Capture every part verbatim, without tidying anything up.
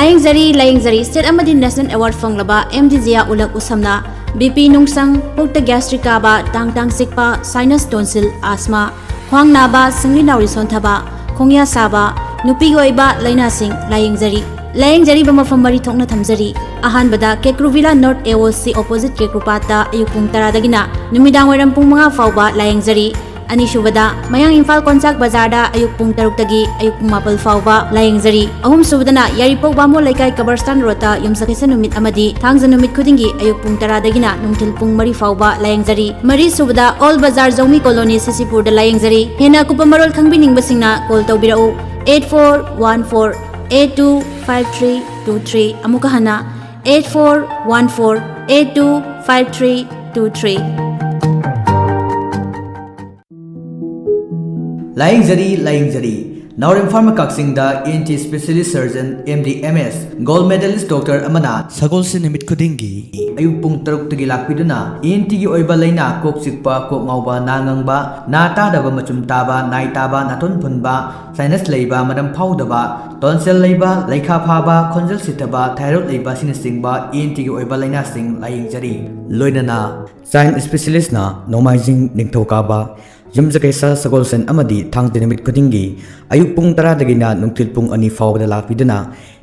ꯂꯥꯌꯦꯡꯖꯔꯤ, ꯂꯥꯌꯦꯡꯖꯔꯤ꯫ State ꯑꯃꯗꯤ National Award ꯐꯪꯂꯕ M D ꯖꯤꯌꯥ ꯎꯂꯛ ꯎꯁꯝꯅ B P ꯅꯨꯡꯁꯪ, ꯄꯨꯛꯇ gastric ꯀꯥꯕ, ꯇꯥꯡ ꯇꯥꯡ ꯆꯤꯛꯄ, sinus, tonsil, asthma, ꯈ꯭ꯋꯥꯡ ꯅꯥꯕ, ꯁꯤꯡꯂꯤ ꯅꯥꯎꯔꯤ ꯁꯣꯟꯊꯕ, ꯈꯣꯡꯌꯥ ꯁꯥꯕ, ꯅꯨꯄꯤꯒꯤ ꯑꯣꯏꯕ ꯂꯥꯏꯅꯥꯁꯤꯡ ꯂꯥꯌꯦꯡꯖꯔꯤ꯫ ꯂꯥꯌꯦꯡꯖꯔꯤꯕ ꯃꯐꯝ ꯃꯔꯤ ꯊꯣꯛꯅ ꯊꯝꯖꯔꯤ꯫ ꯑꯍꯥꯟꯕꯗ ꯀꯦꯀ꯭ꯔꯨꯚꯤꯂꯥ North A O C opposite ꯀꯦꯀ꯭ꯔꯨꯄꯥꯠꯇ ꯑꯌꯨꯛ ꯄꯨꯡ ꯇꯔꯥꯗꯒꯤꯅ ꯅꯨꯃꯤꯗꯥꯡ ꯋꯥꯏꯔꯝ ꯄꯨꯡ ꯃꯉꯥ ꯐꯥꯎꯕ ꯂꯥꯌꯦꯡꯖꯔꯤ꯫ ꯑꯅꯤꯁꯨꯕꯗ ꯃꯌꯥꯡ ꯏꯝꯐꯥꯜ ꯀꯣꯟꯆꯥꯛ ꯕꯖꯥꯔꯗ ꯑꯌꯨꯛ ꯄꯨꯡ ꯇꯔꯨꯛꯇꯒꯤ ꯑꯌꯨꯛ ꯄꯨꯡ ꯃꯥꯄꯜ ꯐꯥꯎꯕ ꯂꯥꯌꯦꯡꯖꯔꯤ꯫ ꯑꯍꯨꯝꯁꯨꯕꯗꯅ ꯌꯥꯏꯔꯤꯄꯣꯛ ꯕꯥꯃꯣꯟ ꯂꯩꯀꯥꯏ ꯀꯕꯔꯁꯇꯥꯟ ꯔꯣꯗꯇ ꯌꯨꯝꯁꯀꯩꯁ ꯅꯨꯃꯤꯠ ꯑꯃꯗꯤ ꯊꯥꯡꯖ ꯅꯨꯃꯤꯠ ꯈꯨꯗꯤꯡꯒꯤ ꯑꯌꯨꯛ ꯄꯨꯡ ꯇꯔꯥꯗꯒꯤꯅ ꯅꯨꯡꯊꯤꯜ ꯄꯨꯡ ꯃꯔꯤ ꯐꯥꯎꯕ ꯂꯥꯌꯦꯡꯖꯔꯤ꯫ ꯃꯔꯤꯁꯨꯕꯗ ꯑꯣꯜ ꯕꯖꯥꯔ ꯖꯧꯃꯤ ꯀꯣꯂꯣꯅꯤ ꯁꯤꯁꯤꯄꯨꯔꯗ ꯂꯥꯌꯦꯡꯖꯔꯤ꯫ ꯍꯦꯟꯅ ꯑꯀꯨꯞꯄ ꯃꯔꯣꯜ ꯈꯪꯕꯤꯅꯤꯡꯕꯁꯤꯡꯅ call ꯇꯧꯕꯤꯔꯛꯎ, eight four one four eight two five three two three꯫ ꯑꯃꯨꯛꯀ ꯍꯟꯅ, eight four one four eight two five three two three꯫ ꯂꯥꯌꯦꯡꯖꯔꯤ, ꯂꯥꯌꯦꯡꯖꯔꯤ꯫ ꯅꯥꯎꯔꯦꯝ ꯐꯥꯔꯃꯥ ꯀꯛꯆꯤꯡꯗ E N T specialist surgeon, M D M S, gold medalist doctor ꯑꯃꯅ ꯁꯒꯣꯜꯁꯦꯟ ꯅꯨꯃꯤꯠ ꯈꯨꯗꯤꯡꯒꯤ ꯑꯌꯨꯛ ꯄꯨꯡ ꯇꯔꯨꯛꯇꯒꯤ ꯂꯥꯛꯄꯤꯗꯨꯅ ꯏ ꯑꯦꯟ ꯇꯤꯒꯤ ꯑꯣꯏꯕ ꯂꯥꯏꯅꯥ, ꯀꯣꯛ ꯆꯤꯛꯄ, ꯀꯣꯛ ꯉꯥꯎꯕ, ꯅꯥ ꯉꯪꯕ, ꯅꯥ ꯇꯥꯗꯕ, ꯃꯆꯨꯝ ꯇꯥꯕ, ꯅꯥꯏ ꯇꯥꯕ, ꯅꯥꯇꯣꯟ ꯐꯨꯟꯕ, sinus ꯂꯩꯕ, ꯃꯅꯝ ꯐꯥꯎꯗꯕ, tonsil ꯂꯩꯕ, ꯂꯩꯈꯥ ꯐꯥꯕ, ꯈꯣꯟꯖꯦꯜ ꯁꯤꯊꯕ, thyroid ꯂꯩꯕ ꯑꯁꯤꯅꯆꯤꯡꯕ ꯏ ꯑꯦꯟ ꯇꯤꯒꯤ ꯑꯣꯏꯕ ꯂꯥꯏꯅꯥꯁꯤꯡ ꯂꯥꯌꯦꯡꯖꯔꯤ꯫ ꯂꯣꯏꯅꯅ Child specialistꯅ ꯅꯣꯡꯃꯥꯏꯖꯤꯡ, ꯅꯤꯡꯊꯧꯀꯥꯕ, ꯌꯨꯝꯁꯀꯩꯁ, ꯁꯒꯣꯜꯁꯦꯟ ꯑꯃꯗꯤ ꯊꯥꯡꯖ ꯅꯨꯃꯤꯠ ꯈꯨꯗꯤꯡꯒꯤ ꯑꯌꯨꯛ ꯄꯨꯡ ꯇꯔꯥꯗꯒꯤꯅ ꯅꯨꯡꯊꯤꯜ ꯄꯨꯡ ꯑꯅꯤ ꯐꯥꯎꯕꯗ ꯂꯥꯛꯄꯤꯗꯨꯅ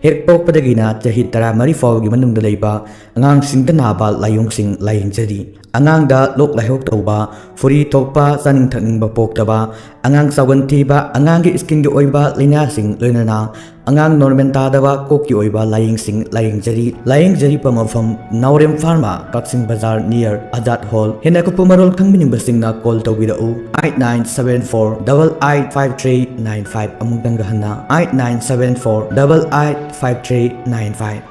ꯍꯦꯛ ꯄꯣꯛꯄꯗꯒꯤꯅ ꯆꯍꯤ ꯇꯔꯥꯃꯔꯤ ꯐꯥꯎꯕꯒꯤ ꯃꯅꯨꯡꯗ ꯂꯩꯕ ꯑꯉꯥꯡꯁꯤꯡꯗ ꯅꯥꯕ ꯂꯥꯏꯑꯣꯡꯁꯤꯡ ꯂꯥꯌꯦꯡꯖꯔꯤ꯫ ꯑꯉꯥꯡꯗ ꯂꯣꯛ ꯂꯥꯏꯍꯧ ꯇꯧꯕ, ꯐꯨꯔꯤ ꯊꯣꯛꯄ, ꯆꯥꯅꯤꯡ ꯊꯛꯅꯤꯡꯕ ꯄꯣꯛꯇꯕ, ꯑꯉꯥꯡ ꯆꯥꯎꯒꯟ ꯊꯤꯕ, ꯑꯉꯥꯡꯒꯤ skinꯒꯤ ꯑꯣꯏꯕ ꯂꯥꯏꯅꯥꯁꯤꯡ, ꯂꯣꯏꯅꯅ ꯑꯉꯥꯡ normal ꯇꯥꯗꯕ, ꯀꯣꯛꯀꯤ ꯑꯣꯏꯕ ꯂꯥꯏꯌꯦꯡꯁꯤꯡ ꯂꯥꯌꯦꯡꯖꯔꯤ꯫ ꯂꯥꯌꯦꯡꯖꯔꯤꯕ ꯃꯐꯝ ꯅꯥꯎꯔꯦꯝ ꯐꯥꯔꯃꯥ, ꯀꯛꯆꯤꯡ ꯕꯖꯥꯔ, near ꯑꯖꯥꯗ ꯍꯣꯜ꯫ ꯍꯦꯟꯅ ꯑꯀꯨꯞꯄ ꯃꯔꯣꯜ ꯈꯪꯕꯤꯅꯤꯡꯕꯁꯤꯡꯅ call ꯇꯧꯕꯤꯔꯛꯎ, eight nine seven four double eight five three nine five꯫ ꯑꯃꯨꯛꯇꯪꯒ ꯍꯟꯅ, eight nine seven four double eight five three nine five꯫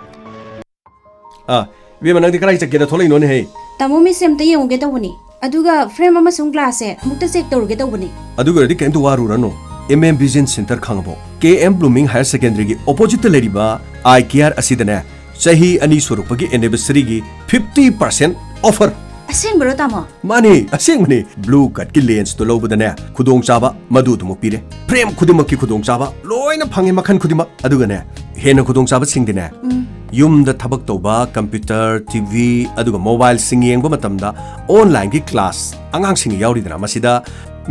ꯑꯥ, ꯏꯕꯦꯝꯃ, ꯅꯪꯗꯤ ꯀꯗꯥꯏ ꯆꯠꯀꯦꯅ ꯊꯣꯛꯂꯛꯏꯅꯣꯅꯦꯍꯦ? ꯇꯥꯃꯣ, ꯃꯤꯠꯁꯦ ꯑꯝꯇ ꯌꯦꯡꯉꯨꯒꯦ ꯇꯧꯕꯅꯤ, ꯑꯗꯨꯒ frame ꯑꯃꯁꯨꯡ glassꯁꯦ ꯑꯃꯨꯛꯇ check ꯇꯧꯔꯨꯒꯦ ꯇꯧꯕꯅꯤ꯫ ꯑꯗꯨꯒꯤ ꯑꯣꯏꯔꯗꯤ ꯀꯩꯝꯇ ꯋꯥꯔꯨꯔꯅꯨ, ꯑꯦꯝ ꯑꯦꯝ Vision Center ꯈꯪꯉꯕꯣ? ꯀꯦ ꯑꯦꯝ ꯕ꯭ꯂꯨꯃꯤꯡ ꯍꯥꯌꯔ ꯁꯦꯀꯦꯟꯗꯔꯤꯒꯤ oppositeꯇ ꯂꯩꯔꯤꯕ ꯑꯥꯏ ꯀꯤꯌꯥꯔ ꯑꯁꯤꯗꯅꯦ, ꯆꯍꯤ ꯑꯅꯤ ꯁꯨꯔꯛꯄꯒꯤ anniversaryꯒꯤ fifty percent offer꯫ ꯑꯁꯦꯡꯕꯔꯣ, ꯇꯥꯃꯣ? ꯃꯥꯅꯤ, ꯑꯁꯦꯡꯕꯅꯤ꯫ Blue Cutꯀꯤ lensꯇꯣ ꯂꯧꯕꯗꯅꯦ, ꯈꯨꯗꯣꯡꯆꯥꯕ ꯃꯗꯨ ꯑꯗꯨꯃꯛ ꯄꯤꯔꯦ꯫ Frame ꯈꯨꯗꯤꯡꯃꯛꯀꯤ ꯈꯨꯗꯣꯡꯆꯥꯕ ꯂꯣꯏꯅ ꯐꯪꯉꯦ, ꯃꯈꯜ ꯈꯨꯗꯤꯡꯃꯛ꯫ ꯑꯗꯨꯒꯅꯦ, ꯍꯦꯟꯅ ꯈꯨꯗꯣꯡꯆꯥꯕꯁꯤꯡꯗꯤꯅꯦ, ꯌꯨꯝꯗ ꯊꯕꯛ ꯇꯧꯕ, ꯀꯝꯄ꯭ꯌꯨꯇꯔ, ꯇꯤ ꯚꯤ, ꯑꯗꯨꯒ ꯃꯣꯕꯥꯏꯜꯁꯤꯡ ꯌꯦꯡꯕ ꯃꯇꯝꯗ ꯑꯣꯟꯂꯥꯏꯟꯒꯤ ꯀ꯭ꯂꯥꯁ ꯑꯉꯥꯡꯁꯤꯡꯒꯤ ꯌꯥꯎꯔꯤꯗꯅ, ꯃꯁꯤꯗ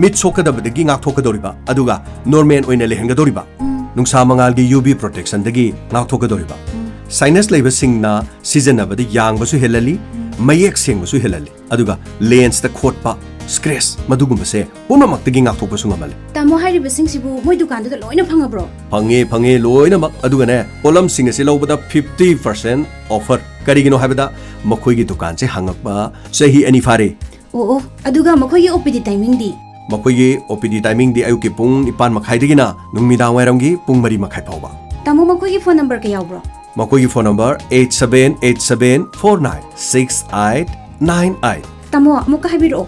ꯃꯤꯠ ꯁꯣꯛꯀꯗꯕꯗꯒꯤ ꯉꯥꯛꯊꯣꯛꯀꯗꯧꯔꯤꯕ, ꯑꯗꯨꯒ ꯅꯣꯔꯃꯦꯜ ꯑꯣꯏꯅ ꯂꯩꯍꯟꯒꯗꯧꯔꯤꯕ, ꯅꯨꯡꯁꯥ ꯃꯉꯥꯜꯒꯤ ꯌꯨ ꯚꯤ ꯄ꯭ꯔꯣꯇꯦꯛꯁꯟꯗꯒꯤ ꯉꯥꯛꯊꯣꯛꯀꯗꯧꯔꯤꯕ꯫ ꯁꯥꯏꯅꯁ ꯂꯩꯕꯁꯤꯡꯅ ꯁꯤꯖꯤꯟꯅꯕꯗ ꯌꯥꯡꯕꯁꯨ ꯍꯦꯜꯍꯜꯂꯤ, ꯃꯌꯦꯛ ꯁꯦꯡꯕꯁꯨ ꯍꯦꯜꯍꯜꯂꯤ, ꯑꯗꯨꯒ ꯂꯦꯟꯁꯇ ꯈꯣꯠꯄ, ꯁ꯭ꯀ꯭ꯔꯦꯆ, ꯃꯗꯨꯒꯨꯝꯕꯁꯦ ꯄꯨꯝꯅꯃꯛꯇꯒꯤ ꯉꯥꯛꯊꯣꯛꯄꯁꯨ ꯉꯝꯍꯜꯂꯤ꯫ ꯇꯥꯃꯣ, ꯍꯥꯏꯔꯤꯕꯁꯤꯡꯁꯤꯕꯨ ꯃꯣꯏ ꯗꯨꯀꯥꯟꯗꯨꯗ ꯂꯣꯏꯅ ꯐꯪꯉꯕ꯭ꯔꯣ? ꯐꯪꯉꯦ, ꯐꯪꯉꯦ, ꯂꯣꯏꯅꯃꯛ꯫ ꯑꯗꯨꯒꯅꯦ, ꯄꯣꯠꯂꯝꯁꯤꯡ ꯑꯁꯤ ꯂꯧꯕꯗ fifty percent offer꯫ ꯀꯔꯤꯒꯤꯅꯣ ꯍꯥꯏꯕꯗ ꯃꯈꯣꯏꯒꯤ ꯗꯨꯀꯥꯟꯁꯦ ꯍꯥꯡꯉꯛꯄ ꯆꯍꯤ ꯑꯅꯤ ꯐꯥꯔꯦ꯫ ꯑꯣ, ꯑꯣ, ꯑꯗꯨꯒ ꯃꯈꯣꯏꯒꯤ ꯑꯣ ꯄꯤ ꯗꯤ ꯇꯥꯏꯃꯤꯡꯗꯤ? ꯃꯈꯣꯏꯒꯤ ꯑꯣ ꯄꯤ ꯗꯤ ꯇꯥꯏꯃꯤꯡꯗꯤ ꯑꯌꯨꯛꯀꯤ ꯄꯨꯡ ꯅꯤꯄꯥꯟ ꯃꯈꯥꯏꯗꯒꯤꯅ ꯅꯨꯃꯤꯗꯥꯡ ꯋꯥꯏꯔꯝꯒꯤ ꯄꯨꯡ ꯃꯔꯤ ꯃꯈꯥꯏ ꯐꯥꯎꯕ꯫ ꯇꯥꯃꯣ, ꯃꯈꯣꯏꯒꯤ ꯐꯣꯟ ꯅꯝꯕꯔ ꯀꯌꯥ ꯌꯥꯎꯕ꯭ꯔꯣ? ꯃꯈꯣꯏꯒꯤ phone number eight seven eight seven four nine six eight nine eight꯫ ꯇꯥꯃꯣ, ꯑꯃꯨꯛꯀ ꯍꯥꯏꯕꯤꯔꯛꯑꯣ꯫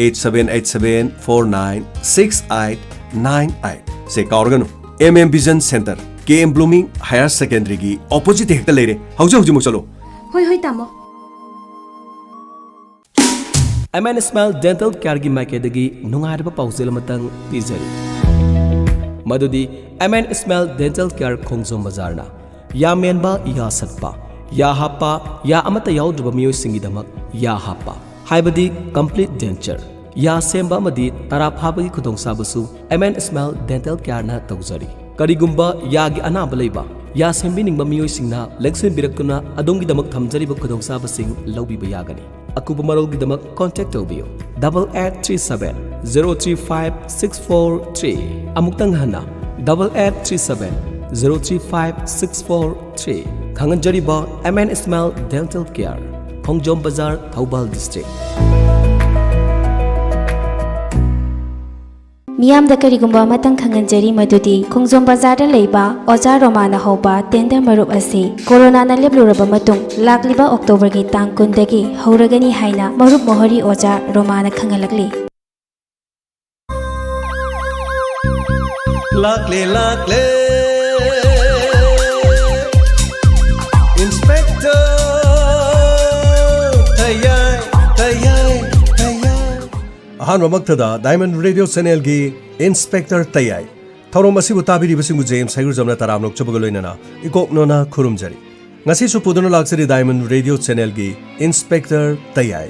Eight seven eight seven four nine six eight nine eight꯫ ꯁꯦ ꯀꯥꯎꯔꯒꯅꯨ, ꯑꯦꯝ ꯑꯦꯝ ꯚꯤꯖꯟ ꯁꯦꯟꯇꯔ, ꯀꯦ ꯑꯦꯝ ꯕ꯭ꯂꯨꯃꯤꯡ ꯍꯥꯌꯔ ꯁꯦꯀꯦꯟꯗꯔꯤꯒꯤ ꯑꯣꯄꯣꯖꯤꯠꯇ ꯍꯦꯛꯇ ꯂꯩꯔꯦ꯫ ꯍꯧꯖꯤꯛ ꯍꯧꯖꯤꯛꯃꯛ ꯆꯠꯂꯣ꯫ ꯍꯣꯏ, ꯍꯣꯏ, ꯇꯥꯃꯣ꯫ ꯑꯦꯝ ꯑꯦꯟ ꯏꯁꯃꯥꯏꯜ ꯗꯦꯟꯇꯜ ꯀꯦꯌꯔꯒꯤ ꯃꯥꯏꯀꯩꯗꯒꯤ ꯅꯨꯡꯉꯥꯏꯔꯕ ꯄꯥꯎꯖꯦꯜ ꯑꯃꯇꯪ ꯄꯤꯖꯔꯤ, ꯃꯗꯨꯗꯤ M N Ismail dental care ꯈꯣꯡꯖꯣꯝ ꯕꯖꯥꯔꯅ ꯌꯥ ꯃꯦꯟꯕ, ꯌꯥ ꯁꯠꯄ, ꯌꯥ ꯍꯥꯞꯄ, ꯌꯥ ꯑꯃꯠꯇ ꯌꯥꯎꯗ꯭ꯔꯕ ꯃꯤꯑꯣꯏꯁꯤꯡꯒꯤꯗꯃꯛ ꯌꯥ ꯍꯥꯞꯄ, ꯍꯥꯏꯕꯗꯤ ꯀꯝꯄ꯭ꯂꯤꯠ ꯗꯦꯟꯆꯔ, ꯌꯥ ꯁꯦꯝꯕ ꯑꯃꯗꯤ ꯇꯔꯥ ꯐꯥꯕꯒꯤ ꯈꯨꯗꯣꯡꯆꯥꯕꯁꯨ ꯑꯦꯝ ꯑꯦꯟ ꯏꯁꯃꯥꯏꯜ ꯗꯦꯟꯇꯜ ꯀꯦꯌꯔꯅ ꯇꯧꯖꯔꯤ꯫ ꯀꯔꯤꯒꯨꯝꯕ ꯌꯥꯒꯤ ꯑꯅꯥꯕ ꯂꯩꯕ, ꯌꯥ ꯁꯦꯝꯕꯤꯅꯤꯡꯕ ꯃꯤꯑꯣꯏꯁꯤꯡꯅ ꯂꯦꯡꯁꯤꯟꯕꯤꯔꯛꯇꯨꯅ ꯑꯗꯣꯝꯒꯤꯗꯃꯛ ꯊꯝꯖꯔꯤꯕ ꯈꯨꯗꯣꯡꯆꯥꯕꯁꯤꯡ ꯂꯧꯕꯤꯕ ꯌꯥꯒꯅꯤ꯫ ꯑꯀꯨꯞꯄ ꯃꯔꯣꯜꯒꯤꯗꯃꯛ ꯀꯣꯟꯇꯦꯛ ꯇꯧꯕꯤꯌꯨ, double eight three seven zero three five six four three꯫ ꯑꯃꯨꯛꯇꯪ ꯍꯟꯅ, double eight three seven zero three five six four three꯫ ꯈꯪꯍꯟꯖꯔꯤꯕ M N Ismail dental care, Khongjom Bazar, Thoubal district. ꯃꯤꯌꯥꯝꯗ ꯀꯔꯤꯒꯨꯝꯕ ꯑꯃꯇꯪ ꯈꯪꯍꯟꯖꯔꯤ, ꯃꯗꯨꯗꯤ ꯈꯣꯡꯖꯣꯝ ꯕꯖꯥꯔꯗ ꯂꯩꯕ ꯑꯣꯖꯥ ꯔꯣꯃꯥꯅ ꯍꯧꯕ ꯇꯦꯟꯗꯔ ꯃꯔꯨꯞ ꯑꯁꯤ ꯀꯣꯔꯣꯅꯥꯅ ꯂꯦꯞꯂꯨꯔꯕ ꯃꯇꯨꯡ ꯂꯥꯛꯂꯤꯕ ꯑꯣꯛꯇꯣꯕꯔꯒꯤ ꯇꯥꯡ ꯀꯨꯟꯗꯒꯤ ꯍꯧꯔꯒꯅꯤ ꯍꯥꯏꯅ ꯃꯔꯨꯞ ꯃꯣꯍꯣꯔꯤ ꯑꯣꯖꯥ ꯔꯣꯃꯥꯅ ꯈꯪꯍꯜꯂꯛꯂꯤ꯫ ꯂꯥꯛꯂꯦ, ꯂꯥꯛꯂꯦ, ꯏꯟꯁꯄꯦꯛꯇꯔ ꯇꯌꯥꯏ, ꯇꯌꯥꯏ, ꯇꯌꯥꯏ꯫ ꯑꯍꯥꯟꯕꯃꯛꯇꯗ ꯗꯥꯏꯃꯟ ꯔꯦꯗꯤꯑꯣ ꯆꯦꯅꯦꯜꯒꯤ ꯏꯟꯁꯄꯦꯛꯇꯔ ꯇꯌꯥꯏ꯫ ꯊꯧꯔꯝ ꯑꯁꯤꯕꯨ ꯇꯥꯕꯤꯔꯤꯕꯁꯤꯡꯕꯨ ꯖꯦ ꯑꯦꯝ ꯁꯥꯏꯒꯨꯖꯝꯅ ꯇꯔꯥꯝꯅ ꯑꯣꯛꯆꯕꯒ ꯂꯣꯏꯅꯅ ꯏꯀꯣꯛꯅꯣꯅ ꯈꯨꯔꯨꯝꯖꯔꯤ꯫ ꯉꯁꯤꯁꯨ ꯄꯨꯗꯨꯅ ꯂꯥꯛꯆꯔꯤ ꯗꯥꯏꯃꯟ ꯔꯦꯗꯤꯑꯣ ꯆꯦꯅꯦꯜꯒꯤ ꯏꯟꯁꯄꯦꯛꯇꯔ ꯇꯌꯥꯏ꯫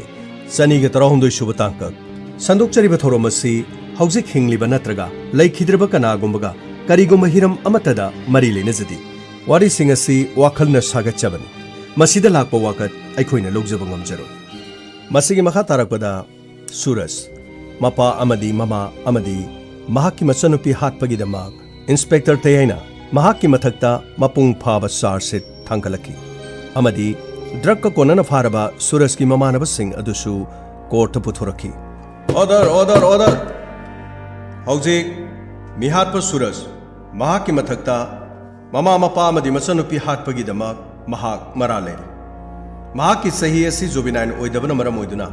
ꯆꯅꯤꯒ ꯇꯔꯥꯍꯨꯝꯗꯣꯏ ꯁꯨꯕ ꯇꯥꯡꯀꯛ꯫ ꯁꯟꯗꯣꯛꯆꯔꯤꯕ ꯊꯧꯔꯝ ꯑꯁꯤ ꯍꯧꯖꯤꯛ ꯍꯤꯡꯂꯤꯕ ꯅꯠꯇ꯭ꯔꯒ ꯂꯩꯈꯤꯗ꯭ꯔꯕ ꯀꯅꯥꯒꯨꯝꯕꯒ ꯀꯔꯤꯒꯨꯝꯕ ꯍꯤꯔꯝ ꯑꯃꯠꯇꯗ ꯃꯔꯤ ꯂꯩꯅꯖꯗꯦ꯫ ꯋꯥꯔꯤꯁꯤꯡ ꯑꯁꯤ ꯋꯥꯈꯜꯅ ꯁꯥꯒꯠꯆꯕꯅꯤ꯫ ꯃꯁꯤꯗ ꯂꯥꯛꯄ ꯋꯥꯀꯠ ꯑꯩꯈꯣꯏꯅ ꯂꯧꯖꯕ ꯉꯝꯖꯔꯣꯏ꯫ ꯃꯁꯤꯒꯤ ꯃꯈꯥ ꯇꯥꯔꯛꯄꯗ ꯁꯨꯔꯖ, ꯃꯄꯥ ꯑꯃꯗꯤ ꯃꯃꯥ ꯑꯃꯗꯤ ꯃꯍꯥꯛꯀꯤ ꯃꯆꯟꯅꯨꯄꯤ ꯍꯥꯠꯄꯒꯤꯗꯃꯛ ꯏꯟꯁꯄꯦꯛꯇꯔ ꯇꯌꯥꯏꯅ ꯃꯍꯥꯛꯀꯤ ꯃꯊꯛꯇ ꯃꯄꯨꯡ ꯐꯥꯕ ꯆꯥꯔꯖ ꯁꯤꯠ ꯊꯥꯡꯒꯠꯂꯛꯈꯤ ꯑꯃꯗꯤ ꯗ꯭ꯔꯒꯀ ꯀꯣꯟꯅꯅ ꯐꯥꯔꯕ ꯁꯨꯔꯖꯀꯤ ꯃꯃꯥꯟꯅꯕꯁꯤꯡ ꯑꯗꯨꯁꯨ ꯀꯣꯔꯠꯇ ꯄꯨꯊꯣꯔꯛꯈꯤ꯫ Order, order, order! ꯍꯧꯖꯤꯛ ꯃꯤꯍꯥꯠꯄ ꯁꯨꯔꯖ, ꯃꯍꯥꯛꯀꯤ ꯃꯊꯛꯇ ꯃꯃꯥ ꯃꯄꯥ ꯑꯃꯗꯤ ꯃꯆꯟꯅꯨꯄꯤ ꯍꯥꯠꯄꯒꯤꯗꯃꯛ ꯃꯍꯥꯛ ꯃꯔꯥꯜ ꯂꯩꯔꯦ꯫ ꯃꯍꯥꯛꯀꯤ ꯆꯍꯤ ꯑꯁꯤ ꯖꯨꯕꯤꯅꯥꯏꯜ ꯑꯣꯏꯗꯕꯅ ꯃꯔꯝ ꯑꯣꯏꯗꯨꯅ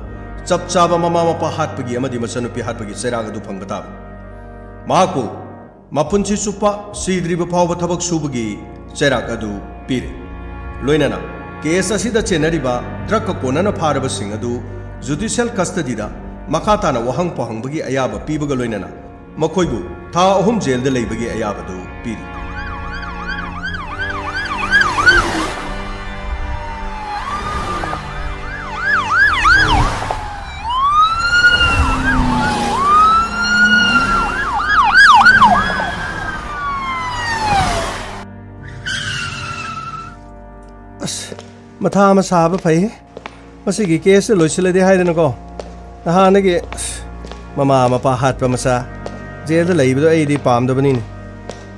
ꯆꯞ ꯆꯥꯕ ꯃꯃꯥ ꯃꯄꯥ ꯍꯥꯠꯄꯒꯤ ꯑꯃꯗꯤ ꯃꯆꯟꯅꯨꯄꯤ ꯍꯥꯠꯄꯒꯤ ꯆꯩꯔꯥꯛ ꯑꯗꯨ ꯐꯪꯕ ꯇꯥꯕꯅꯤ꯫ ꯃꯍꯥꯛꯄꯨ ꯃꯄꯨꯟꯁꯤ ꯆꯨꯞꯄ ꯁꯤꯗ꯭ꯔꯤꯕ ꯐꯥꯎꯕ ꯊꯕꯛ ꯁꯨꯕꯒꯤ ꯆꯩꯔꯥꯛ ꯑꯗꯨ ꯄꯤꯔꯤ꯫ ꯂꯣꯏꯅꯅ ꯀꯦꯁ ꯑꯁꯤꯗ ꯆꯦꯟꯅꯔꯤꯕ ꯗ꯭ꯔꯒꯀ ꯀꯣꯟꯅꯅ ꯐꯥꯔꯕꯁꯤꯡ ꯑꯗꯨ ꯖꯨꯗꯤꯁꯤꯌꯦꯜ ꯀꯁꯇꯗꯤꯗ ꯃꯈꯥ ꯇꯥꯅ ꯋꯥꯍꯪ ꯄꯥꯎꯍꯪꯕꯒꯤ ꯑꯌꯥꯕ ꯄꯤꯕꯒ ꯂꯣꯏꯅꯅ ꯃꯈꯣꯏꯕꯨ ꯊꯥ ꯑꯍꯨꯝ ꯖꯦꯜꯗ ꯂꯩꯕꯒꯤ ꯑꯌꯥꯕꯗꯨ ꯄꯤꯔꯤ꯫ ꯑꯁ, ꯃꯊꯥ ꯑꯃ ꯁꯥꯕ ꯐꯩ꯫ ꯃꯁꯤꯒꯤ ꯀꯦꯁꯁꯦ ꯂꯣꯏꯁꯤꯜꯂꯗꯤ ꯍꯥꯏꯗꯅꯀꯣ꯫ ꯅꯍꯥꯟꯗꯒꯤ, ꯑꯁ, ꯃꯃꯥ ꯃꯄꯥ ꯍꯥꯠꯄ ꯃꯆꯥ ꯖꯦꯜꯗ ꯂꯩꯕꯗꯣ ꯑꯩꯗꯤ ꯄꯥꯝꯗꯕꯅꯤꯅꯦ꯫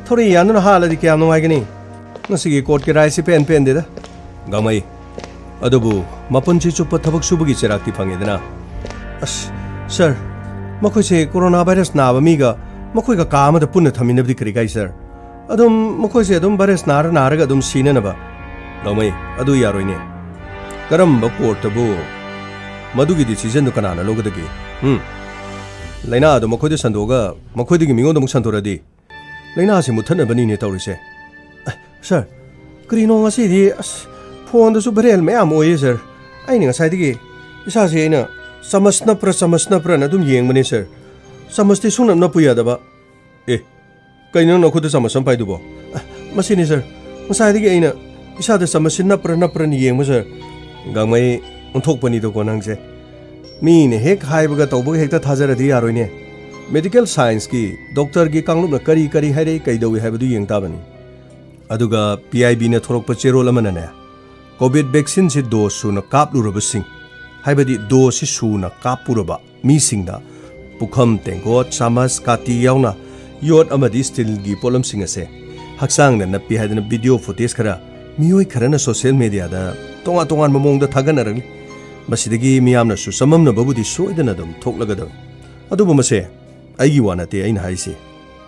ꯊꯧꯔꯤ ꯌꯥꯟꯗꯨꯅ ꯍꯥꯠꯂꯗꯤ ꯀꯌꯥꯝ ꯅꯨꯡꯉꯥꯏꯒꯅꯤ? ꯉꯁꯤꯒꯤ ꯀꯣꯔꯠꯀꯤ ꯔꯥꯏꯁꯤ ꯄꯦꯟ ꯄꯦꯟꯗꯦꯗ꯫ ꯒꯥꯡꯃꯩ, ꯑꯗꯨꯕꯨ ꯃꯄꯨꯟꯁꯤ ꯆꯨꯞꯄ ꯊꯕꯛ ꯁꯨꯕꯒꯤ ꯆꯩꯔꯥꯛꯇꯤ ꯐꯪꯉꯦꯗꯅ꯫ ꯑꯁ, ꯁꯥꯔ, ꯃꯈꯣꯏꯁꯦ ꯀꯣꯔꯣꯅꯥ ꯚꯥꯏꯔꯁ ꯅꯥꯕ ꯃꯤꯒ ꯃꯈꯣꯏꯒ ꯀꯥ ꯑꯃꯗ ꯄꯨꯟꯅ ꯊꯝꯃꯤꯟꯅꯕꯗꯤ ꯀꯔꯤ ꯀꯥꯏ, ꯁꯥꯔ? ꯑꯗꯨꯝ ꯃꯈꯣꯏꯁꯦ ꯑꯗꯨꯝ ꯚꯥꯏꯔꯁ ꯅꯥꯔ ꯅꯥꯔꯒ ꯑꯗꯨꯝ ꯁꯤꯅꯅꯕ꯫ ꯒꯥꯡꯃꯩ, ꯑꯗꯨ ꯌꯥꯔꯣꯏꯅꯦ꯫ ꯀꯔꯝꯕ ꯀꯣꯔꯠꯇꯕꯨ ꯃꯗꯨꯒꯤ ꯗꯤꯁꯤꯖꯟꯗꯨ ꯀꯅꯥꯅ ꯂꯧꯒꯗꯒꯦ? ꯎꯝ? ꯂꯥꯏꯅꯥ ꯑꯗꯨ ꯃꯈꯣꯏꯗ ꯁꯟꯗꯣꯛꯑꯒ ꯃꯈꯣꯏꯗꯒꯤ ꯃꯤꯉꯣꯟꯗ ꯑꯃꯨꯛ ꯁꯟꯗꯣꯔꯛꯑꯗꯤ? ꯂꯥꯏꯅꯥꯁꯤ ꯃꯨꯠꯊꯠꯅꯕꯅꯤꯅꯦ ꯇꯧꯔꯤꯁꯦ꯫ ꯑ, ꯁꯥꯔ, ꯀꯔꯤꯅꯣ ꯉꯁꯤꯗꯤ, ꯑꯁ, ꯐꯣꯟꯗꯁꯨ ꯚꯥꯏꯔꯦꯜ ꯃꯌꯥꯝ ꯑꯣꯏꯌꯦ, ꯁꯥꯔ꯫ ꯑꯩꯅ ꯉꯁꯥꯏꯗꯒꯤ ꯏꯁꯥꯁꯦ ꯑꯩꯅ ꯆꯃꯁ ꯅꯞꯄ꯭ꯔꯥ, ꯆꯃꯁ ꯅꯞꯄ꯭ꯔꯥꯅ ꯑꯗꯨꯝ ꯌꯦꯡꯕꯅꯦ, ꯁꯥꯔ꯫ ꯆꯃꯁꯇꯤ ꯁꯨꯡꯅꯞ ꯅꯞꯄꯨ ꯌꯥꯗꯕ꯫ ꯑꯦ, ꯀꯩꯅꯣ ꯅꯪ ꯅꯈꯨꯠꯇ ꯆꯥꯃꯁ ꯑꯃ ꯄꯥꯏꯗꯨꯕꯣ? ꯑ, ꯃꯁꯤꯅꯤ ꯁꯥꯔ, ꯉꯁꯥꯏꯗꯒꯤ ꯑꯩꯅ ꯏꯁꯥꯗ ꯆꯥꯃꯁꯁꯤ ꯅꯞꯄ꯭ꯔꯥ ꯅꯞꯄ꯭ꯔꯥꯅ ꯌꯦꯡꯕ ꯁꯥꯔ꯫ ꯒꯥꯡꯃꯩ, ꯑꯣꯟꯊꯣꯛꯄꯅꯤꯗꯀꯣ ꯅꯪꯁꯦ꯫ ꯃꯤꯅ ꯍꯦꯛ ꯍꯥꯏꯕꯒ ꯇꯧꯕꯒ ꯍꯦꯛꯇ ꯊꯥꯖꯔꯗꯤ ꯌꯥꯔꯣꯏꯅꯦ꯫ ꯃꯦꯗꯤꯀꯦꯜ ꯁꯥꯏꯟꯁꯀꯤ ꯗꯣꯛꯇꯔꯒꯤ ꯀꯥꯡꯂꯨꯞꯅ ꯀꯔꯤ ꯀꯔꯤ ꯍꯥꯏꯔꯛꯏ, ꯀꯩꯗꯧꯏ ꯍꯥꯏꯕꯗꯨ ꯌꯦꯡ ꯇꯥꯕꯅꯤ꯫ ꯑꯗꯨꯒ ꯄꯤ ꯑꯥꯏ ꯕꯤꯅ ꯊꯣꯔꯛꯄ ꯆꯦꯔꯣꯜ ꯑꯃꯅꯅꯦ, ꯀꯣꯚꯤꯗ ꯚꯦꯛꯁꯤꯟꯁꯤ ꯗꯣꯁ ꯁꯨꯅ ꯀꯥꯞꯂꯨꯔꯕꯁꯤꯡ, ꯍꯥꯏꯕꯗꯤ ꯗꯣꯁꯁꯤ ꯁꯨꯅ ꯀꯥꯞꯄꯨꯔꯕ ꯃꯤꯁꯤꯡꯗ ꯄꯨꯈꯝ, ꯇꯦꯡꯀꯣꯠ, ꯆꯥꯃꯁ, ꯀꯥꯇꯤ ꯌꯥꯎꯅ ꯌꯣꯠ ꯑꯃꯗꯤ ꯁ꯭ꯇꯤꯜꯒꯤ ꯄꯣꯠꯂꯝꯁꯤꯡ ꯑꯁꯦ ꯍꯛꯆꯥꯡꯗ ꯅꯞꯄꯤ ꯍꯥꯏꯗꯅ ꯚꯤꯗꯤꯑꯣ ꯐꯨꯇꯦꯖ ꯈꯔ ꯃꯤꯑꯣꯏ ꯈꯔꯅ ꯁꯣꯁꯤꯌꯦꯜ ꯃꯦꯗꯤꯌꯥꯗ ꯇꯣꯉꯥꯟ ꯇꯣꯉꯥꯟꯕ ꯃꯑꯣꯡꯗ ꯊꯥꯒꯠꯅꯔꯛꯂꯤ꯫ ꯃꯁꯤꯗꯒꯤ ꯃꯤꯌꯥꯝꯅꯁꯨ ꯆꯃꯝꯅꯕꯕꯨꯗꯤ ꯁꯣꯏꯗꯅ ꯑꯗꯨꯝ ꯊꯣꯛꯂꯒꯗꯕꯅꯤ꯫ ꯑꯗꯨꯕꯨ ꯃꯁꯦ ꯑꯩꯒꯤ ꯋꯥ ꯅꯠꯇꯦ ꯑꯩꯅ ꯍꯥꯏꯁꯤ꯫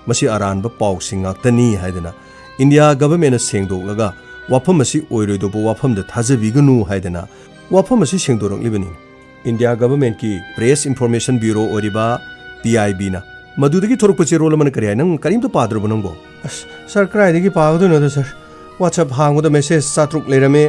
ꯃꯁꯤ ꯑꯔꯥꯟꯕ ꯄꯥꯎꯁꯤꯡ ꯉꯥꯛꯇꯅꯤ ꯍꯥꯏꯗꯅ ꯏꯟꯗꯤꯌꯥ ꯒꯚꯔꯟꯃꯦꯟꯠꯅ ꯁꯦꯡꯗꯣꯛꯂꯒ ꯋꯥꯐꯝ ꯑꯁꯤ ꯑꯣꯏꯔꯣꯏꯗꯧꯕ ꯋꯥꯐꯝꯗ ꯊꯥꯖꯕꯤꯒꯅꯨ ꯍꯥꯏꯗꯅ ꯋꯥꯐꯝ ꯑꯁꯤ ꯁꯦꯡꯗꯣꯔꯛꯂꯤꯕꯅꯤ꯫ ꯏꯟꯗꯤꯌꯥ ꯒꯚꯔꯟꯃꯦꯟꯠꯀꯤ ꯄ꯭ꯔꯦꯁ ꯏꯟꯐꯣꯔꯃꯦꯁꯟ ꯕ꯭ꯌꯨꯔꯣ ꯑꯣꯏꯔꯤꯕ ꯄꯤ ꯑꯥꯏ ꯕꯤꯅ ꯃꯗꯨꯗꯒꯤ ꯊꯣꯔꯛꯄ ꯆꯦꯔꯣꯜ ꯑꯃꯅ ꯀꯔꯤ ꯍꯥꯏ? ꯅꯪ ꯀꯔꯤꯝꯇ ꯄꯥꯗ꯭ꯔꯕꯣ ꯅꯪꯕꯣ? ꯑꯁ, ꯁꯥꯔ, ꯀꯗꯥꯏꯗꯒꯤ ꯄꯥꯒꯗꯣꯏꯅꯣꯗ, ꯁꯥꯔ? ꯋꯥꯆꯞ ꯍꯥꯡꯕꯗ ꯃꯦꯁꯦꯖ ꯆꯥꯇ꯭ꯔꯨꯛ ꯂꯩꯔꯝꯃꯦ,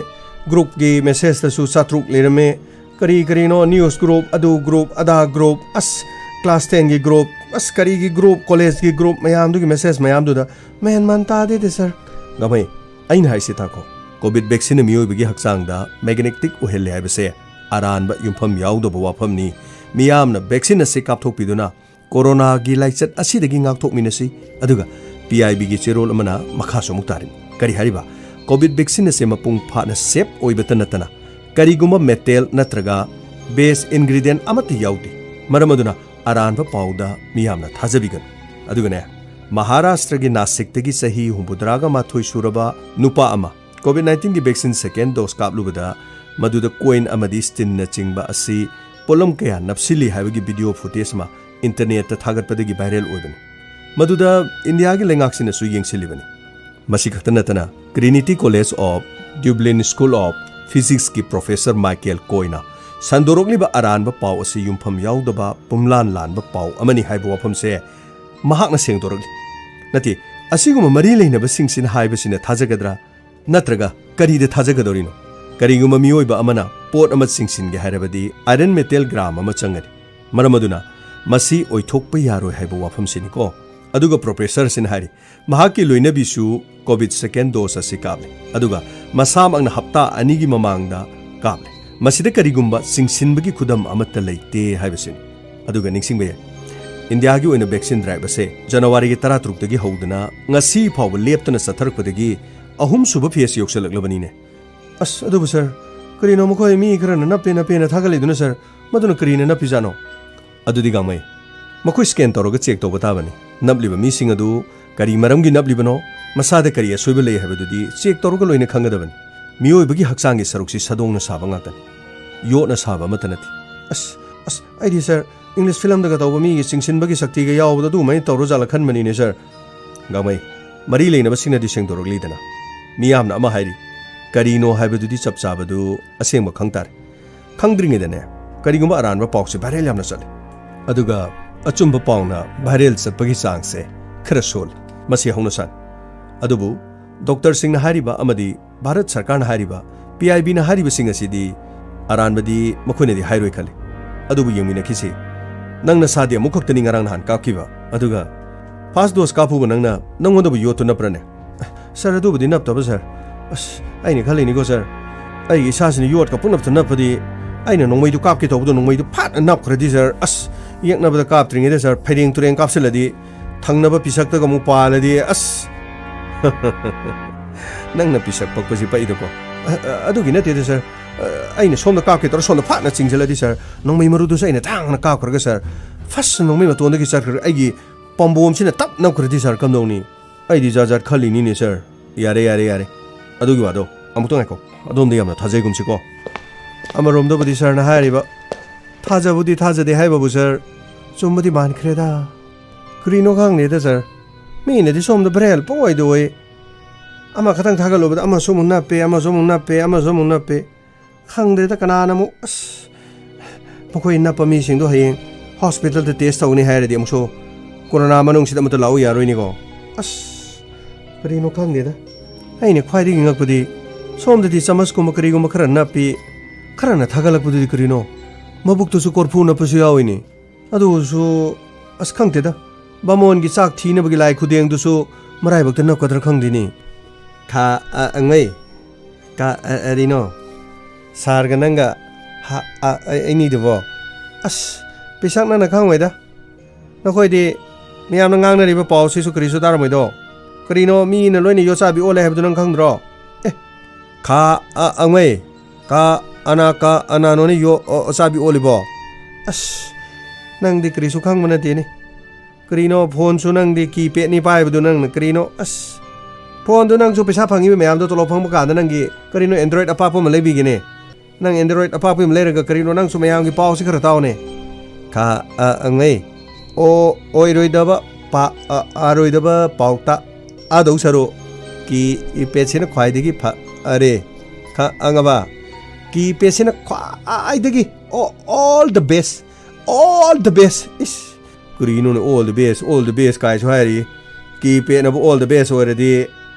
ꯒ꯭ꯔꯨꯞꯀꯤ ꯃꯦꯁꯦꯖꯇꯁꯨ ꯆꯥꯇ꯭ꯔꯨꯛ ꯂꯩꯔꯝꯃꯦ, ꯀꯔꯤ ꯀꯔꯤꯅꯣ, ꯅ꯭ꯌꯨꯁ ꯒ꯭ꯔꯨꯞ, ꯑꯗꯨ ꯒ꯭ꯔꯨꯞ, ꯑꯗꯥ ꯒ꯭ꯔꯨꯞ, ꯑꯁ, ꯀ꯭ꯂꯥꯁ ꯇꯦꯟꯒꯤ ꯒ꯭ꯔꯨꯞ, ꯑꯁ, ꯀꯔꯤꯒꯤ ꯒ꯭ꯔꯨꯞ, ꯀꯣꯂꯦꯖꯀꯤ ꯒ꯭ꯔꯨꯞ ꯃꯌꯥꯝꯗꯨꯒꯤ ꯃꯦꯁꯦꯖ ꯃꯌꯥꯝꯗꯨꯗ ꯃꯦꯟ ꯃꯥꯟ ꯇꯥꯗꯦꯗ, ꯁꯥꯔ꯫ ꯒꯥꯡꯃꯩ, ꯑꯩꯅ ꯍꯥꯏꯁꯤ ꯇꯥꯈꯣ, ꯀꯣꯚꯤꯗ ꯚꯦꯛꯁꯤꯟꯅ ꯃꯤꯑꯣꯏꯕꯒꯤ ꯍꯛꯆꯥꯡꯗ ꯃꯦꯒꯅꯦꯇꯤꯛ ꯑꯣꯏꯍꯜꯂꯦ ꯍꯥꯏꯕꯁꯦ ꯑꯔꯥꯟꯕ, ꯌꯨꯝꯐꯝ ꯌꯥꯎꯗꯕ ꯋꯥꯐꯝꯅꯤ꯫ ꯃꯤꯌꯥꯝꯅ ꯚꯦꯛꯁꯤꯟ ꯑꯁꯤ ꯀꯥꯞꯊꯣꯛꯄꯤꯗꯨꯅ ꯀꯣꯔꯣꯅꯥꯒꯤ ꯂꯥꯏꯆꯠ ꯑꯁꯤꯗꯒꯤ ꯉꯥꯛꯊꯣꯛꯃꯤꯟꯅꯁꯤ꯫ ꯑꯗꯨꯒ ꯄꯤ ꯑꯥꯏ ꯕꯤꯒꯤ ꯆꯦꯔꯣꯜ ꯑꯃꯅ ꯃꯈꯥꯁꯨ ꯑꯃꯨꯛ ꯇꯥꯔꯤ꯫ ꯀꯔꯤ ꯍꯥꯏꯔꯤꯕ? ꯀꯣꯚꯤꯗ ꯚꯦꯛꯁꯤꯟ ꯑꯁꯦ ꯃꯄꯨꯡ ꯐꯥꯅ ꯁꯦꯐ ꯑꯣꯏꯕꯇ ꯅꯠꯇꯅ ꯀꯔꯤꯒꯨꯝꯕ ꯃꯦꯇꯦꯜ ꯅꯠꯇ꯭ꯔꯒ ꯕꯦꯁ ꯏꯟꯒ꯭ꯔꯤꯗꯤꯌꯦꯟꯠ ꯑꯃꯠꯇ ꯌꯥꯎꯗꯦ꯫ ꯃꯔꯝ ꯑꯗꯨꯅ ꯑꯔꯥꯟꯕ ꯄꯥꯎꯗ ꯃꯤꯌꯥꯝꯅ ꯊꯥꯖꯕꯤꯒꯅꯨ꯫ ꯑꯗꯨꯒꯅꯦ, ꯃꯍꯥꯔꯥꯁꯇ꯭ꯔꯒꯤ ꯅꯥꯁꯤꯛꯇꯒꯤ ꯆꯍꯤ ꯍꯨꯝꯐꯨꯇꯔꯥꯒ ꯃꯥꯊꯣꯏ ꯁꯨꯔꯕ ꯅꯨꯄꯥ ꯑꯃ ꯀꯣꯚꯤꯗ ꯅꯥꯏꯟꯇꯤꯟꯒꯤ ꯚꯦꯛꯁꯤꯟ ꯁꯦꯀꯦꯟ ꯗꯣꯁ ꯀꯥꯞꯂꯨꯕꯗ ꯃꯗꯨꯗ ꯀꯣꯏꯟ ꯑꯃꯗꯤ ꯁ꯭ꯇꯤꯟꯅꯆꯤꯡꯕ ꯑꯁꯤ ꯄꯣꯠꯂꯝ ꯀꯌꯥ ꯅꯞꯁꯤꯜꯂꯤ ꯍꯥꯏꯕꯒꯤ ꯚꯤꯗꯤꯑꯣ ꯐꯨꯇꯦꯖ ꯑꯃ ꯏꯟꯇꯔꯅꯦꯠꯇ ꯊꯥꯒꯠꯄꯗꯒꯤ ꯚꯥꯏꯔꯦꯜ ꯑꯣꯏꯕꯅꯤ꯫ ꯃꯗꯨꯗ ꯏꯟꯗꯤꯌꯥꯒꯤ ꯂꯩꯉꯥꯛꯁꯤꯅꯁꯨ ꯌꯦꯡꯁꯤꯜꯂꯤꯕꯅꯤ꯫ ꯃꯁꯤ ꯈꯛꯇ ꯅꯠꯇꯅ, Trinity college of Dublin school of ꯐꯤꯖꯤꯛꯁꯀꯤ ꯄ꯭ꯔꯣꯐꯦꯁꯔ ꯃꯥꯏꯀꯦꯜ ꯀꯣꯏꯅ ꯁꯟꯗꯣꯔꯛꯂꯤꯕ ꯑꯔꯥꯟꯕ ꯄꯥꯎ ꯑꯁꯤ ꯌꯨꯝꯐꯝ ꯌꯥꯎꯗꯕ, ꯄꯨꯝꯂꯥꯟ ꯂꯥꯟꯕ ꯄꯥꯎ ꯑꯃꯅꯤ ꯍꯥꯏꯕ ꯋꯥꯐꯝꯁꯦ ꯃꯍꯥꯛꯅ ꯁꯦꯡꯗꯣꯔꯛꯂꯤ꯫ ꯅꯠꯇꯦ, ꯑꯁꯤꯒꯨꯝꯕ ꯃꯔꯤ ꯂꯩꯅꯕꯁꯤꯡꯁꯤꯅ ꯍꯥꯏꯕꯁꯤꯅ ꯊꯥꯖꯒꯗ꯭ꯔꯥ? ꯅꯠꯇ꯭ꯔꯒ ꯀꯔꯤꯗ ꯊꯥꯖꯒꯗꯧꯔꯤꯅꯣ? ꯀꯔꯤꯒꯨꯝꯕ ꯃꯤꯑꯣꯏꯕ ꯑꯃꯅ ꯄꯣꯠ ꯑꯃ ꯆꯤꯡꯁꯤꯟꯒꯦ ꯍꯥꯏꯔꯕꯗꯤ ꯑꯥꯏꯔꯟ ꯃꯦꯇꯦꯜ ꯒ꯭ꯔꯥꯝ ꯑꯃ ꯆꯪꯒꯅꯤ꯫ ꯃꯔꯝ ꯑꯗꯨꯅ ꯃꯁꯤ ꯑꯣꯏꯊꯣꯛꯄ ꯌꯥꯔꯣꯏ ꯍꯥꯏꯕ ꯋꯥꯐꯝꯁꯤꯅꯤꯀꯣ꯫ ꯑꯗꯨꯒ ꯄ꯭ꯔꯣꯐꯦꯁꯔꯁꯤꯅ ꯍꯥꯏꯔꯤ, ꯃꯍꯥꯛꯀꯤ ꯂꯣꯏꯅꯕꯤꯁꯨ ꯀꯣꯚꯤꯗ ꯁꯦꯀꯦꯟ ꯗꯣꯁ ꯑꯁꯤ ꯀꯥꯞꯂꯦ, ꯑꯗꯨꯒ ꯃꯁꯥꯃꯛꯅ ꯍꯞꯇꯥ ꯑꯅꯤꯒꯤ ꯃꯃꯥꯡꯗ ꯀꯥꯞꯂꯦ꯫ ꯃꯁꯤꯗ ꯀꯔꯤꯒꯨꯝꯕ ꯆꯤꯡꯁꯤꯟꯕꯒꯤ ꯈꯨꯗꯝ ꯑꯃꯠꯇ ꯂꯩꯇꯦ ꯍꯥꯏꯕꯁꯤꯅꯤ꯫ ꯑꯗꯨꯒ ꯅꯤꯡꯁꯤꯡꯕ ꯌꯥꯏ, ꯏꯟꯗꯤꯌꯥꯒꯤ ꯑꯣꯏꯅ ꯚꯦꯛꯁꯤꯟ ꯗ꯭ꯔꯥꯏꯚ ꯑꯁꯦ ꯖꯅꯋꯥꯔꯤꯒꯤ ꯇꯔꯥꯇꯔꯨꯛꯇꯒꯤ ꯍꯧꯗꯨꯅ ꯉꯁꯤ ꯐꯥꯎꯕ ꯂꯦꯞꯇꯅ ꯆꯠꯊꯔꯛꯄꯗꯒꯤ ꯑꯍꯨꯝꯁꯨꯕ ꯐꯦꯁ ꯌꯧꯁꯜꯂꯛꯂꯕꯅꯤꯅꯦ꯫ ꯑꯁ, ꯑꯗꯨꯕꯨ ꯁꯥꯔ, ꯀꯔꯤꯅꯣ ꯃꯈꯣꯏ ꯃꯤ ꯈꯔꯅ ꯅꯞꯄꯦ ꯅꯞꯄꯦꯅ ꯊꯥꯒꯠꯂꯤꯗꯨꯅ ꯁꯥꯔ? ꯃꯗꯨꯅ ꯀꯔꯤꯅ ꯅꯞꯄꯤꯖꯥꯠꯅꯣ? ꯑꯗꯨꯗꯤ ꯒꯥꯡꯃꯩ, ꯃꯈꯣꯏ ꯁ꯭ꯀꯦꯟ ꯇꯧꯔꯒ ꯆꯦꯛ ꯇꯧꯕ ꯇꯥꯕꯅꯤ꯫ ꯅꯞꯂꯤꯕ ꯃꯤꯁꯤꯡ ꯑꯗꯨ ꯀꯔꯤ ꯃꯔꯝꯒꯤ ꯅꯞꯂꯤꯕꯅꯣ, ꯃꯁꯥꯗ ꯀꯔꯤ ꯑꯁꯣꯏꯕ ꯂꯩ ꯍꯥꯏꯕꯗꯨꯗꯤ ꯆꯦꯛ ꯇꯧꯔꯒ ꯂꯣꯏꯅ ꯈꯪꯒꯗꯕꯅꯤ꯫ ꯃꯤꯑꯣꯏꯕꯒꯤ ꯍꯛꯆꯥꯡꯒꯤ ꯁꯔꯨꯛꯁꯤ ꯁꯥꯗꯣꯡꯅ ꯁꯥꯕ ꯉꯥꯛꯇꯅꯤ, ꯌꯣꯠꯅ ꯁꯥꯕ ꯑꯃꯠꯇ ꯅꯠꯇꯦ꯫ ꯑꯁ, ꯑꯁ, ꯑꯩꯗꯤ ꯁꯥꯔ, ꯏꯪꯂꯤꯁ ꯐꯤꯂꯝꯗꯒ ꯇꯧꯕ ꯃꯤꯒꯤ ꯆꯤꯡꯁꯤꯟꯕꯒꯤ ꯁꯛꯇꯤꯒ ꯌꯥꯎꯕꯗꯣ ꯑꯗꯨꯃꯥꯏꯅ ꯇꯧꯔꯖꯥꯠꯂ ꯈꯟꯕꯅꯤꯅꯦ ꯁꯥꯔ꯫ ꯒꯥꯡꯃꯩ, ꯃꯔꯤ ꯂꯩꯅꯕꯁꯤꯡꯅꯗꯤ ꯁꯦꯡꯗꯣꯔꯛꯂꯤꯗꯅ꯫ ꯃꯤꯌꯥꯝꯅ ꯑꯃ ꯍꯥꯏꯔꯤ, ꯀꯔꯤꯅꯣ ꯍꯥꯏꯕꯗꯨꯗꯤ ꯆꯞ ꯆꯥꯕꯗꯨ ꯑꯁꯦꯡꯕ ꯈꯪ ꯇꯥꯔꯦ꯫ ꯈꯪꯗ꯭ꯔꯤꯉꯩꯗꯅꯦ, ꯀꯔꯤꯒꯨꯝꯕ ꯑꯔꯥꯟꯕ ꯄꯥꯎꯁꯦ ꯚꯥꯏꯔꯦꯜ ꯌꯥꯝꯅ ꯆꯠꯂꯤ, ꯑꯗꯨꯒ ꯑꯆꯨꯝꯕ ꯄꯥꯎꯅ ꯚꯥꯏꯔꯦꯜ ꯆꯠꯄꯒꯤ ꯆꯥꯡꯁꯦ ꯈꯔ ꯁꯣꯜꯂꯤ꯫ ꯃꯁꯤ ꯍꯧꯅ ꯁꯥꯅꯤ꯫ ꯑꯗꯨꯕꯨ ꯗꯣꯛꯇꯔꯁꯤꯡꯅ ꯍꯥꯏꯔꯤꯕ ꯑꯃꯗꯤ ꯚꯥꯔꯠ ꯁꯔꯀꯥꯔꯅ ꯍꯥꯏꯔꯤꯕ, ꯄꯤ ꯑꯥꯏ ꯕꯤꯅ ꯍꯥꯏꯔꯤꯕꯁꯤꯡ ꯑꯁꯤꯗꯤ ꯑꯔꯥꯟꯕꯗꯤ ꯃꯈꯣꯏꯅꯗꯤ ꯍꯥꯏꯔꯣꯏ ꯈꯜꯂꯤ꯫ ꯑꯗꯨꯕꯨ ꯌꯦꯡꯃꯤꯟꯅꯈꯤꯁꯤ꯫ ꯅꯪ ꯅꯁꯥꯗꯤ ꯑꯃꯨꯛ ꯈꯛꯇꯅꯤ ꯉꯔꯥꯡ ꯅꯍꯥꯟ ꯀꯥꯞꯈꯤꯕ, ꯑꯗꯨꯒ ꯐꯥꯔꯁ ꯗꯣꯁ ꯀꯥꯞꯄꯨꯕ ꯅꯪꯅ ꯅꯪꯉꯣꯟꯗꯕꯨ ꯌꯣꯠꯇꯨ ꯅꯞꯄ꯭ꯔꯅꯦ? ꯁꯥꯔ, ꯑꯗꯨꯕꯨꯗꯤ ꯅꯞꯇꯕ ꯁꯥꯔ꯫ ꯑꯁ, ꯑꯩꯅ ꯈꯜꯂꯤꯅꯤꯀꯣ ꯁꯥꯔ, ꯑꯩꯒꯤ ꯏꯁꯥꯁꯤꯅ ꯌꯣꯠꯀ ꯄꯨꯝꯅꯞꯇ ꯅꯞꯄꯗꯤ ꯑꯩꯅ ꯅꯣꯡꯃꯩꯗꯨ ꯀꯥꯞꯀꯦ ꯇꯧꯕꯗꯣ ꯅꯣꯡꯃꯩꯗꯨ ꯐꯥꯠꯅ ꯅꯞꯈ꯭ꯔꯗꯤ ꯁꯥꯔ꯫ ꯑꯁ, ꯌꯦꯛꯅꯕꯗ ꯀꯥꯞꯇ꯭ꯔꯤꯉꯩꯗ ꯁꯥꯔ, ꯐꯩꯔꯦꯡ ꯇꯨꯔꯦꯡ ꯀꯥꯞꯁꯤꯜꯂꯗꯤ ꯊꯪꯅꯕ ꯄꯤꯁꯛꯇꯒ ꯑꯃꯨꯛ ꯄꯥꯜꯂꯗꯤ, ꯑꯁ꯫ ꯅꯪꯅ ꯄꯤꯁꯛ ꯄꯛꯄꯁꯤ ꯄꯛꯏꯗꯀꯣ꯫ ꯑ, ꯑ, ꯑꯗꯨꯒꯤ ꯅꯠꯇꯦꯗ ꯁꯥꯔ꯫ ꯑ, ꯑꯩꯅ ꯁꯣꯝꯗ ꯀꯥꯞꯀꯦ ꯇꯧꯔ ꯁꯣꯝꯗ ꯐꯥꯠꯅ ꯆꯤꯡꯁꯤꯜꯂꯗꯤ ꯁꯥꯔ, ꯅꯣꯡꯃꯩ ꯃꯔꯨꯗꯨꯁꯨ ꯑꯩꯅ ꯊꯥꯡꯅ ꯀꯥꯞꯈ꯭ꯔꯒ ꯁꯥꯔ, ꯐꯁ ꯅꯣꯡꯃꯩ ꯃꯇꯣꯟꯗꯒꯤ ꯆꯠꯈ꯭ꯔꯒ ꯑꯩꯒꯤ ꯄꯥꯝꯕꯣꯝꯁꯤꯅ ꯇꯞ ꯅꯞꯈ꯭ꯔꯗꯤ ꯁꯥꯔ ꯀꯝꯗꯧꯅꯤ? ꯑꯩꯗꯤ ꯖꯥꯠ ꯖꯥꯠ ꯈꯜꯂꯤꯅꯤꯅꯦ ꯁꯥꯔ꯫ ꯌꯥꯔꯦ, ꯌꯥꯔꯦ, ꯌꯥꯔꯦ꯫ ꯑꯗꯨꯒꯤ ꯋꯥꯗꯣ ꯑꯃꯨꯛꯇ ꯉꯥꯏꯈꯣ꯫ ꯑꯗꯣꯝꯗ ꯌꯥꯝꯅ ꯊꯥꯖꯩꯒꯨꯝꯁꯤꯀꯣ꯫ ꯑꯃꯔꯣꯝꯗꯕꯨꯗꯤ ꯁꯥꯔꯅ ꯍꯥꯏꯔꯤꯕ ꯊꯥꯖꯕꯨꯗꯤ ꯊꯥꯖꯗꯦ ꯍꯥꯏꯕꯕꯨ ꯁꯥꯔ, ꯆꯨꯝꯕꯗꯤ ꯃꯥꯟꯈ꯭ꯔꯦꯗ꯫ ꯀꯔꯤꯅꯣ ꯈꯪꯗꯦꯗ ꯁꯥꯔ, ꯃꯤꯅꯗꯤ ꯁꯣꯝꯗ ꯚꯥꯏꯔꯦꯜ ꯄꯪꯑꯣꯏꯗ ꯑꯣꯏ꯫ ꯑꯃꯈꯛꯇꯪ ꯊꯥꯒꯠꯂꯨꯕꯗ ꯑꯃꯁꯨ ꯑꯃꯨꯛ ꯅꯞꯄꯦ, ꯑꯃꯁꯨ ꯑꯃꯨꯛ ꯅꯞꯄꯦ, ꯑꯃꯁꯨ ꯑꯃꯨꯛ ꯅꯞꯄꯦ꯫ ꯈꯪꯗ꯭ꯔꯦꯗ ꯀꯅꯥꯅ ꯑꯃꯨꯛ, ꯑꯁ, ꯃꯈꯣꯏ ꯅꯞꯄ ꯃꯤꯁꯤꯡꯗꯣ ꯍꯌꯦꯡ ꯍꯣꯁꯄꯤꯇꯥꯜꯗ ꯇꯦꯁ ꯇꯧꯅꯤ ꯍꯥꯏꯔꯗꯤ ꯑꯃꯨꯛꯁꯨ ꯀꯣꯔꯣꯅꯥ ꯃꯅꯨꯡꯁꯤꯗ ꯑꯃꯠꯇ ꯂꯥꯛꯎ ꯌꯥꯔꯣꯏꯅꯤꯀꯣ꯫ ꯑꯁ, ꯀꯔꯤꯅꯣ ꯈꯪꯗꯦꯗ꯫ ꯑꯩꯅ ꯈ꯭ꯋꯥꯏꯗꯒꯤ ꯉꯛꯄꯗꯤ ꯁꯣꯝꯗꯗꯤ ꯆꯃꯁꯀꯨꯝꯕ ꯀꯔꯤꯒꯨꯝꯕ ꯈꯔ ꯅꯞꯄꯤ, ꯈꯔꯅ ꯊꯥꯒꯠꯂꯛꯄꯗꯨꯗꯤ ꯀꯔꯤꯅꯣ? ꯃꯕꯨꯛꯇꯨꯁꯨ ꯀꯣꯔꯐꯨ ꯅꯞꯄꯁꯨ ꯌꯥꯎꯏꯅꯦ꯫ ꯑꯗꯨꯁꯨ, ꯑꯁ, ꯈꯪꯗꯦꯗ꯫ ꯕꯥꯃꯣꯟꯒꯤ ꯆꯥꯛ ꯊꯤꯅꯕꯒꯤ ꯂꯥꯏ ꯈꯨꯗꯦꯡꯗꯨꯁꯨ ꯃꯔꯥꯏꯕꯛꯇ ꯅꯞꯀꯗ꯭ꯔꯥ ꯈꯪꯗꯦꯅꯦ꯫ ꯈꯥ ꯑ, ꯑꯉꯩ꯫ ꯀ-, ꯑ-, ꯑꯔꯤꯅꯣ, ꯁꯥꯔꯒ ꯅꯪꯒ ꯍ-, ꯑ-, ꯑ-, ꯑꯅꯤꯗꯨꯕꯣ? ꯑꯁ, ꯄꯤꯁꯛ ꯅꯪꯅ ꯈꯪꯉꯣꯏꯗ꯫ ꯅꯈꯣꯏꯗꯤ ꯃꯤꯌꯥꯝꯅ ꯉꯥꯡꯅꯔꯤꯕ ꯄꯥꯎꯁꯤꯁꯨ ꯀꯔꯤꯁꯨ ꯇꯥꯔꯝꯃꯣꯏꯗꯣ꯫ ꯀꯔꯤꯅꯣ, ꯃꯤꯅ ꯂꯣꯏꯅ ꯌꯣꯠꯆꯥꯕꯤ ꯑꯣꯜꯂꯦ ꯍꯥꯏꯕꯗꯨ ꯅꯪ ꯈꯪꯗ꯭ꯔꯣ? ꯑꯦ, ꯈꯥ ꯑ-, ꯑꯉꯩ, ꯀ-, ꯑꯅꯥ ꯀ-, ꯑꯅꯥꯅꯣꯅꯦ ꯌꯣ-, ꯑ-, ꯑꯆꯥꯕꯤ ꯑꯣꯜꯂꯤꯕꯣ? ꯑꯁ, ꯅꯪꯗꯤ ꯀꯔꯤꯁꯨ ꯈꯪꯕ ꯅꯠꯇꯦꯅꯦ꯫ ꯀꯔꯤꯅꯣ, ꯐꯣꯟꯁꯨ ꯅꯪꯗꯤ ꯀꯤꯄꯦꯗꯅꯤ ꯄꯥꯏꯕꯗꯨ ꯅꯪꯅ? ꯀꯔꯤꯅꯣ? ꯑꯁ, ꯐꯣꯟꯗꯨ ꯅꯪꯁꯨ ꯄꯩꯁꯥ ꯐꯪꯉꯤꯕ ꯃꯌꯥꯝꯗꯣ ꯇꯣꯂꯣꯞ ꯐꯪꯕ ꯀꯥꯟꯗ ꯅꯪꯒꯤ ꯀꯔꯤꯅꯣ Android ꯑꯄꯥꯛꯄ ꯑꯃ ꯂꯩꯕꯤꯒꯦꯅꯦ? ꯅꯪ Android ꯑꯄꯥꯛꯄ ꯑꯃ ꯂꯩꯔꯒ ꯀꯔꯤꯅꯣ, ꯅꯪꯁꯨ ꯃꯌꯥꯝꯒꯤ ꯄꯥꯎꯁꯤ ꯈꯔ ꯇꯥꯎꯅꯦ꯫ ꯈꯥ ꯑ ꯑꯉꯩ꯫ ꯑꯣ, ꯑꯣꯏꯔꯣꯏꯗꯕ ꯄꯥ-, ꯑ-, ꯑꯔꯣꯏꯗꯕ ꯄꯥꯎꯇ ꯑꯗꯧ ꯁꯔꯨ꯫ ꯀꯤꯄꯦꯗꯁꯤꯅ ꯈ꯭ꯋꯥꯏꯗꯒꯤ ꯐꯔꯦ꯫ ꯈꯥ ꯑꯉꯕ꯫ ꯀꯤꯄꯦꯗꯁꯤꯅ ꯈ꯭ꯋꯥꯏꯗꯒꯤ, ꯑꯣ, all the best꯫ All the best꯫ ꯏꯁ, ꯀꯔꯤꯅꯣꯅꯦ all the best, all the best ꯀꯥꯏꯁꯨ ꯍꯥꯏꯔꯤ? ꯀꯤꯄꯦꯗꯅꯕꯨ all the best ꯑꯣꯏꯔꯗꯤ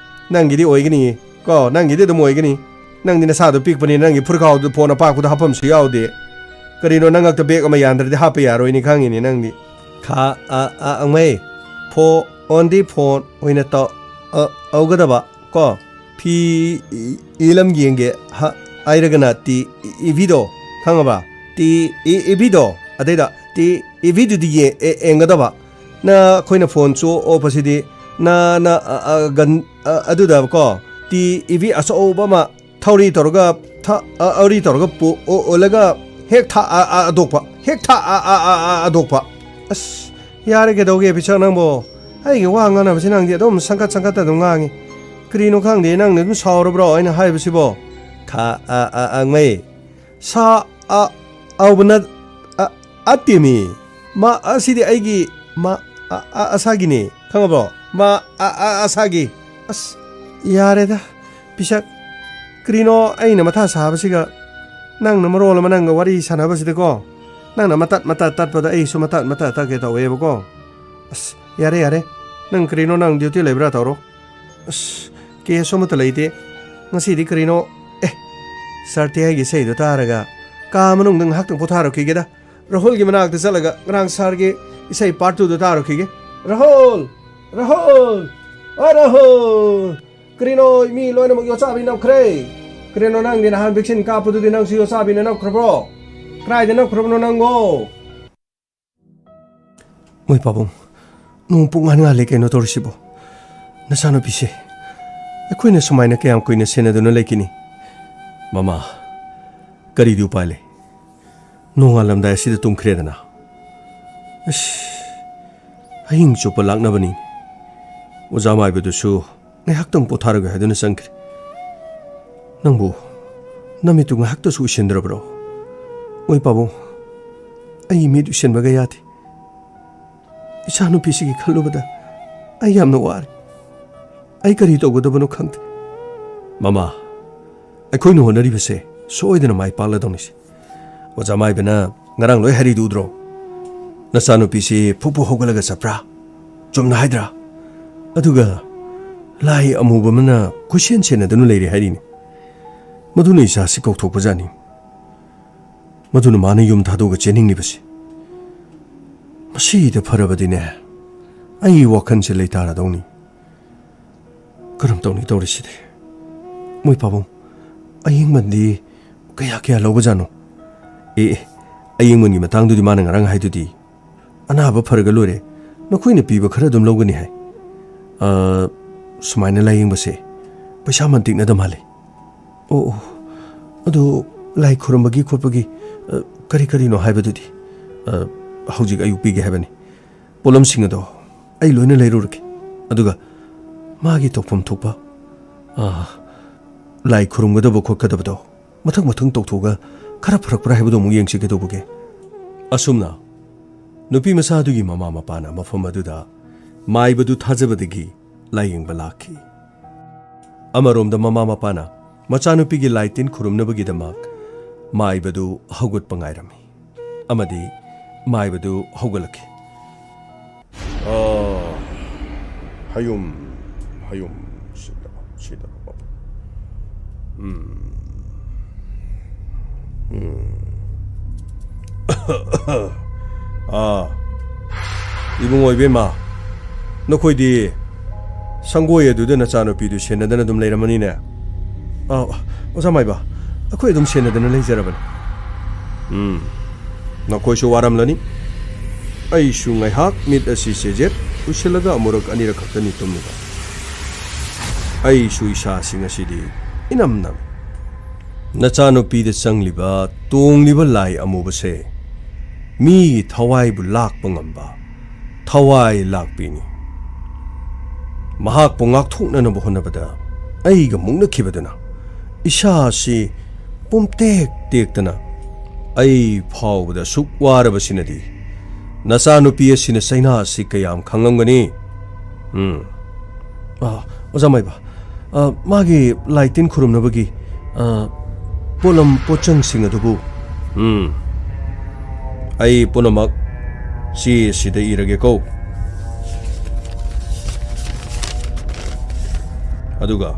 ꯅꯪꯒꯤꯗꯤ ꯑꯣꯏꯒꯅꯤ꯫ ꯀꯣ, ꯅꯪꯒꯤꯗꯤ ꯑꯗꯨꯝ ꯑꯣꯏꯒꯅꯤ꯫ ꯅꯪꯗꯤ ꯅꯁꯥꯗꯣ ꯄꯤꯛꯄꯅꯤꯅ ꯅꯪꯒꯤ ꯐꯨꯔꯤꯈꯥꯎꯗꯨ ꯐꯣꯟ ꯑꯄꯥꯛꯄꯗ ꯍꯥꯞꯐꯝꯁꯨ ꯌꯥꯎꯗꯦ꯫ ꯀꯔꯤꯅꯣ, ꯅꯪ ꯉꯛꯇ ꯕꯦꯒ ꯑꯃ ꯌꯥꯟꯗ꯭ꯔꯗꯤ ꯍꯥꯞꯄ ꯌꯥꯔꯣꯏꯅꯦ, ꯈꯪꯉꯤꯅꯦ ꯅꯪꯗꯤ꯫ ꯈꯥ ꯑ ꯑ ꯑꯉꯩ꯫ ꯐꯣꯟꯗꯤ ꯐꯣꯟ ꯑꯣꯏꯅ ꯇꯧ-, ꯑ-, ꯇꯧꯒꯗꯕ ꯀꯣ꯫ ꯐꯤ ꯏ-, ꯏꯂꯝ ꯌꯦꯡꯒꯦ ꯍ-, ꯍꯥꯏꯔꯒꯅ ꯇꯤ ꯏ-, ꯏꯚꯤꯗꯣ, ꯈꯪꯉꯕ? ꯇꯤ ꯏ-, ꯏꯚꯤꯗꯣ, ꯑꯗꯩꯗ ꯇꯤ ꯏꯚꯤꯗꯨꯗꯤ ꯌꯦ-, ꯑꯦ-, ꯌꯦꯡꯒꯗꯕ꯫ ꯅ ꯑꯩꯈꯣꯏꯅ ꯐꯣꯟ ꯆꯣꯞꯄꯁꯤꯗꯤ ꯅ, ꯅ, ꯑ, ꯑ, ꯒꯟ-, ꯑ, ꯑꯗꯨꯗ ꯀꯣ, ꯇꯤ ꯏꯚꯤ ꯑꯆꯧꯕ ꯑꯃ ꯊꯧꯔꯤ ꯇꯧꯔꯒ ꯊ-, ꯑ, ꯊꯧꯔꯤ ꯇꯧꯔꯒ ꯄꯨ-, ꯑꯣ-, ꯑꯣꯜꯂꯒ ꯍꯦꯛ ꯊꯥ-, ꯑ-, ꯑ-, ꯑꯗꯣꯛꯄ, ꯍꯦꯛ ꯊꯥ-, ꯑ-, ꯑ-, ꯑ-, ꯑ-, ꯑꯗꯣꯛꯄ꯫ ꯑꯁ, ꯌꯥꯔꯦ, ꯀꯩꯗꯧꯒꯦ ꯄꯤꯁꯛ ꯅꯪꯕꯣ? ꯑꯩꯒꯤ ꯋꯥ ꯉꯥꯡꯅꯕꯁꯤ ꯅꯪꯗꯤ ꯑꯗꯨꯝ ꯁꯪꯀꯠ ꯁꯪꯀꯠꯇ ꯑꯗꯨꯝ ꯉꯥꯡꯉꯤ꯫ ꯀꯔꯤꯅꯣ ꯈꯪꯗꯦ, ꯅꯪꯅ ꯑꯗꯨꯝ ꯁꯥꯎꯔꯕ꯭ꯔꯣ ꯑꯩꯅ ꯍꯥꯏꯕꯁꯤꯕꯣ? ꯈꯥ ꯑ ꯑ ꯑ ꯉꯩ꯫ ꯁꯥ ꯑ ꯑꯧꯕꯅ ꯑ ꯑꯠꯇꯦꯃꯤ꯫ ꯃꯥ ꯑꯁꯤꯗꯤ ꯑꯩꯒꯤ ꯃꯥ ꯑ ꯑ ꯑꯁꯥꯒꯤꯅꯤ꯫ ꯈꯪꯉꯕ꯭ꯔꯣ? ꯃꯥ ꯑ ꯑ ꯑꯁꯥꯒꯤ꯫ ꯑꯁ, ꯌꯥꯔꯦꯗ꯫ ꯄꯤꯁꯛ, ꯀꯔꯤꯅꯣ ꯑꯩꯅ ꯃꯊꯥ ꯁꯥꯕꯁꯤꯒ? ꯅꯪꯅ ꯃꯔꯣꯜ ꯑꯃ ꯅꯪꯒ ꯋꯥꯔꯤ ꯁꯥꯟꯅꯕꯁꯤꯗꯀꯣ, ꯅꯪꯅ ꯃꯇꯠ ꯃꯇꯠ ꯇꯠꯄꯗ ꯑꯩꯁꯨ ꯃꯇꯠ ꯃꯇꯠ ꯇꯠꯀꯦ ꯇꯧꯋꯦꯕꯀꯣ꯫ ꯑꯁ, ꯌꯥꯔꯦ, ꯌꯥꯔꯦ꯫ ꯅꯪ ꯀꯔꯤꯅꯣ, ꯅꯪ duty ꯂꯩꯕ꯭ꯔꯥ? ꯇꯧꯔꯣ꯫ ꯑꯁ, ꯀꯦꯁꯁꯨ ꯑꯃꯠꯇ ꯂꯩꯇꯦ꯫ ꯉꯁꯤꯗꯤ ꯀꯔꯤꯅꯣ? ꯑꯦ, ꯁꯥꯔ ꯇꯦ ꯑꯩꯒꯤ ꯏꯁꯩꯗꯣ ꯇꯥꯔꯒ ꯀꯥ ꯃꯅꯨꯡꯗ ꯉꯥꯏꯍꯥꯛꯇꯪ ꯄꯣꯊꯥꯔꯛꯈꯤꯒꯦꯗ꯫ ꯔꯥꯍꯨꯜꯒꯤ ꯃꯅꯥꯛꯇ ꯆꯠꯂꯒ ꯉꯔꯥꯡ ꯁꯥꯔꯒꯤ ꯏꯁꯩ part two ꯗꯣ ꯇꯥꯔꯨꯈꯤꯒꯦ꯫ ꯔꯥꯍꯨꯜ! ꯔꯥꯍꯨꯜ! ꯑ, ꯔꯥꯍꯨꯜ! ꯀꯔꯤꯅꯣ, ꯃꯤ ꯂꯣꯏꯅꯃꯛ ꯌꯣꯠꯆꯥꯕꯤ ꯅꯞꯈ꯭ꯔꯦ? ꯀꯔꯤꯅꯣ, ꯅꯪꯗꯤ ꯅꯍꯥꯟ vaccine ꯀꯥꯞꯄꯗꯨꯗꯤ ꯅꯪꯁꯨ ꯌꯣꯠꯆꯥꯕꯤꯅ ꯅꯞꯈ꯭ꯔꯕ꯭ꯔꯣ? ꯀꯗꯥꯏꯗ ꯅꯞꯈ꯭ꯔꯕꯅꯣ ꯅꯪꯕꯣ? ꯃꯣꯏ ꯄꯥꯕꯨꯡ, ꯅꯣꯡ ꯄꯨꯡ ꯉꯥꯟ ꯉꯥꯜꯂꯦ ꯀꯩꯅꯣ ꯇꯧꯔꯤꯁꯤꯕꯣ? ꯅꯆꯥꯅꯨꯄꯤꯁꯦ ꯑꯩꯈꯣꯏꯅ ꯁꯨꯃꯥꯏꯅ ꯀꯌꯥꯝ ꯀꯨꯏꯅ ꯁꯦꯟꯅꯗꯨꯅ ꯂꯩꯈꯤꯅꯤ? ꯃꯃꯥ, ꯀꯔꯤꯗꯤ ꯎꯄꯥꯏ ꯂꯩ? ꯅꯣꯡꯉꯥꯜꯂꯝꯗꯥꯏ ꯑꯁꯤꯗ ꯇꯨꯝꯈ꯭ꯔꯦꯗꯅ꯫ ꯑꯁ, ꯑꯍꯤꯡ ꯆꯨꯞꯄ ꯂꯥꯛꯅꯕꯅꯤ꯫ ꯑꯣꯖꯥ ꯃꯥꯏꯕꯗꯨꯁꯨ ꯉꯥꯏꯍꯥꯛꯇꯪ ꯄꯣꯊꯥꯔꯒꯦ ꯍꯥꯏꯗꯨꯅ ꯆꯪꯈ꯭ꯔꯦ꯫ ꯅꯪꯕꯨ ꯅꯃꯤꯠꯇꯨ ꯉꯥꯏꯍꯥꯛꯇꯁꯨ ꯎꯏꯁꯤꯟꯗ꯭ꯔꯕ꯭ꯔꯣ? ꯃꯣꯏ ꯄꯥꯕꯨꯡ, ꯑꯩ ꯃꯤꯠ ꯎꯏꯁꯤꯟꯕꯒ ꯌꯥꯗꯦ꯫ ꯏꯆꯥꯅꯨꯄꯤꯁꯤꯒꯤ ꯈꯜꯂꯨꯕꯗ ꯑꯩ ꯌꯥꯝꯅ ꯋꯥꯔꯦ꯫ ꯑꯩ ꯀꯔꯤ ꯇꯧꯒꯗꯕꯅꯣ ꯈꯪꯗꯦ꯫ ꯃꯃꯥ, ꯑꯩꯈꯣꯏꯅ ꯍꯣꯠꯅꯔꯤꯕꯁꯦ ꯁꯣꯏꯗꯅ ꯃꯥꯏ ꯄꯥꯛꯂꯗꯧꯅꯤꯁꯦ꯫ ꯑꯣꯖꯥ ꯃꯥꯏꯕꯅ ꯉꯔꯥꯡ ꯂꯣꯏ ꯍꯥꯏꯔꯤꯗꯨ ꯎꯗ꯭ꯔꯣ? ꯅꯆꯥꯅꯨꯄꯤꯁꯤ ꯐꯨꯛ ꯐꯨꯛ ꯍꯧꯒꯠꯂꯒ ꯆꯠꯄ꯭ꯔꯥ? ꯆꯨꯝꯅ ꯍꯥꯏꯗ꯭ꯔꯥ? ꯑꯗꯨꯒ ꯂꯥꯏ ꯑꯃꯨꯕ ꯑꯃꯅ ꯀꯣꯏꯁꯦꯟ ꯁꯦꯟꯅꯗꯨꯅ ꯂꯩꯔꯦ ꯍꯥꯏꯔꯤꯅꯤ꯫ ꯃꯗꯨꯅ ꯏꯆꯥꯁꯤ ꯀꯧꯊꯣꯛꯄꯖꯥꯠꯅꯤ꯫ ꯃꯗꯨꯅ ꯃꯥꯅ ꯌꯨꯝ ꯊꯥꯗꯣꯛꯑꯒ ꯆꯦꯟꯅꯤꯡꯂꯤꯕꯁꯤ꯫ ꯃꯁꯤꯗ ꯐꯔꯕꯗꯤꯅꯦ, ꯑꯩꯒꯤ ꯋꯥꯈꯜꯁꯦ ꯂꯩꯇꯥꯔꯗꯧꯅꯤ꯫ ꯀꯔꯝ ꯇꯧꯅꯤ ꯇꯧꯔꯤꯁꯤꯗꯤ? ꯃꯣꯏ ꯄꯥꯕꯨꯡ, ꯑꯌꯦꯡꯃꯟꯗꯤ ꯀꯌꯥ ꯀꯌꯥ ꯂꯧꯕꯖꯥꯠꯅꯣ? ꯑꯦ, ꯑꯦ, ꯑꯌꯦꯡꯃꯟꯒꯤ ꯃꯇꯥꯡꯗꯨꯗꯤ ꯃꯥꯅ ꯉꯔꯥꯡ ꯍꯥꯏꯗꯨꯗꯤ, "ꯑꯅꯥꯕ ꯐꯔꯒ ꯂꯣꯏꯔꯦ, ꯅꯈꯣꯏꯅ ꯄꯤꯕ ꯈꯔ ꯑꯗꯨꯝ ꯂꯧꯒꯅꯤ" ꯍꯥꯏ꯫ ꯑ, ꯁꯨꯃꯥꯏꯅ ꯂꯥꯌꯦꯡꯕꯁꯦ ꯄꯩꯁꯥ ꯃꯟ ꯇꯤꯛꯅꯗ ꯃꯥꯜꯂꯦ꯫ ꯑꯣ, ꯑꯣ, ꯑꯗꯨ ꯂꯥꯏ ꯈꯨꯔꯨꯝꯕꯒꯤ ꯈꯣꯠꯄꯒꯤ, ꯑ, ꯀꯔꯤ ꯀꯔꯤꯅꯣ ꯍꯥꯏꯕꯗꯨꯗꯤ, ꯑ, ꯍꯧꯖꯤꯛ ꯑꯌꯨꯛ ꯄꯤꯒꯦ ꯍꯥꯏꯕꯅꯤ꯫ ꯄꯣꯠꯂꯝꯁꯤꯡ ꯑꯗꯣ ꯑꯩ ꯂꯣꯏꯅ ꯂꯩꯔꯨꯔꯒꯦ꯫ ꯑꯗꯨꯒ ꯃꯥꯒꯤ ꯇꯧꯐꯝ ꯊꯣꯛꯄ, ꯑ, ꯂꯥꯏ ꯈꯨꯔꯨꯝꯒꯗꯕ ꯈꯣꯠꯀꯗꯕꯗꯣ ꯃꯊꯪ ꯃꯊꯪ ꯇꯧꯊꯣꯛꯑꯒ ꯈꯔ ꯐꯔꯛꯄ꯭ꯔꯥ ꯍꯥꯏꯕꯗꯣ ꯑꯃꯨꯛ ꯌꯦꯡꯁꯤ ꯀꯩꯗꯧꯕꯒꯦ? ꯑꯁꯨꯝꯅ ꯅꯨꯄꯤ ꯃꯆꯥꯗꯨꯒꯤ ꯃꯃꯥ ꯃꯄꯥꯅ ꯃꯐꯝ ꯑꯗꯨꯗ ꯃꯥꯏꯕꯗꯨ ꯊꯥꯖꯕꯗꯒꯤ ꯂꯥꯌꯦꯡꯕ ꯂꯥꯛꯈꯤ꯫ ꯑꯃꯔꯣꯝꯗ ꯃꯃꯥ ꯃꯄꯥꯅ ꯃꯆꯥꯅꯨꯄꯤꯒꯤ ꯂꯥꯏ ꯇꯤꯟ ꯈꯨꯔꯨꯝꯅꯕꯒꯤꯗꯃꯛ ꯃꯥꯏꯕꯗꯨ ꯍꯧꯒꯠꯄ ꯉꯥꯏꯔꯝꯃꯤ꯫ ꯑꯃꯗꯤ ꯃꯥꯏꯕꯗꯨ ꯍꯧꯒꯠꯂꯛꯈꯤ꯫ ꯑꯥ, ꯍꯌꯨꯝ, ꯍꯌꯨꯝ, ꯁꯤꯗ, ꯁꯤꯗ꯫ ꯎꯝ꯫ ꯎꯝ꯫ ꯑꯥ, ꯏꯕꯨꯡꯉꯣ ꯏꯕꯦꯝꯃ, ꯅꯈꯣꯏꯗꯤ ꯁꯪꯒꯣꯏ ꯑꯗꯨꯗ ꯅꯆꯥꯅꯨꯄꯤꯗꯨ ꯁꯦꯟꯅꯗꯅ ꯑꯗꯨꯝ ꯂꯩꯔꯝꯃꯅꯤꯅꯦ꯫ ꯑ, ꯑꯣꯖꯥ ꯃꯥꯏꯕ, ꯑꯩꯈꯣꯏ ꯑꯗꯨꯝ ꯁꯦꯟꯅꯗꯅ ꯂꯩꯖꯔꯕꯅꯤ꯫ ꯎꯝ, ꯅꯈꯣꯏꯁꯨ ꯋꯥꯔꯝꯂꯅꯤ꯫ ꯑꯩꯁꯨ ꯉꯥꯏꯍꯥꯛ ꯃꯤꯠ ꯑꯁꯤ ꯁꯦꯖꯦꯠ ꯎꯏꯁꯤꯜꯂꯒ ꯑꯃꯨꯔꯛ ꯑꯅꯤꯔꯛ ꯈꯛꯇꯅꯤ ꯇꯨꯝꯂꯤꯕ꯫ ꯑꯩꯁꯨ ꯏꯁꯥꯁꯤ ꯉꯁꯤꯗꯤ ꯏꯅꯝ ꯅꯝꯃꯤ꯫ ꯅꯆꯥꯅꯨꯄꯤꯗ ꯆꯪꯂꯤꯕ, ꯇꯣꯡꯂꯤꯕ ꯂꯥꯏ ꯑꯃꯨꯕꯁꯦ ꯃꯤꯒꯤ ꯊꯋꯥꯏꯕꯨ ꯂꯥꯛꯄ ꯉꯝꯕ ꯊꯋꯥꯏ ꯂꯥꯛꯄꯤꯅꯤ꯫ ꯃꯍꯥꯛꯄꯨ ꯉꯥꯛꯊꯣꯛꯅꯅꯕ ꯍꯣꯠꯅꯕꯗ ꯑꯩꯒ ꯃꯨꯛꯅꯈꯤꯕꯗꯨꯅ ꯏꯁꯥ ꯑꯁꯤ ꯄꯨꯝꯇꯦꯛ ꯇꯦꯛꯇꯅ ꯑꯩ ꯐꯥꯎꯕꯗ ꯑꯁꯨꯛ ꯋꯥꯔꯕꯁꯤꯅꯗꯤ ꯅꯆꯥꯅꯨꯄꯤ ꯑꯁꯤꯅ ꯆꯩꯅꯥ ꯑꯁꯤ ꯀꯌꯥꯝ ꯈꯪꯂꯝꯒꯅꯤ? ꯎꯝ꯫ ꯑ, ꯑꯣꯖꯥ ꯃꯥꯏꯕ, ꯑ, ꯃꯥꯒꯤ ꯂꯥꯏꯇꯤꯟ ꯈꯨꯔꯨꯝꯅꯕꯒꯤ, ꯑ, ꯄꯣꯠꯂꯝ ꯄꯣꯠꯆꯪꯁꯤꯡ ꯑꯗꯨꯕꯨ, ꯎꯝ, ꯑꯩ ꯄꯨꯝꯅꯃꯛ ꯆꯦ ꯑꯁꯤꯗ ꯏꯔꯒꯦꯀꯣ꯫ ꯑꯗꯨꯒ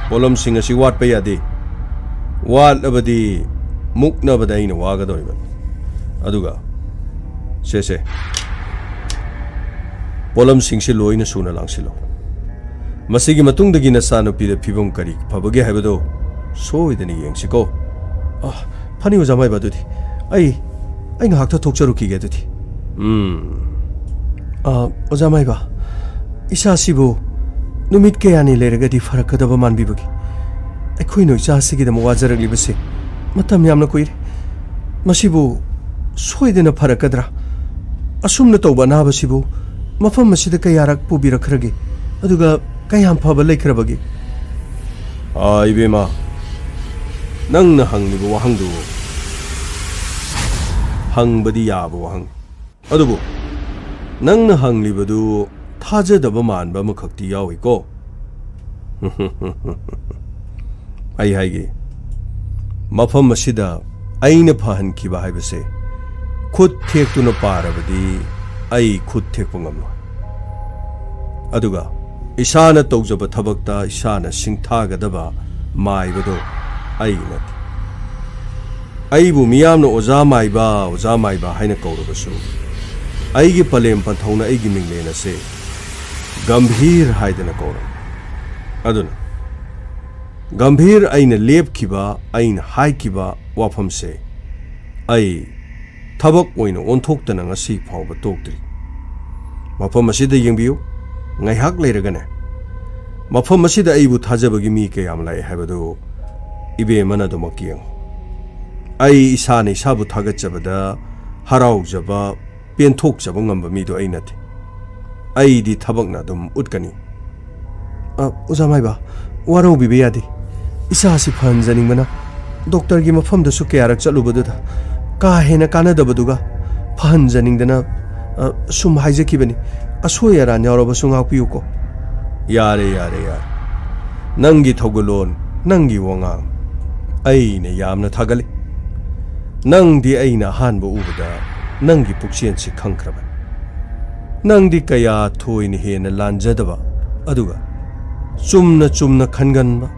ꯄꯣꯠꯂꯝꯁꯤꯡ ꯑꯁꯤ ꯋꯥꯠꯄ ꯌꯥꯗꯦ꯫ ꯋꯥꯠꯂꯕꯗꯤ ꯃꯨꯛꯅꯕꯗ ꯑꯩꯅ ꯋꯥꯒꯗꯧꯔꯤꯕꯅꯤ꯫ ꯑꯗꯨꯒ ꯁꯦ, ꯁꯦ, ꯄꯣꯠꯂꯝꯁꯤꯡꯁꯤ ꯂꯣꯏꯅ ꯁꯨꯅ ꯂꯥꯡꯁꯤꯜꯂꯨ꯫ ꯃꯁꯤꯒꯤ ꯃꯇꯨꯡꯗꯒꯤ ꯅꯆꯥꯅꯨꯄꯤꯗ ꯐꯤꯕꯝ ꯀꯔꯤ ꯐꯕꯒꯦ ꯍꯥꯏꯕꯗꯨ ꯁꯣꯏꯗꯅ ꯌꯦꯡꯁꯤꯀꯣ꯫ ꯑ, ꯐꯅꯤ, ꯑꯣꯖꯥ ꯃꯥꯏꯕ, ꯑꯗꯨꯗꯤ ꯑꯩ, ꯑꯩ ꯉꯥꯏꯍꯥꯛꯇ ꯊꯣꯛꯆꯔꯨꯈꯤꯒꯦ ꯑꯗꯨꯗꯤ꯫ ꯎꯝ꯫ ꯑ, ꯑꯣꯖꯥ ꯃꯥꯏꯕ, ꯏꯁꯥꯁꯤꯕꯨ ꯅꯨꯃꯤꯠ ꯀꯌꯥꯅꯤ ꯂꯩꯔꯒꯗꯤ ꯐꯔꯛꯀꯗꯕ ꯃꯥꯟꯕꯤꯕꯒꯦ? ꯑꯩꯈꯣꯏꯅ ꯏꯆꯥꯁꯤꯒꯤꯗꯃꯛ ꯋꯥꯖꯔꯛꯂꯤꯕꯁꯦ ꯃꯇꯝ ꯌꯥꯝꯅ ꯀꯨꯏꯔꯦ꯫ ꯃꯁꯤꯕꯨ ꯁꯣꯏꯗꯅ ꯐꯔꯛꯀꯗ꯭ꯔꯥ? ꯑꯁꯨꯝꯅ ꯇꯧꯕ ꯑꯅꯥꯕꯁꯤꯕꯨ ꯃꯐꯝ ꯑꯁꯤꯗ ꯀꯌꯥꯔꯛ ꯄꯨꯕꯤꯔꯛꯈ꯭ꯔꯒꯦ? ꯑꯗꯨꯒ ꯀꯌꯥꯝ ꯐꯕ ꯂꯩꯈ꯭ꯔꯕꯒꯦ? ꯑꯥ, ꯏꯕꯦꯝꯃ, ꯅꯪꯅ ꯍꯪꯂꯤꯕ ꯋꯥꯍꯪꯗꯨ ꯍꯪꯕꯗꯤ ꯌꯥꯕ ꯋꯥꯍꯪ꯫ ꯑꯗꯨꯕꯨ ꯅꯪꯅ ꯍꯪꯂꯤꯕꯗꯨ ꯊꯥꯖꯗꯕ ꯃꯥꯟꯕ ꯑꯃꯈꯛꯇꯤ ꯌꯥꯎꯏꯀꯣ꯫ ꯑꯩ ꯍꯥꯏꯒꯦ, ꯃꯐꯝ ꯑꯁꯤꯗ ꯑꯩꯅ ꯐꯍꯟꯈꯤꯕ ꯍꯥꯏꯕꯁꯦ ꯈꯨꯠ ꯊꯦꯛꯇꯨꯅ ꯄꯥꯔꯕꯗꯤ ꯑꯩ ꯈꯨꯠ ꯊꯦꯛꯄ ꯉꯝꯂꯣꯏ꯫ ꯑꯗꯨꯒ ꯏꯁꯥꯅ ꯇꯧꯖꯕ ꯊꯕꯛꯇ ꯏꯁꯥꯅ ꯁꯤꯡꯊꯥꯒꯗꯕ ꯃꯥꯏꯕꯗꯣ ꯑꯩ ꯅꯠꯇꯦ꯫ ꯑꯩꯕꯨ ꯃꯤꯌꯥꯝꯅ ꯑꯣꯖꯥ ꯃꯥꯏꯕ, ꯑꯣꯖꯥ ꯃꯥꯏꯕ ꯍꯥꯏꯅ ꯀꯧꯔꯕꯁꯨ, ꯑꯩꯒꯤ ꯄꯂꯦꯝ ꯄꯟꯊꯧꯅ ꯑꯩꯒꯤ ꯃꯤꯡꯂꯦꯟ ꯑꯁꯦ ꯒꯝꯚꯤꯔ ꯍꯥꯏꯗꯅ ꯀꯧꯔꯝꯃꯤ꯫ ꯑꯗꯨꯅ ꯒꯝꯚꯤꯔ ꯑꯩꯅ ꯂꯦꯞꯈꯤꯕ, ꯑꯩꯅ ꯍꯥꯏꯈꯤꯕ ꯋꯥꯐꯝꯁꯦ ꯑꯩ ꯊꯕꯛ ꯑꯣꯏꯅ ꯑꯣꯟꯊꯣꯛꯇꯅ ꯉꯁꯤ ꯐꯥꯎꯕ ꯇꯣꯛꯇ꯭ꯔꯤ꯫ ꯃꯐꯝ ꯑꯁꯤꯗ ꯌꯦꯡꯕꯤꯌꯨ, ꯉꯥꯏꯍꯥꯛ ꯂꯩꯔꯒꯅꯦ, ꯃꯐꯝ ꯑꯁꯤꯗ ꯑꯩꯕꯨ ꯊꯥꯖꯕꯒꯤ ꯃꯤ ꯀꯌꯥꯝ ꯂꯥꯛꯑꯦ ꯍꯥꯏꯕꯗꯨ ꯏꯕꯦꯝꯃꯅ ꯑꯗꯨꯃꯛ ꯌꯦꯡꯉꯨ꯫ ꯑꯩ ꯏꯁꯥꯅ ꯏꯁꯥꯕꯨ ꯊꯥꯒꯠꯆꯕꯗ ꯍꯔꯥꯎꯖꯕ, ꯄꯦꯟꯊꯣꯛꯆꯕ ꯉꯝꯕ ꯃꯤꯗꯣ ꯑꯩ ꯅꯠꯇꯦ꯫ ꯑꯩꯗꯤ ꯊꯕꯛꯅ ꯑꯗꯨꯝ ꯎꯠꯀꯅꯤ꯫ ꯑ, ꯑꯣꯖꯥ ꯃꯥꯏꯕ, ꯋꯥꯔꯧꯕꯤꯕ ꯌꯥꯗꯦ꯫ ꯏꯆꯥꯁꯤ ꯐꯍꯟꯖꯅꯤꯡꯕꯅ ꯗꯣꯛꯇꯔꯒꯤ ꯃꯐꯝꯗꯁꯨ ꯀꯌꯥꯔꯛ ꯆꯠꯂꯨꯕꯗꯨꯗ ꯀꯥ ꯍꯦꯟꯅ ꯀꯥꯟꯅꯗꯕꯗꯨꯒ ꯐꯍꯟꯖꯅꯤꯡꯗꯅ, ꯑ, ꯁꯨꯝ ꯍꯥꯏꯖꯈꯤꯕꯅꯤ꯫ ꯑꯁꯣꯏ ꯑꯔꯥꯟ ꯌꯥꯎꯔꯕꯁꯨ ꯉꯥꯛꯄꯤꯌꯨꯀꯣ꯫ ꯌꯥꯔꯦ, ꯌꯥꯔꯦ, ꯌꯥꯔꯦ꯫ ꯅꯪꯒꯤ ꯊꯧꯒꯜꯂꯣꯟ, ꯅꯪꯒꯤ ꯋꯥꯉꯥꯡ ꯑꯩꯅ ꯌꯥꯝꯅ ꯊꯥꯒꯠꯂꯤ꯫ ꯅꯪꯗꯤ ꯑꯩꯅ ꯑꯍꯥꯟꯕ ꯎꯕꯗ ꯅꯪꯒꯤ ꯄꯨꯛꯆꯦꯜꯁꯤ ꯈꯪꯈ꯭ꯔꯕꯅꯤ꯫ ꯅꯪꯗꯤ ꯀꯌꯥ ꯊꯣꯏꯅ ꯍꯦꯟꯅ ꯂꯥꯟꯖꯗꯕ, ꯑꯗꯨꯒ ꯆꯨꯝꯅ ꯆꯨꯝꯅ ꯈꯟꯒꯟꯕ,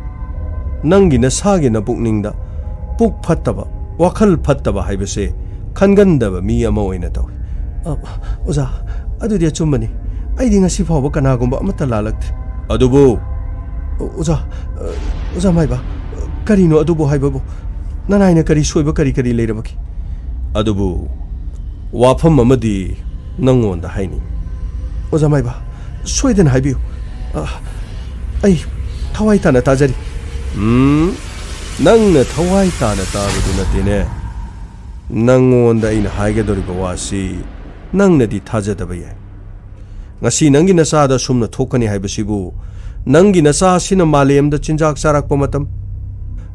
ꯅꯪꯒꯤ ꯅꯁꯥꯒꯤ ꯅꯄꯨꯛꯅꯤꯡꯗ ꯄꯨꯛ ꯐꯠꯇꯕ, ꯋꯥꯈꯜ ꯐꯠꯇꯕ ꯍꯥꯏꯕꯁꯦ ꯈꯟꯒꯟꯗꯕ ꯃꯤ ꯑꯃ ꯑꯣꯏꯅ ꯇꯧꯏ꯫ ꯑ, ꯑꯣꯖꯥ, ꯑꯗꯨꯗꯤ ꯑꯆꯨꯝꯕꯅꯤ꯫ ꯑꯩꯗꯤ ꯉꯁꯤ ꯐꯥꯎꯕ ꯀꯅꯥꯒꯨꯝꯕ ꯑꯃꯠꯇ ꯂꯥꯜꯂꯛꯇ꯭ꯔꯤ꯫ ꯑꯗꯨꯕꯨ ꯑꯣꯖꯥ, ꯑ, ꯑꯣꯖꯥ ꯃꯥꯏꯕ, ꯀꯔꯤꯅꯣ ꯑꯗꯨꯕꯨ ꯍꯥꯏꯕꯕꯨ? ꯅꯅꯥꯏꯅ ꯀꯔꯤ ꯁꯣꯏꯕ ꯀꯔꯤ ꯀꯔꯤ ꯂꯩꯔꯕꯒꯦ? ꯑꯗꯨꯕꯨ ꯋꯥꯐꯝ ꯑꯃꯗꯤ ꯅꯪꯉꯣꯟꯗ ꯍꯥꯏꯅꯤꯡꯏ꯫ ꯑꯣꯖꯥ ꯃꯥꯏꯕ, ꯁꯣꯏꯗꯅ ꯍꯥꯏꯕꯤꯌꯨ꯫ ꯑ, ꯑꯩ ꯊꯋꯥꯏ ꯇꯥꯅ ꯇꯥꯖꯔꯤ꯫ ꯎꯝ, ꯅꯪꯅ ꯊꯋꯥꯏ ꯇꯥꯅ ꯇꯥꯕꯗꯨ ꯅꯠꯇꯦꯅꯦ꯫ ꯅꯪꯉꯣꯟꯗ ꯑꯩꯅ ꯍꯥꯏꯒꯗꯧꯔꯤꯕ ꯋꯥꯁꯤ ꯅꯪꯅꯗꯤ ꯊꯥꯖꯗꯕ ꯌꯥꯏ꯫ ꯉꯁꯤ ꯅꯪꯒꯤ ꯅꯆꯥꯗ ꯑꯁꯨꯝꯅ ꯊꯣꯛꯀꯅꯤ ꯍꯥꯏꯕꯁꯤꯕꯨ, ꯅꯪꯒꯤ ꯅꯆꯥ ꯑꯁꯤꯅ ꯃꯥꯂꯦꯝꯗ ꯆꯤꯟꯖꯥꯛ ꯆꯥꯔꯛꯄ ꯃꯇꯝ,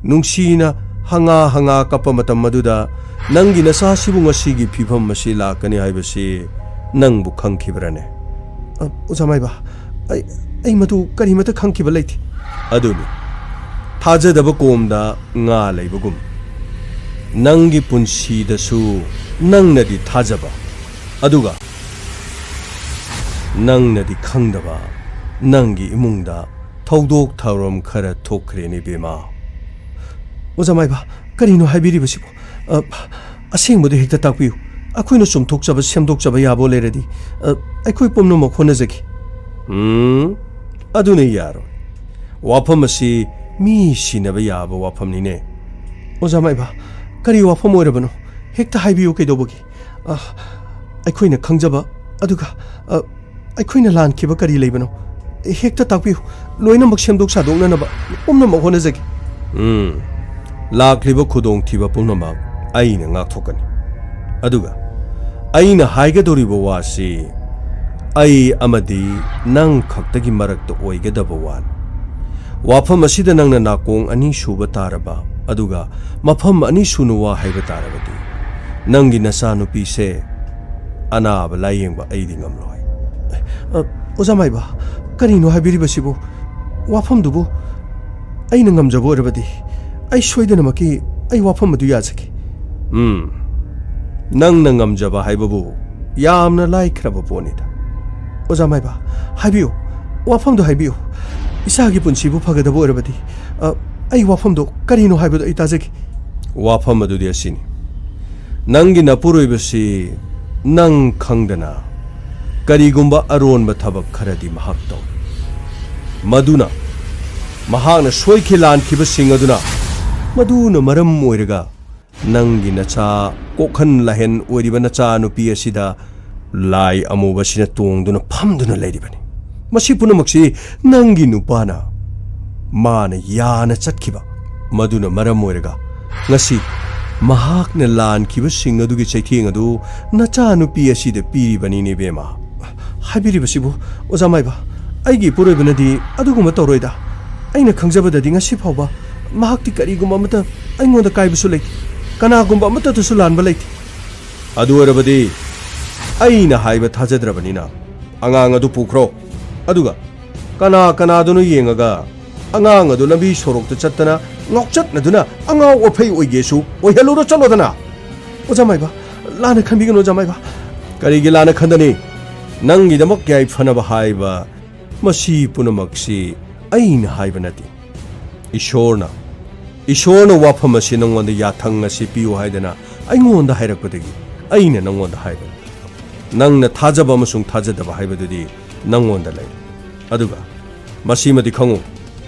ꯅꯨꯡꯁꯤꯅ ꯍꯪꯉꯥ ꯍꯪꯉꯥ ꯀꯞꯄ ꯃꯇꯝ ꯑꯗꯨꯗ, ꯅꯪꯒꯤ ꯅꯆꯥꯁꯤꯕꯨ ꯉꯁꯤꯒꯤ ꯐꯤꯕꯝ ꯑꯁꯤ ꯂꯥꯛꯀꯅꯤ ꯍꯥꯏꯕꯁꯤ ꯅꯪꯕꯨ ꯈꯪꯈꯤꯕ꯭ꯔꯥꯅꯦ? ꯑ, ꯑꯣꯖꯥ ꯃꯥꯏꯕ, ꯑꯩ, ꯑꯩ ꯃꯗꯨ ꯀꯔꯤꯃꯠꯇ ꯈꯪꯈꯤꯕ ꯂꯩꯇꯦ꯫ ꯑꯗꯨꯅꯤ, ꯊꯥꯖꯗꯕ ꯀꯣꯝꯗ ꯉꯥ ꯂꯩꯕꯒꯨꯝ, ꯅꯪꯒꯤ ꯄꯨꯟꯁꯤꯗꯁꯨ ꯅꯪꯅꯗꯤ ꯊꯥꯖꯕ, ꯑꯗꯨꯒ ꯅꯪꯅꯗꯤ ꯈꯪꯗꯕ, ꯅꯪꯒꯤ ꯏꯃꯨꯡꯗ ꯊꯧꯗꯣꯛ ꯊꯧꯔꯝ ꯈꯔ ꯊꯣꯛꯈ꯭ꯔꯦꯅꯦ, ꯏꯕꯦꯝꯃ꯫ ꯑꯣꯖꯥ ꯃꯥꯏꯕ, ꯀꯔꯤꯅꯣ ꯍꯥꯏꯕꯤꯔꯤꯕꯁꯤꯕꯣ? ꯑ, ꯑꯁꯦꯡꯕꯗꯨ ꯍꯦꯛꯇ ꯇꯥꯛꯄꯤꯌꯨ꯫ ꯑꯩꯈꯣꯏꯅ ꯆꯨꯝꯊꯣꯛꯆꯕ, ꯁꯦꯝꯗꯣꯛꯆꯕ ꯌꯥꯕ ꯂꯩꯔꯗꯤ, ꯑ, ꯑꯩꯈꯣꯏ ꯄꯨꯝꯅꯃꯛ ꯍꯣꯠꯅꯖꯒꯦ꯫ ꯎꯝ, ꯑꯗꯨꯅ ꯌꯥꯔꯣꯏ꯫ ꯋꯥꯐꯝ ꯑꯁꯤ ꯃꯤ ꯁꯤꯅꯕ ꯌꯥꯕ ꯋꯥꯐꯝꯅꯤꯅꯦ꯫ ꯑꯣꯖꯥ ꯃꯥꯏꯕ, ꯀꯔꯤ ꯋꯥꯐꯝ ꯑꯣꯏꯔꯕꯅꯣ? ꯍꯦꯛꯇ ꯍꯥꯏꯕꯤꯌꯨ ꯀꯩꯗꯧꯕꯒꯦ? ꯑ, ꯑꯩꯈꯣꯏꯅ ꯈꯪꯖꯕ, ꯑꯗꯨꯒ, ꯑ, ꯑꯩꯈꯣꯏꯅ ꯂꯥꯟꯈꯤꯕ ꯀꯔꯤ ꯂꯩꯕꯅꯣ? ꯍꯦꯛꯇ ꯇꯥꯛꯄꯤꯌꯨ꯫ ꯂꯣꯏꯅꯃꯛ ꯁꯦꯝꯗꯣꯛ ꯁꯥꯗꯣꯛꯅꯅꯕ ꯄꯨꯝꯅꯃꯛ ꯍꯣꯠꯅꯖꯒꯦ꯫ ꯎꯝ, ꯂꯥꯛꯂꯤꯕ ꯈꯨꯗꯣꯡꯊꯤꯕ ꯄꯨꯝꯅꯃꯛ ꯑꯩꯅ ꯉꯥꯛꯊꯣꯛꯀꯅꯤ꯫ ꯑꯗꯨꯒ ꯑꯩꯅ ꯍꯥꯏꯒꯗꯧꯔꯤꯕ ꯋꯥꯁꯤ ꯑꯩ ꯑꯃꯗꯤ ꯅꯪ ꯈꯛꯇꯒꯤ ꯃꯔꯛꯇ ꯑꯣꯏꯒꯗꯕ ꯋꯥꯅꯤ꯫ ꯋꯥꯐꯝ ꯑꯁꯤꯗ ꯅꯪꯅ ꯅꯥꯀꯣꯡ ꯑꯅꯤ ꯁꯨꯕ ꯇꯥꯔꯕ, ꯑꯗꯨꯒ ꯃꯐꯝ ꯑꯅꯤ ꯁꯨꯅ ꯋꯥ ꯍꯥꯏꯕ ꯇꯥꯔꯕꯗꯤ, ꯅꯪꯒꯤ ꯅꯆꯥꯅꯨꯄꯤꯁꯦ ꯑꯅꯥꯕ ꯂꯥꯌꯦꯡꯕ ꯑꯩꯗꯤ ꯉꯝꯂꯣꯏ꯫ ꯑ, ꯑꯣꯖꯥ ꯃꯥꯏꯕ, ꯀꯔꯤꯅꯣ ꯍꯥꯏꯕꯤꯔꯤꯕꯁꯤꯕꯨ? ꯋꯥꯐꯝꯗꯨꯕꯨ ꯑꯩꯅ ꯉꯝꯖꯕ ꯑꯣꯏꯔꯕꯗꯤ, ꯑꯩ ꯁꯣꯏꯗꯅꯃꯛꯀꯤ ꯑꯩ ꯋꯥꯐꯝ ꯑꯗꯨ ꯌꯥꯖꯒꯦ꯫ ꯎꯝ, ꯅꯪꯅ ꯉꯝꯖꯕ ꯍꯥꯏꯕꯕꯨ ꯌꯥꯝꯅ ꯂꯥꯏꯈ꯭ꯔꯕ ꯄꯣꯠꯅꯤꯗ꯫ ꯑꯣꯖꯥ ꯃꯥꯏꯕ, ꯍꯥꯏꯕꯤꯌꯨ, ꯋꯥꯐꯝꯗꯣ ꯍꯥꯏꯕꯤꯌꯨ꯫ ꯏꯆꯥꯒꯤ ꯄꯨꯟꯁꯤꯕꯨ ꯐꯒꯗꯕ ꯑꯣꯏꯔꯕꯗꯤ, ꯑ, ꯑꯩ ꯋꯥꯐꯝꯗꯣ ꯀꯔꯤꯅꯣ ꯍꯥꯏꯕꯗꯣ ꯑꯩ ꯇꯥꯖꯒꯦ꯫ ꯋꯥꯐꯝ ꯑꯗꯨꯗꯤ ꯑꯁꯤꯅꯤ, ꯅꯪꯒꯤ ꯅꯄꯨꯔꯣꯏꯕꯁꯤ ꯅꯪ ꯈꯪꯗꯅ ꯀꯔꯤꯒꯨꯝꯕ ꯑꯔꯣꯟꯕ ꯊꯕꯛ ꯈꯔꯗꯤ ꯃꯍꯥꯛ ꯇꯧꯏ꯫ ꯃꯗꯨꯅ ꯃꯍꯥꯛꯅ ꯁꯣꯏꯈꯤ ꯂꯥꯟꯈꯤꯕꯁꯤꯡ ꯑꯗꯨꯅ, ꯃꯗꯨꯅ ꯃꯔꯝ ꯑꯣꯏꯔꯒ ꯅꯪꯒꯤ ꯅꯆꯥ, ꯀꯣꯛꯍꯟ ꯂꯥꯏꯍꯟ ꯑꯣꯏꯔꯤꯕ ꯅꯆꯥ ꯅꯨꯄꯤ ꯑꯁꯤꯗ ꯂꯥꯏ ꯑꯃꯨꯕꯁꯤꯅ ꯇꯣꯡꯗꯨꯅ ꯐꯝꯗꯨꯅ ꯂꯩꯔꯤꯕꯅꯤ꯫ ꯃꯁꯤ ꯄꯨꯝꯅꯃꯛꯁꯤ ꯅꯪꯒꯤ ꯅꯨꯄꯥꯅ, ꯃꯥꯅ ꯌꯥꯅ ꯆꯠꯈꯤꯕ, ꯃꯗꯨꯅ ꯃꯔꯝ ꯑꯣꯏꯔꯒ ꯉꯁꯤ ꯃꯍꯥꯛꯅ ꯂꯥꯟꯈꯤꯕꯁꯤꯡ ꯑꯗꯨꯒꯤ ꯆꯩꯊꯦꯡ ꯑꯗꯨ ꯅꯆꯥ ꯅꯨꯄꯤ ꯑꯁꯤꯗ ꯄꯤꯔꯤꯕꯅꯤꯅꯦ, ꯏꯕꯦꯝꯃ꯫ ꯍꯥꯏꯕꯤꯔꯤꯕꯁꯤꯕꯨ, ꯑꯣꯖꯥ ꯃꯥꯏꯕ, ꯑꯩꯒꯤ ꯏꯄꯨꯔꯣꯏꯕꯅꯗꯤ ꯑꯗꯨꯒꯨꯝꯕ ꯇꯧꯔꯣꯏꯗ꯫ ꯑꯩꯅ ꯈꯪꯖꯕꯗꯗꯤ ꯉꯁꯤ ꯐꯥꯎꯕ ꯃꯍꯥꯛꯇꯤ ꯀꯔꯤꯒꯨꯝꯕ ꯑꯃꯠꯇ ꯑꯩꯉꯣꯟꯗ ꯀꯥꯏꯕꯁꯨ ꯂꯩꯇꯦ, ꯀꯅꯥꯒꯨꯝꯕ ꯑꯃꯠꯇꯗꯁꯨ ꯂꯥꯟꯕ ꯂꯩꯇꯦ꯫ ꯑꯗꯨ ꯑꯣꯏꯔꯕꯗꯤ ꯑꯩꯅ ꯍꯥꯏꯕ ꯊꯥꯖꯗ꯭ꯔꯕꯅꯤꯅ ꯑꯉꯥꯡ ꯑꯗꯨ ꯄꯨꯈ꯭ꯔꯣ, ꯑꯗꯨꯒ ꯀꯅꯥ ꯀꯅꯥꯗꯨꯅꯣ ꯌꯦꯡꯉꯒ ꯑꯉꯥꯡ ꯑꯗꯨ ꯂꯝꯕꯤ ꯁꯣꯔꯣꯛꯇ ꯆꯠꯇꯅ ꯉꯥꯎꯆꯠꯅꯗꯨꯅ ꯑꯉꯥꯎ ꯑꯐꯩ ꯑꯣꯏꯒꯦꯁꯨ ꯑꯣꯏꯍꯜꯂꯨꯔꯣ, ꯆꯠꯂꯣꯗꯅ꯫ ꯑꯣꯖꯥ ꯃꯥꯏꯕ, ꯂꯥꯟꯅ ꯈꯟꯕꯤꯒꯅꯨ, ꯑꯣꯖꯥ ꯃꯥꯏꯕ꯫ ꯀꯔꯤꯒꯤ ꯂꯥꯟꯅ ꯈꯟꯗꯅꯤ? ꯅꯪꯒꯤꯗꯃꯛ ꯌꯥꯏꯐꯅꯕ ꯍꯥꯏꯕ ꯃꯁꯤ ꯄꯨꯝꯅꯃꯛꯁꯤ ꯑꯩꯅ ꯍꯥꯏꯕ ꯅꯠꯇꯦ꯫ ꯏꯁꯣꯔꯅ, ꯏꯁꯣꯔꯅ ꯋꯥꯐꯝ ꯑꯁꯤ ꯅꯪꯉꯣꯟꯗ ꯌꯥꯊꯪ ꯑꯁꯤ ꯄꯤꯌꯨ ꯍꯥꯏꯗꯅ ꯑꯩꯉꯣꯟꯗ ꯍꯥꯏꯔꯛꯄꯗꯒꯤ ꯑꯩꯅ ꯅꯪꯉꯣꯟꯗ ꯍꯥꯏꯕꯅꯤ꯫ ꯅꯪꯅ ꯊꯥꯖꯕ ꯑꯃꯁꯨꯡ ꯊꯥꯖꯗꯕ ꯍꯥꯏꯕꯗꯨꯗꯤ ꯅꯪꯉꯣꯟꯗ ꯂꯩ꯫ ꯑꯗꯨꯒ ꯃꯁꯤꯃꯗꯤ ꯈꯪꯉꯨ,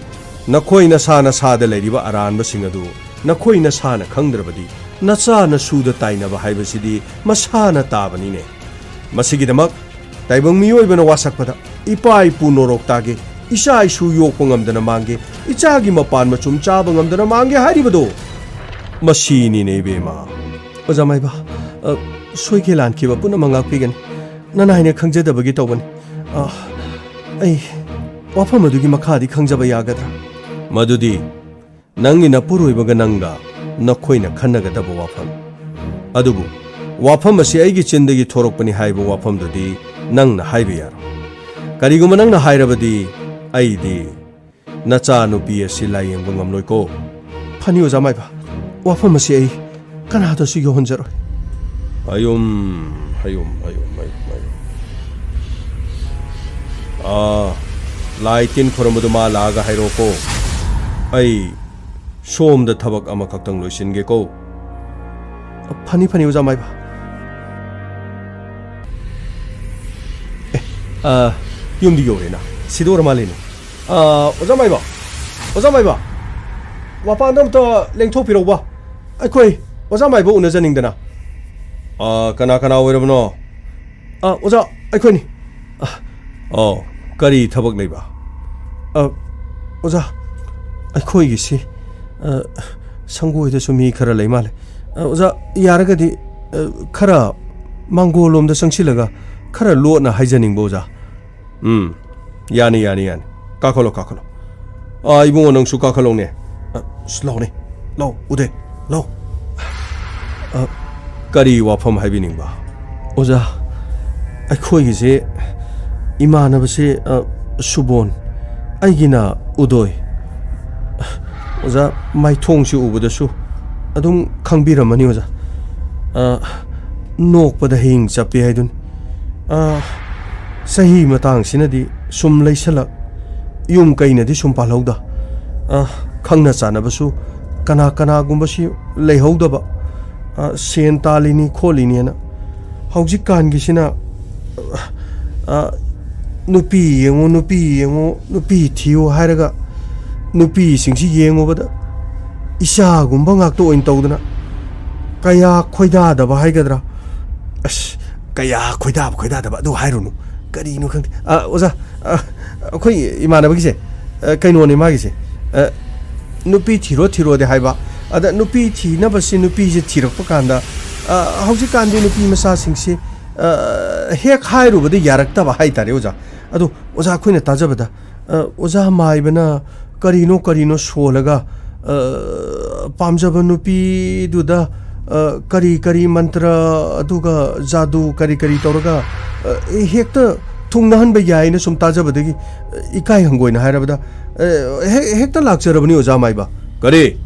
ꯅꯈꯣꯏ ꯅꯁꯥ ꯅꯁꯥꯗ ꯂꯩꯔꯤꯕ ꯑꯔꯥꯟꯕꯁꯤꯡ ꯑꯗꯨ ꯅꯈꯣꯏ ꯅꯁꯥꯅ ꯈꯪꯗ꯭ꯔꯕꯗꯤ, ꯅꯆꯥ ꯅꯁꯨꯗ ꯇꯥꯏꯅꯕ ꯍꯥꯏꯕꯁꯤꯗꯤ ꯃꯁꯥꯅ ꯇꯥꯕꯅꯤꯅꯦ꯫ ꯃꯁꯤꯒꯤꯗꯃꯛ ꯇꯥꯏꯕꯪ ꯃꯤꯑꯣꯏꯕꯅ ꯋꯥꯁꯛꯄꯗ, "ꯏꯄꯥ ꯏꯄꯨ ꯅꯣꯔꯣꯛ ꯇꯥꯒꯦ, ꯏꯆꯥ ꯏꯁꯨ ꯌꯣꯛꯄ ꯉꯝꯗꯅ ꯃꯥꯡꯒꯦ, ꯏꯆꯥꯒꯤ ꯃꯄꯥꯟ ꯃꯆꯨꯝ ꯆꯥꯕ ꯉꯝꯗꯅ ꯃꯥꯡꯒꯦ" ꯍꯥꯏꯔꯤꯕꯗꯣ ꯃꯁꯤꯅꯤꯅꯦ, ꯏꯕꯦꯝꯃ꯫ ꯑꯣꯖꯥ ꯃꯥꯏꯕ, ꯑ, ꯁꯣꯏꯈꯤ ꯂꯥꯟꯈꯤꯕ ꯄꯨꯝꯅꯃꯛ ꯉꯥꯛꯄꯤꯒꯅꯤ꯫ ꯅꯅꯥꯏꯅ ꯈꯪꯖꯗꯕꯒꯤ ꯇꯧꯕꯅꯤ꯫ ꯑ, ꯑꯩ ꯋꯥꯐꯝ ꯑꯗꯨꯒꯤ ꯃꯈꯥꯗꯤ ꯈꯪꯖꯕ ꯌꯥꯒꯗ꯭ꯔꯥ? ꯃꯗꯨꯗꯤ ꯅꯪꯒꯤ ꯅꯄꯨꯔꯣꯏꯕꯒ ꯅꯪꯒ ꯅꯈꯣꯏꯅ ꯈꯟꯅꯒꯗꯕ ꯋꯥꯐꯝ꯫ ꯑꯗꯨꯕꯨ ꯋꯥꯐꯝ ꯑꯁꯤ ꯑꯩꯒꯤ ꯆꯤꯟꯗꯒꯤ ꯊꯣꯔꯛꯄꯅꯤ ꯍꯥꯏꯕ ꯋꯥꯐꯝꯗꯨꯗꯤ ꯅꯪꯅ ꯍꯥꯏꯕ ꯌꯥꯔꯣꯏ꯫ ꯀꯔꯤꯒꯨꯝꯕ ꯅꯪꯅ ꯍꯥꯏꯔꯕꯗꯤ ꯑꯩꯗꯤ ꯅꯆꯥꯅꯨꯄꯤ ꯑꯁꯤ ꯂꯥꯌꯦꯡꯕ ꯉꯝꯂꯣꯏꯀꯣ꯫ ꯐꯅꯤ, ꯑꯣꯖꯥ ꯃꯥꯏꯕ, ꯋꯥꯐꯝ ꯑꯁꯤ ꯑꯩ ꯀꯅꯥꯗꯁꯨ ꯌꯧꯍꯟꯖꯔꯣꯏ꯫ ꯍꯌꯨꯝ, ꯍꯌꯨꯝ, ꯍꯌꯨꯝ, ꯍꯌꯨꯝ, ꯍꯌꯨꯝ꯫ ꯑꯥ, ꯂꯥꯏ ꯇꯤꯟ ꯈꯣꯏꯔꯝꯕꯗꯨ ꯃꯥ ꯂꯥꯛꯑꯒ ꯍꯥꯏꯔꯛꯑꯣꯀꯣ꯫ ꯑꯩ ꯁꯣꯝꯗ ꯊꯕꯛ ꯑꯃꯈꯛꯇꯪ ꯂꯣꯏꯁꯤꯟꯒꯦꯀꯣ꯫ ꯐꯅꯤ, ꯐꯅꯤ, ꯑꯣꯖꯥ ꯃꯥꯏꯕ꯫ ꯑꯦ, ꯑꯥ, ꯌꯨꯝꯗꯤ ꯌꯧꯔꯦꯅ꯫ ꯁꯤꯗ ꯑꯣꯏꯔ ꯃꯥꯜꯂꯦꯅꯦ꯫ ꯑꯥ, ꯑꯣꯖꯥ ꯃꯥꯏꯕ, ꯑꯣꯖꯥ ꯃꯥꯏꯕ, ꯃꯄꯥꯟꯗ ꯑꯝꯇ ꯂꯦꯡꯊꯣꯛꯄꯤꯔꯛꯎꯕ꯫ ꯑꯩꯈꯣꯏ ꯑꯣꯖꯥ ꯃꯥꯏꯕ ꯎꯅꯖꯅꯤꯡꯗꯅ꯫ ꯑꯥ, ꯀꯅꯥ ꯀꯅꯥ ꯑꯣꯏꯔꯕꯅꯣ? ꯑꯥ, ꯑꯣꯖꯥ, ꯑꯩꯈꯣꯏꯅꯤ꯫ ꯑꯥ, ꯑꯣ, ꯀꯔꯤ ꯊꯕꯛ ꯂꯩꯕ? ꯑꯥ, ꯑꯣꯖꯥ, ꯑꯩꯈꯣꯏꯒꯤꯁꯤ, ꯑꯥ, ꯁꯪꯒꯣꯏꯗꯁꯨ ꯃꯤ ꯈꯔ ꯂꯩ ꯃꯥꯜꯂꯦ꯫ ꯑꯥ, ꯑꯣꯖꯥ, ꯌꯥꯔꯒꯗꯤ, ꯑꯥ, ꯈꯔ ꯃꯥꯡꯒꯣꯜꯂꯣꯝꯗ ꯆꯪꯁꯤꯜꯂꯒ ꯈꯔ ꯂꯣꯠꯅ ꯍꯥꯏꯖꯅꯤꯡꯕ, ꯑꯣꯖꯥ꯫ ꯎꯝ, ꯌꯥꯅꯤ, ꯌꯥꯅꯤ, ꯌꯥꯅꯤ꯫ ꯀꯥꯈꯠꯂꯣ, ꯀꯥꯈꯠꯂꯣ꯫ ꯑꯥ, ꯏꯕꯨꯡꯉꯣ, ꯅꯪꯁꯨ ꯀꯥꯈꯠꯂꯣꯅꯦ꯫ ꯑ, ꯑꯁ, ꯂꯥꯎꯅꯦ꯫ ꯂꯥꯎ, ꯎꯗꯦ꯫ ꯂꯥꯎ꯫ ꯑ, ꯀꯔꯤ ꯋꯥꯐꯝ ꯍꯥꯏꯕꯤꯅꯤꯡꯕ? ꯑꯣꯖꯥ, ꯑꯩꯈꯣꯏꯒꯤꯁꯦ ꯏꯃꯥꯟꯅꯕꯁꯦ, ꯑ, ꯁꯨꯕꯣꯟ, ꯑꯩꯒꯤꯅ ꯎꯗꯣꯏ꯫ ꯑꯣꯖꯥ, ꯃꯥꯏꯊꯣꯡꯁꯤ ꯎꯕꯗꯁꯨ ꯑꯗꯨꯝ ꯈꯪꯕꯤꯔꯝꯃꯅꯤ, ꯑꯣꯖꯥ꯫ ꯑ, ꯅꯣꯛꯄꯗ ꯍꯌꯤꯡ ꯆꯞꯄꯤ ꯍꯥꯏꯗꯨꯅꯤ꯫ ꯑ, ꯆꯍꯤ ꯃꯇꯥꯡꯁꯤꯅꯗꯤ ꯁꯨꯝ ꯂꯩꯁꯜꯂꯛ, ꯌꯨꯝ ꯀꯩꯅꯗꯤ ꯁꯨꯝ ꯄꯥꯜꯍꯧꯗ, ꯑ, ꯈꯪꯅ ꯆꯥꯟꯅꯕꯁꯨ ꯀꯅꯥ ꯀꯅꯥꯒꯨꯝꯕꯁꯤ ꯂꯩꯍꯧꯗꯕ, ꯑ, ꯁꯦꯟ ꯇꯥꯜꯂꯤꯅꯤ ꯈꯣꯠꯂꯤꯅꯦꯅ꯫ ꯍꯧꯖꯤꯛꯀꯥꯟꯒꯤꯁꯤꯅ, ꯑ, ꯅꯨꯄꯤ ꯌꯦꯡꯉꯨ, ꯅꯨꯄꯤ ꯌꯦꯡꯉꯨ, ꯅꯨꯄꯤ ꯊꯤꯌꯨ ꯍꯥꯏꯔꯒ ꯅꯨꯄꯤꯁꯤꯡꯁꯤ ꯌꯦꯡꯉꯨꯕꯗ ꯏꯆꯥꯒꯨꯝꯕ ꯉꯥꯛꯇ ꯑꯣꯏꯅ ꯇꯧꯗꯅ ꯀꯌꯥ ꯈꯣꯏꯗꯥꯗꯕ ꯍꯥꯏꯒꯗ꯭ꯔꯥ? ꯑꯁ, ꯀꯌꯥ ꯈꯣꯏꯗꯥꯕ ꯈꯣꯏꯗꯥꯗꯕ ꯑꯗꯨ ꯍꯥꯏꯔꯨꯅꯨ꯫ ꯀꯔꯤꯅꯣ ꯈꯪꯗꯦ꯫ ꯑ, ꯑꯣꯖꯥ, ꯑ, ꯑꯩꯈꯣꯏ ꯏꯃꯥꯟꯅꯕꯒꯤꯁꯦ, ꯑ, ꯀꯩꯅꯣꯅꯦ ꯃꯥꯒꯤꯁꯦ, ꯑ, ꯅꯨꯄꯤ ꯊꯤꯔꯣ ꯊꯤꯔꯣꯗꯤ ꯍꯥꯏꯕ꯫ ꯑꯗ ꯅꯨꯄꯤ ꯊꯤꯅꯕꯁꯤ ꯅꯨꯄꯤꯁꯦ ꯊꯤꯔꯛꯄ ꯀꯥꯟꯗ, ꯑ, ꯍꯧꯖꯤꯛꯀꯥꯟꯗꯤ ꯅꯨꯄꯤ ꯃꯆꯥꯁꯤꯡꯁꯤ, ꯑ, ꯍꯦꯛ ꯍꯥꯏꯔꯨꯕꯗ ꯌꯥꯔꯛꯇꯕ ꯍꯥꯏꯇꯥꯔꯦ ꯑꯣꯖꯥ꯫ ꯑꯗꯣ ꯑꯣꯖꯥ, ꯑꯩꯈꯣꯏꯅ ꯇꯥꯖꯕꯗ, ꯑ, ꯑꯣꯖꯥ ꯃꯥꯏꯕꯅ ꯀꯔꯤꯅꯣ ꯀꯔꯤꯅꯣ ꯁꯣꯜꯂꯒ, ꯑ, ꯄꯥꯝꯖꯕ ꯅꯨꯄꯤꯗꯨꯗ, ꯑ, ꯀꯔꯤ ꯀꯔꯤ ꯃꯟꯇ꯭ꯔ ꯑꯗꯨꯒ ꯖꯥꯗꯨ ꯀꯔꯤ ꯀꯔꯤ ꯇꯧꯔꯒ, ꯑ, ꯍꯦꯛꯇ ꯊꯨꯡꯅꯍꯟꯕ ꯌꯥꯏꯅ ꯁꯨꯝ ꯇꯥꯖꯕꯗꯒꯤ, ꯑ, ꯏꯀꯥꯏ ꯍꯪꯒꯣꯏꯅ ꯍꯥꯏꯔꯕꯗ, ꯑ, ꯍꯦꯛ-, ꯍꯦꯛꯇ ꯂꯥꯛꯆꯔꯕꯅꯤ ꯑꯣꯖꯥ ꯃꯥꯏꯕ꯫ ꯀꯔꯤ?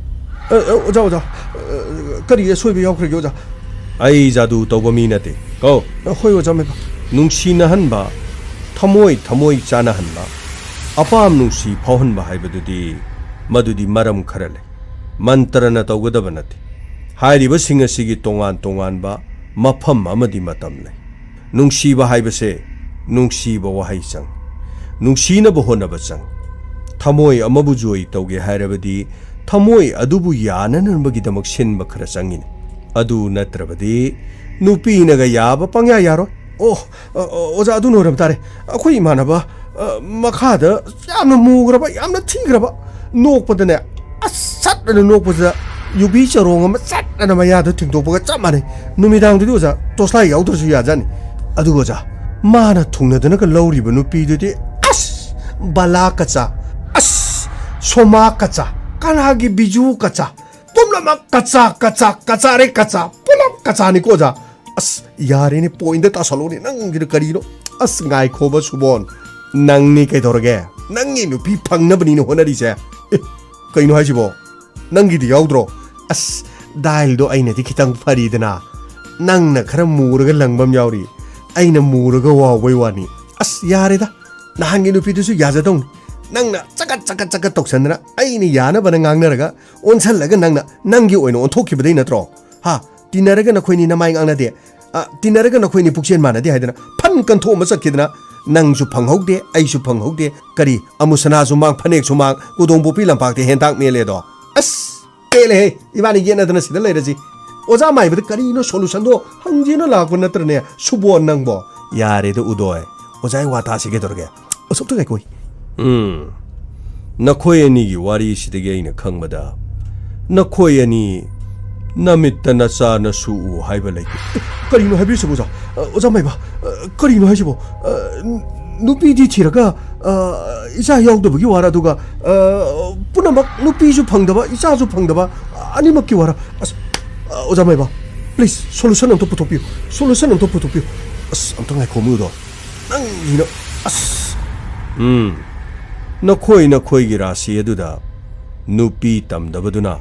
ꯑ, ꯑ, ꯑꯣꯖꯥ, ꯑꯣꯖꯥ, ꯑ, ꯀꯔꯤ ꯑꯁꯣꯏꯕ ꯌꯥꯎꯈ꯭ꯔꯒꯦ ꯑꯣꯖꯥ? ꯑꯩ ꯖꯥꯗꯨ ꯇꯧꯕ ꯃꯤ ꯅꯠꯇꯦ꯫ ꯀꯣ꯫ ꯑ, ꯍꯣꯏ ꯑꯣꯖꯥ ꯃꯥꯏꯕ꯫ ꯅꯨꯡꯁꯤꯅꯍꯟꯕ, ꯊꯃꯣꯏ ꯊꯃꯣꯏ ꯆꯥꯅꯍꯟꯕ, ꯑꯄꯥꯝ ꯅꯨꯡꯁꯤ ꯐꯥꯎꯍꯟꯕ ꯍꯥꯏꯕꯗꯨꯗꯤ, ꯃꯗꯨꯗꯤ ꯃꯔꯝ ꯈꯔ ꯂꯩ꯫ ꯃꯟꯇ꯭ꯔꯅ ꯇꯧꯒꯗꯕ ꯅꯠꯇꯦ꯫ ꯍꯥꯏꯔꯤꯕꯁꯤꯡ ꯑꯁꯤꯒꯤ ꯇꯣꯉꯥꯟ ꯇꯣꯉꯥꯟꯕ ꯃꯐꯝ ꯑꯃꯗꯤ ꯃꯇꯝ ꯂꯩ꯫ ꯅꯨꯡꯁꯤꯕ ꯍꯥꯏꯕꯁꯦ ꯅꯨꯡꯁꯤꯕ ꯋꯥꯍꯩ ꯆꯪꯏ꯫ ꯅꯨꯡꯁꯤꯅꯕ ꯍꯣꯠꯅꯕ ꯆꯪꯏ꯫ ꯊꯃꯣꯏ ꯑꯃꯕꯨ ꯖꯣꯏ ꯇꯧꯒꯦ ꯍꯥꯏꯔꯕꯗꯤ ꯊꯃꯣꯏ ꯑꯗꯨꯕꯨ ꯌꯥꯅꯅꯕꯒꯤꯗꯃꯛ ꯁꯤꯟꯕ ꯈꯔ ꯆꯪꯉꯤꯅꯤ꯫ ꯑꯗꯨ ꯅꯠꯇ꯭ꯔꯕꯗꯤ ꯅꯨꯄꯤꯅꯒ ꯌꯥꯕ ꯄꯪꯌꯥ ꯌꯥꯔꯣꯏ꯫ ꯑꯣ, ꯑ, ꯑ, ꯑꯣꯖꯥ, ꯑꯗꯨꯅ ꯑꯣꯏꯔꯝ ꯇꯥꯔꯦ꯫ ꯑꯩꯈꯣꯏ ꯏꯃꯥꯟꯅꯕ, ꯑ, ꯃꯈꯥꯗ ꯌꯥꯝꯅ ꯃꯨꯈ꯭ꯔꯕ, ꯌꯥꯝꯅ ꯊꯤꯈ꯭ꯔꯕ, ꯅꯣꯛꯄꯗꯅꯦ, ꯑꯁ, ꯁꯠ ꯑꯅ ꯅꯣꯛꯄꯁꯤꯗ ꯌꯨꯕꯤ ꯆꯔꯣꯡ ꯑꯃ ꯁꯠ ꯑꯅ ꯃꯌꯥꯗ ꯊꯤꯡꯗꯣꯛꯄꯒ ꯆꯞ ꯃꯥꯟꯅꯩ꯫ ꯅꯨꯃꯤꯗꯥꯡꯗꯨꯗꯤ ꯑꯣꯖꯥ, ꯇꯣꯁꯂꯥꯏ ꯌꯥꯎꯗ꯭ꯔꯁꯨ ꯌꯥꯖꯥꯠꯅꯤ꯫ ꯑꯗꯨꯒ ꯑꯣꯖꯥ, ꯃꯥꯅ ꯊꯨꯡꯅꯗꯅꯒ ꯂꯧꯔꯤꯕ ꯅꯨꯄꯤꯗꯨꯗꯤ, ꯑꯁ, ꯕꯂꯥ ꯀꯆꯥ, ꯑꯁ, ꯁꯣꯃꯥ ꯀꯆꯥ, ꯀꯅꯥꯒꯤ ꯕꯤꯖꯨ ꯀꯆꯥ, ꯄꯨꯝꯅꯃꯛ ꯀꯆꯥ, ꯀꯆꯥ, ꯀꯆꯥꯔꯦ ꯀꯆꯥ, ꯄꯨꯂꯞ ꯀꯆꯥꯅꯤꯀꯣ ꯑꯣꯖꯥ꯫ ꯑꯁ, ꯌꯥꯔꯦꯅꯦ, ꯄꯣꯏꯟꯗ ꯇꯥꯁꯜꯂꯣꯅꯦ, ꯅꯪꯒꯤꯗꯣ ꯀꯔꯤꯅꯣ? ꯑꯁ, ꯉꯥꯏꯈꯣꯕ ꯁꯨꯕꯣꯟ, ꯅꯪꯅꯤ ꯀꯩꯗꯧꯔꯒꯦ? ꯅꯪꯒꯤ ꯅꯨꯄꯤ ꯐꯪꯅꯕꯅꯤꯅ ꯍꯣꯠꯅꯔꯤꯁꯦ꯫ ꯑꯦ, ꯀꯩꯅꯣ ꯍꯥꯏꯁꯤꯕꯣ? ꯅꯪꯒꯤꯗꯤ ꯌꯥꯎꯗ꯭ꯔꯣ? ꯑꯁ, ꯗꯥꯏꯜꯗꯣ ꯑꯩꯅꯗꯤ ꯈꯤꯇꯪ ꯐꯔꯤꯗꯅ, ꯅꯪꯅ ꯈꯔ ꯃꯨꯔꯒ ꯂꯪꯕ ꯑꯃ ꯌꯥꯎꯔꯤ, ꯑꯩꯅ ꯃꯨꯔꯒ ꯋꯥꯎꯕꯩ ꯋꯥꯅꯤ꯫ ꯑꯁ, ꯌꯥꯔꯦꯗ, ꯅꯍꯥꯟꯒꯤ ꯅꯨꯄꯤꯗꯨꯁꯨ ꯌꯥꯖꯗꯧꯅꯤ꯫ ꯅꯪꯅ ꯆꯀꯠ ꯆꯀꯠ ꯆꯀꯠ ꯇꯧꯁꯟꯗꯅ ꯑꯩꯅ ꯌꯥꯅꯕꯅ ꯉꯥꯡꯅꯔꯒ ꯑꯣꯟꯁꯜꯂꯒ ꯅꯪꯅ ꯅꯪꯒꯤ ꯑꯣꯏꯅ ꯑꯣꯟꯊꯣꯛꯈꯤꯕꯗꯩ ꯅꯠꯇ꯭ꯔꯣ? ꯍꯥ? ꯇꯤꯟꯅꯔꯒ ꯅꯈꯣꯏꯅꯤ ꯅꯃꯥꯏ ꯉꯥꯡꯅꯗꯦ, ꯑ, ꯇꯤꯟꯅꯔꯒ ꯅꯈꯣꯏꯅꯤ ꯄꯨꯛꯆꯦꯟ ꯃꯥꯟꯅꯗꯦ ꯍꯥꯏꯗꯅ ꯐꯟ ꯀꯟꯊꯣꯛꯑꯝꯃ ꯆꯠꯈꯤꯗꯅ, ꯅꯪꯁꯨ ꯐꯪꯍꯧꯗꯦ, ꯑꯩꯁꯨ ꯐꯪꯍꯧꯗꯦ꯫ ꯀꯔꯤ, ꯑꯃꯨꯁꯅꯥꯁꯨ ꯃꯥꯡ, ꯐꯅꯦꯛꯁꯨ ꯃꯥꯡ, ꯀꯣꯗꯣꯡꯄꯣꯛꯄꯤ ꯂꯝꯄꯥꯛꯇ ꯍꯦꯟꯇꯥꯛ ꯃꯦꯜꯂꯦꯗꯣ? ꯑꯁ, ꯄꯦꯜꯂꯦꯍꯦ, ꯏꯕꯥꯅꯤ ꯌꯦꯠꯅꯗꯅ ꯁꯤꯗ ꯂꯩꯔꯁꯤ꯫ ꯑꯣꯖꯥ ꯃꯥꯏꯕꯗ ꯀꯔꯤꯅꯣ solutionꯗꯣ ꯍꯪꯖꯦꯅ ꯂꯥꯛꯄ ꯅꯠꯇ꯭ꯔꯅꯦ, ꯁꯨꯕꯣꯟ ꯅꯪꯕꯣ? ꯌꯥꯔꯦꯗ ꯎꯗꯣꯏ, ꯑꯣꯖꯥꯒꯤ ꯋꯥ ꯇꯥꯁꯤ ꯀꯩꯗꯧꯔꯒꯦ? ꯑꯁꯨꯛꯇ ꯉꯥꯏꯈꯣꯏ꯫ ꯎꯝ, ꯅꯈꯣꯏ ꯑꯅꯤꯒꯤ ꯋꯥꯔꯤꯁꯤꯗꯒꯤ ꯑꯩꯅ ꯈꯪꯕꯗ, ꯅꯈꯣꯏ ꯑꯅꯤ ꯅꯃꯤꯠꯇ ꯅꯆꯥ ꯅꯁꯨ ꯎ ꯍꯥꯏꯕ ꯂꯩꯇꯦ꯫ ꯑꯦ, ꯀꯔꯤꯅꯣ ꯍꯥꯏꯕꯤꯔꯤꯁꯤꯕꯣ, ꯑꯣꯖꯥ? ꯑ, ꯑꯣꯖꯥ ꯃꯥꯏꯕ, ꯑ, ꯀꯔꯤꯅꯣ ꯍꯥꯏꯁꯤꯕꯣ? ꯑ, ꯅꯨꯄꯤꯗꯤ ꯊꯤꯔꯒ, ꯑ, ꯏꯆꯥ ꯌꯥꯎꯗꯕꯒꯤ ꯋꯥꯔ, ꯑꯗꯨꯒ, ꯑ, ꯄꯨꯝꯅꯃꯛ, ꯅꯨꯄꯤꯁꯨ ꯐꯪꯗꯕ, ꯏꯆꯥꯁꯨ ꯐꯪꯗꯕ, ꯑꯅꯤꯃꯛꯀꯤ ꯋꯥꯔ꯫ ꯑꯁ, ꯑ, ꯑꯣꯖꯥ ꯃꯥꯏꯕ, please, solution ꯑꯝꯇ ꯄꯨꯊꯣꯛꯄꯤꯌꯨ, solution ꯑꯝꯇ ꯄꯨꯊꯣꯛꯄꯤꯌꯨ꯫ ꯑꯁ, ꯑꯝꯇ ꯉꯥꯏꯈꯣ, ꯃꯤꯗꯣ꯫ ꯅꯪꯒꯤꯅ, ꯑꯁ꯫ ꯎꯝ, ꯅꯈꯣꯏ ꯅꯈꯣꯏꯒꯤ ꯔꯥꯁꯤ ꯑꯗꯨꯗ ꯅꯨꯄꯤ ꯇꯝꯗꯕꯗꯨꯅ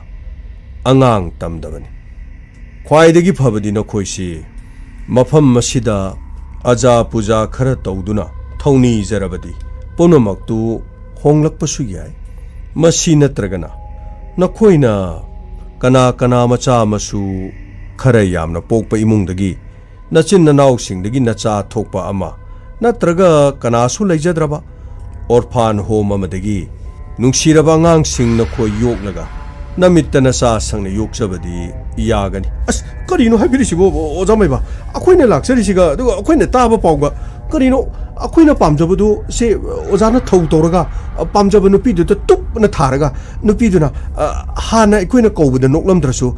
ꯑꯉꯥꯡ ꯇꯝꯗꯕꯅꯤ꯫ ꯈ꯭ꯋꯥꯏꯗꯒꯤ ꯐꯕꯗꯤ ꯅꯈꯣꯏꯁꯤ ꯃꯐꯝ ꯑꯁꯤꯗ ꯑꯖꯥ ꯄꯨꯖꯥ ꯈꯔ ꯇꯧꯗꯨꯅ ꯊꯧꯅꯤꯖꯔꯕꯗꯤ ꯄꯨꯝꯅꯃꯛꯇꯨ ꯍꯣꯡꯂꯛꯄꯁꯨ ꯌꯥꯏ꯫ ꯃꯁꯤ ꯅꯠꯇ꯭ꯔꯒꯅ ꯅꯈꯣꯏꯅ ꯀꯅꯥ ꯀꯅꯥ ꯃꯆꯥ ꯃꯁꯨ ꯈꯔ ꯌꯥꯝꯅ ꯄꯣꯛꯄ ꯏꯃꯨꯡꯗꯒꯤ ꯅꯆꯤꯟ ꯅꯅꯥꯎꯁꯤꯡꯗꯒꯤ ꯅꯆꯥ ꯊꯣꯛꯄ ꯑꯃ ꯅꯠꯇ꯭ꯔꯒ ꯀꯅꯥꯁꯨ ꯂꯩꯖꯗ꯭ꯔꯕ orphan home ꯑꯃꯗꯒꯤ ꯅꯨꯡꯁꯤꯔꯕ ꯑꯉꯥꯡꯁꯤꯡ ꯅꯈꯣꯏ ꯌꯣꯛꯂꯒ ꯅꯃꯤꯠꯇ ꯅꯆꯥ ꯁꯪꯅ ꯌꯣꯛꯆꯕꯗꯤ ꯌꯥꯒꯅꯤ꯫ ꯑꯁ, ꯀꯔꯤꯅꯣ ꯍꯥꯏꯕꯤꯔꯤꯁꯤꯕꯣ, ꯑꯣꯖꯥ ꯃꯥꯏꯕ? ꯑꯩꯈꯣꯏꯅ ꯂꯥꯛꯆꯔꯤꯁꯤꯒ, ꯑꯗꯨꯒ ꯑꯩꯈꯣꯏꯅ ꯇꯥꯕ ꯄꯥꯎꯒ, ꯀꯔꯤꯅꯣ? ꯑꯩꯈꯣꯏꯅ ꯄꯥꯝꯖꯕꯗꯨ ꯁꯦ ꯑꯣꯖꯥꯅ ꯊꯧ ꯇꯧꯔꯒ, ꯑ, ꯄꯥꯝꯖꯕ ꯅꯨꯄꯤꯗꯨꯗ ꯇꯨꯞꯅ ꯊꯥꯔꯒ, ꯅꯨꯄꯤꯗꯨꯅ, ꯑ, ꯍꯥꯟꯅ ꯑꯩꯈꯣꯏꯅ ꯀꯧꯕꯗ ꯅꯣꯛꯂꯝꯗ꯭ꯔꯁꯨ,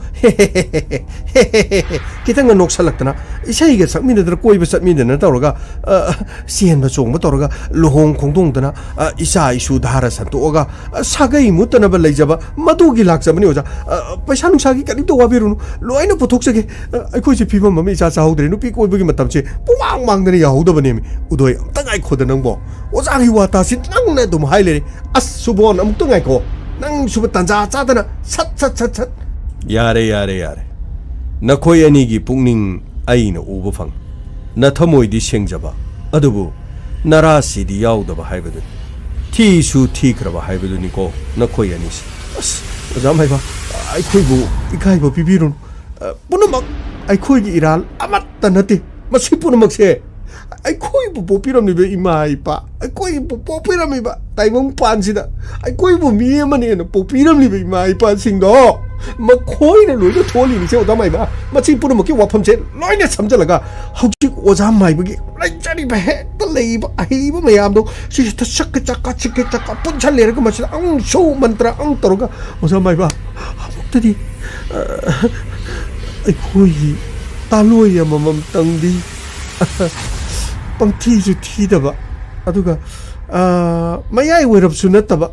ꯈꯤꯇꯪꯒ ꯅꯣꯛꯁꯜꯂꯛꯇꯅ, ꯏꯁꯩꯒ ꯁꯛꯃꯤꯟꯅꯗꯅ, ꯀꯣꯏꯕ ꯆꯠꯃꯤꯟꯅꯗꯅ ꯇꯧꯔꯒ, ꯑ, ꯆꯦꯟꯕ ꯆꯣꯡꯕ ꯇꯧꯔꯒ, ꯂꯨꯍꯣꯡ ꯈꯣꯡꯗꯣꯡꯗꯅ, ꯑ, ꯏꯆꯥ ꯏꯁꯨ ꯙꯥꯔ ꯁꯟꯇꯣꯛꯑꯒ, ꯑ, ꯁꯥꯒꯩ ꯃꯨꯠꯇꯅꯕ ꯂꯩꯖꯕ, ꯃꯗꯨꯒꯤ ꯂꯥꯛꯆꯕꯅꯤ ꯑꯣꯖꯥ꯫ ꯑ, ꯄꯩꯁꯥ ꯅꯨꯡꯁꯥꯒꯤ ꯀꯔꯤꯝꯇ ꯋꯥꯕꯤꯔꯨꯅꯨ, ꯂꯣꯏꯅ ꯄꯨꯊꯣꯛꯆꯒꯦ꯫ ꯑ, ꯑꯩꯈꯣꯏꯁꯦ ꯐꯤꯕꯝ ꯑꯃ ꯏꯆꯥ ꯆꯥꯍꯧꯗ꯭ꯔꯦ, ꯅꯨꯄꯤ ꯀꯣꯏꯕꯒꯤ ꯃꯇꯝꯁꯦ ꯄꯨꯡꯃꯥꯡ ꯃꯥꯡꯗꯅ ꯌꯥꯍꯧꯗꯕꯅꯦꯃꯤ꯫ ꯎꯗꯣꯏ, ꯑꯝꯇ ꯉꯥꯏꯈꯣꯗ ꯅꯪꯕꯣ, ꯑꯣꯖꯥꯒꯤ ꯋꯥ ꯇꯥꯁꯤ ꯅꯪꯅ ꯑꯗꯨꯝ ꯍꯥꯏ ꯂꯩꯔꯦ꯫ ꯑꯁ, ꯁꯨꯕꯣꯟ, ꯑꯃꯨꯛꯇ ꯉꯥꯏꯈꯣ, ꯅꯪ ꯁꯨꯕ ꯇꯥꯟꯖꯥ ꯆꯥꯗꯅ ꯁꯠ ꯁꯠ ꯁꯠ ꯁꯠ꯫ ꯌꯥꯔꯦ, ꯌꯥꯔꯦ, ꯌꯥꯔꯦ, ꯅꯈꯣꯏ ꯑꯅꯤꯒꯤ ꯄꯨꯛꯅꯤꯡ ꯑꯩꯅ ꯎꯕ ꯐꯪ꯫ ꯅꯊꯃꯣꯏꯗꯤ ꯁꯦꯡꯖꯕ, ꯑꯗꯨꯕꯨ ꯅꯔꯥꯁꯤꯗꯤ ꯌꯥꯎꯗꯕ ꯍꯥꯏꯕꯗꯨꯅꯤ꯫ ꯊꯤꯁꯨ ꯊꯤꯈ꯭ꯔꯕ ꯍꯥꯏꯕꯗꯨꯅꯤꯀꯣ ꯅꯈꯣꯏ ꯑꯅꯤꯁꯦ꯫ ꯑꯁ, ꯑꯣꯖꯥ ꯃꯥꯏꯕ, ꯑꯩꯈꯣꯏꯕꯨ ꯏꯀꯥꯏꯕ ꯄꯤꯕꯤꯔꯨꯅꯨ꯫ ꯑ, ꯄꯨꯝꯅꯃꯛ ꯑꯩꯈꯣꯏꯒꯤ ꯏꯔꯥꯜ ꯑꯃꯠꯇ ꯅꯠꯇꯦ꯫ ꯃꯁꯤ ꯄꯨꯝꯅꯃꯛꯁꯦ ꯑꯩꯈꯣꯏꯕꯨ ꯄꯣꯛꯄꯤꯔꯝꯂꯤꯕ ꯏꯃꯥ ꯏꯄꯥ, ꯑꯩꯈꯣꯏꯕꯨ ꯄꯣꯛꯄꯤꯔꯝꯂꯤꯕ ꯇꯥꯏꯕꯪ ꯄꯥꯟꯁꯤꯗ ꯑꯩꯈꯣꯏꯕꯨ ꯃꯤ ꯑꯃꯅꯦꯅ ꯄꯣꯛꯄꯤꯔꯝꯂꯤꯕ ꯏꯃꯥ ꯏꯄꯥꯁꯤꯡꯗꯣ ꯃꯈꯣꯏꯅ ꯂꯣꯏꯅ ꯊꯣꯛꯍꯜꯂꯤꯅꯤꯁꯦ ꯑꯣꯖꯥ ꯃꯥꯏꯕ꯫ ꯃꯁꯤ ꯄꯨꯝꯅꯃꯛꯀꯤ ꯋꯥꯐꯝꯁꯦ ꯂꯣꯏꯅ ꯁꯝꯖꯜꯂꯒ ꯍꯧꯖꯤꯛ ꯑꯣꯖꯥ ꯃꯥꯏꯕꯒꯤ ꯂꯩꯖꯔꯤꯕ ꯍꯦꯛꯇ ꯂꯩꯔꯤꯕ ꯑꯍꯩꯕ ꯃꯌꯥꯝꯗꯣ ꯁꯤ ꯍꯦꯛꯇ ꯆꯛꯀ ꯆꯛꯀ ꯆꯤꯛꯀ ꯆꯛꯀ ꯄꯨꯟꯁꯜꯂꯦꯔꯒ ꯃꯁꯤꯗ ꯑꯃꯨꯛ ꯁꯧ ꯃꯟꯇ꯭ꯔ ꯑꯃꯨꯛ ꯇꯧꯔꯒ ꯑꯣꯖꯥ ꯃꯥꯏꯕ ꯑꯃꯨꯛꯇꯗꯤ, ꯑ, ꯑꯩꯈꯣꯏꯒꯤ ꯇꯥꯂꯣꯏ ꯑꯃꯃꯝꯇꯪꯗꯤ ꯄꯪꯊꯤꯁꯨ ꯊꯤꯗꯕ, ꯑꯗꯨꯒ, ꯑ, ꯃꯌꯥꯏ ꯑꯣꯏꯔꯞꯁꯨ ꯅꯠꯇꯕ,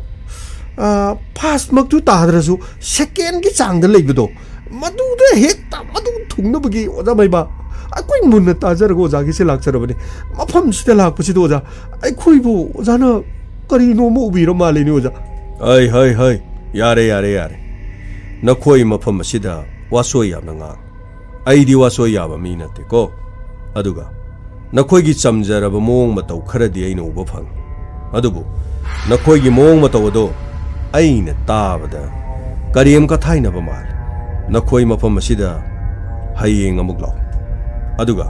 ꯑ, ꯐꯥꯁꯃꯛꯇꯨ ꯇꯥꯗ꯭ꯔꯁꯨ ꯁꯦꯀꯦꯟꯒꯤ ꯆꯥꯡꯗ ꯂꯩꯕꯗꯣ, ꯃꯗꯨꯗ ꯍꯦꯛꯇ ꯃꯗꯨ ꯊꯨꯡꯅꯕꯒꯤ ꯑꯣꯖꯥ ꯃꯥꯏꯕ ꯑꯩꯈꯣꯏ ꯃꯨꯟꯅ ꯇꯥꯖꯔꯒ ꯑꯣꯖꯥꯒꯤꯁꯦ ꯂꯥꯛꯆꯔꯕꯅꯤ꯫ ꯃꯐꯝꯁꯤꯗ ꯂꯥꯛꯄꯁꯤꯗ ꯑꯣꯖꯥ, ꯑꯩꯈꯣꯏꯕꯨ ꯑꯣꯖꯥꯅ ꯀꯔꯤꯅꯣ ꯑꯃ ꯎꯕꯤꯔ ꯃꯥꯜꯂꯦꯅꯦ ꯑꯣꯖꯥ꯫ ꯍꯩ, ꯍꯩ, ꯍꯩ, ꯌꯥꯔꯦ, ꯌꯥꯔꯦ, ꯌꯥꯔꯦ꯫ ꯅꯈꯣꯏ ꯃꯐꯝ ꯑꯁꯤꯗ ꯋꯥꯁꯣꯏ ꯌꯥꯝꯅ ꯉꯥꯡ꯫ ꯑꯩꯗꯤ ꯋꯥꯁꯣꯏ ꯌꯥꯕ ꯃꯤ ꯅꯠꯇꯦꯀꯣ꯫ ꯑꯗꯨꯒ ꯅꯈꯣꯏꯒꯤ ꯆꯝꯖꯔꯕ ꯃꯑꯣꯡ ꯃꯇꯧ ꯈꯔꯗꯤ ꯑꯩꯅ ꯎꯕ ꯐꯪꯏ꯫ ꯑꯗꯨꯕꯨ ꯅꯈꯣꯏꯒꯤ ꯃꯑꯣꯡ ꯃꯇꯧ ꯑꯗꯣ ꯑꯩꯅ ꯇꯥꯕꯗ ꯀꯔꯦꯝ ꯀꯊꯥꯏꯅꯕ ꯃꯥꯜꯂꯤ꯫ ꯅꯈꯣꯏ ꯃꯐꯝ ꯑꯁꯤꯗ ꯍꯌꯦꯡ ꯑꯃꯨꯛ ꯂꯥꯛꯎ꯫ ꯑꯗꯨꯒ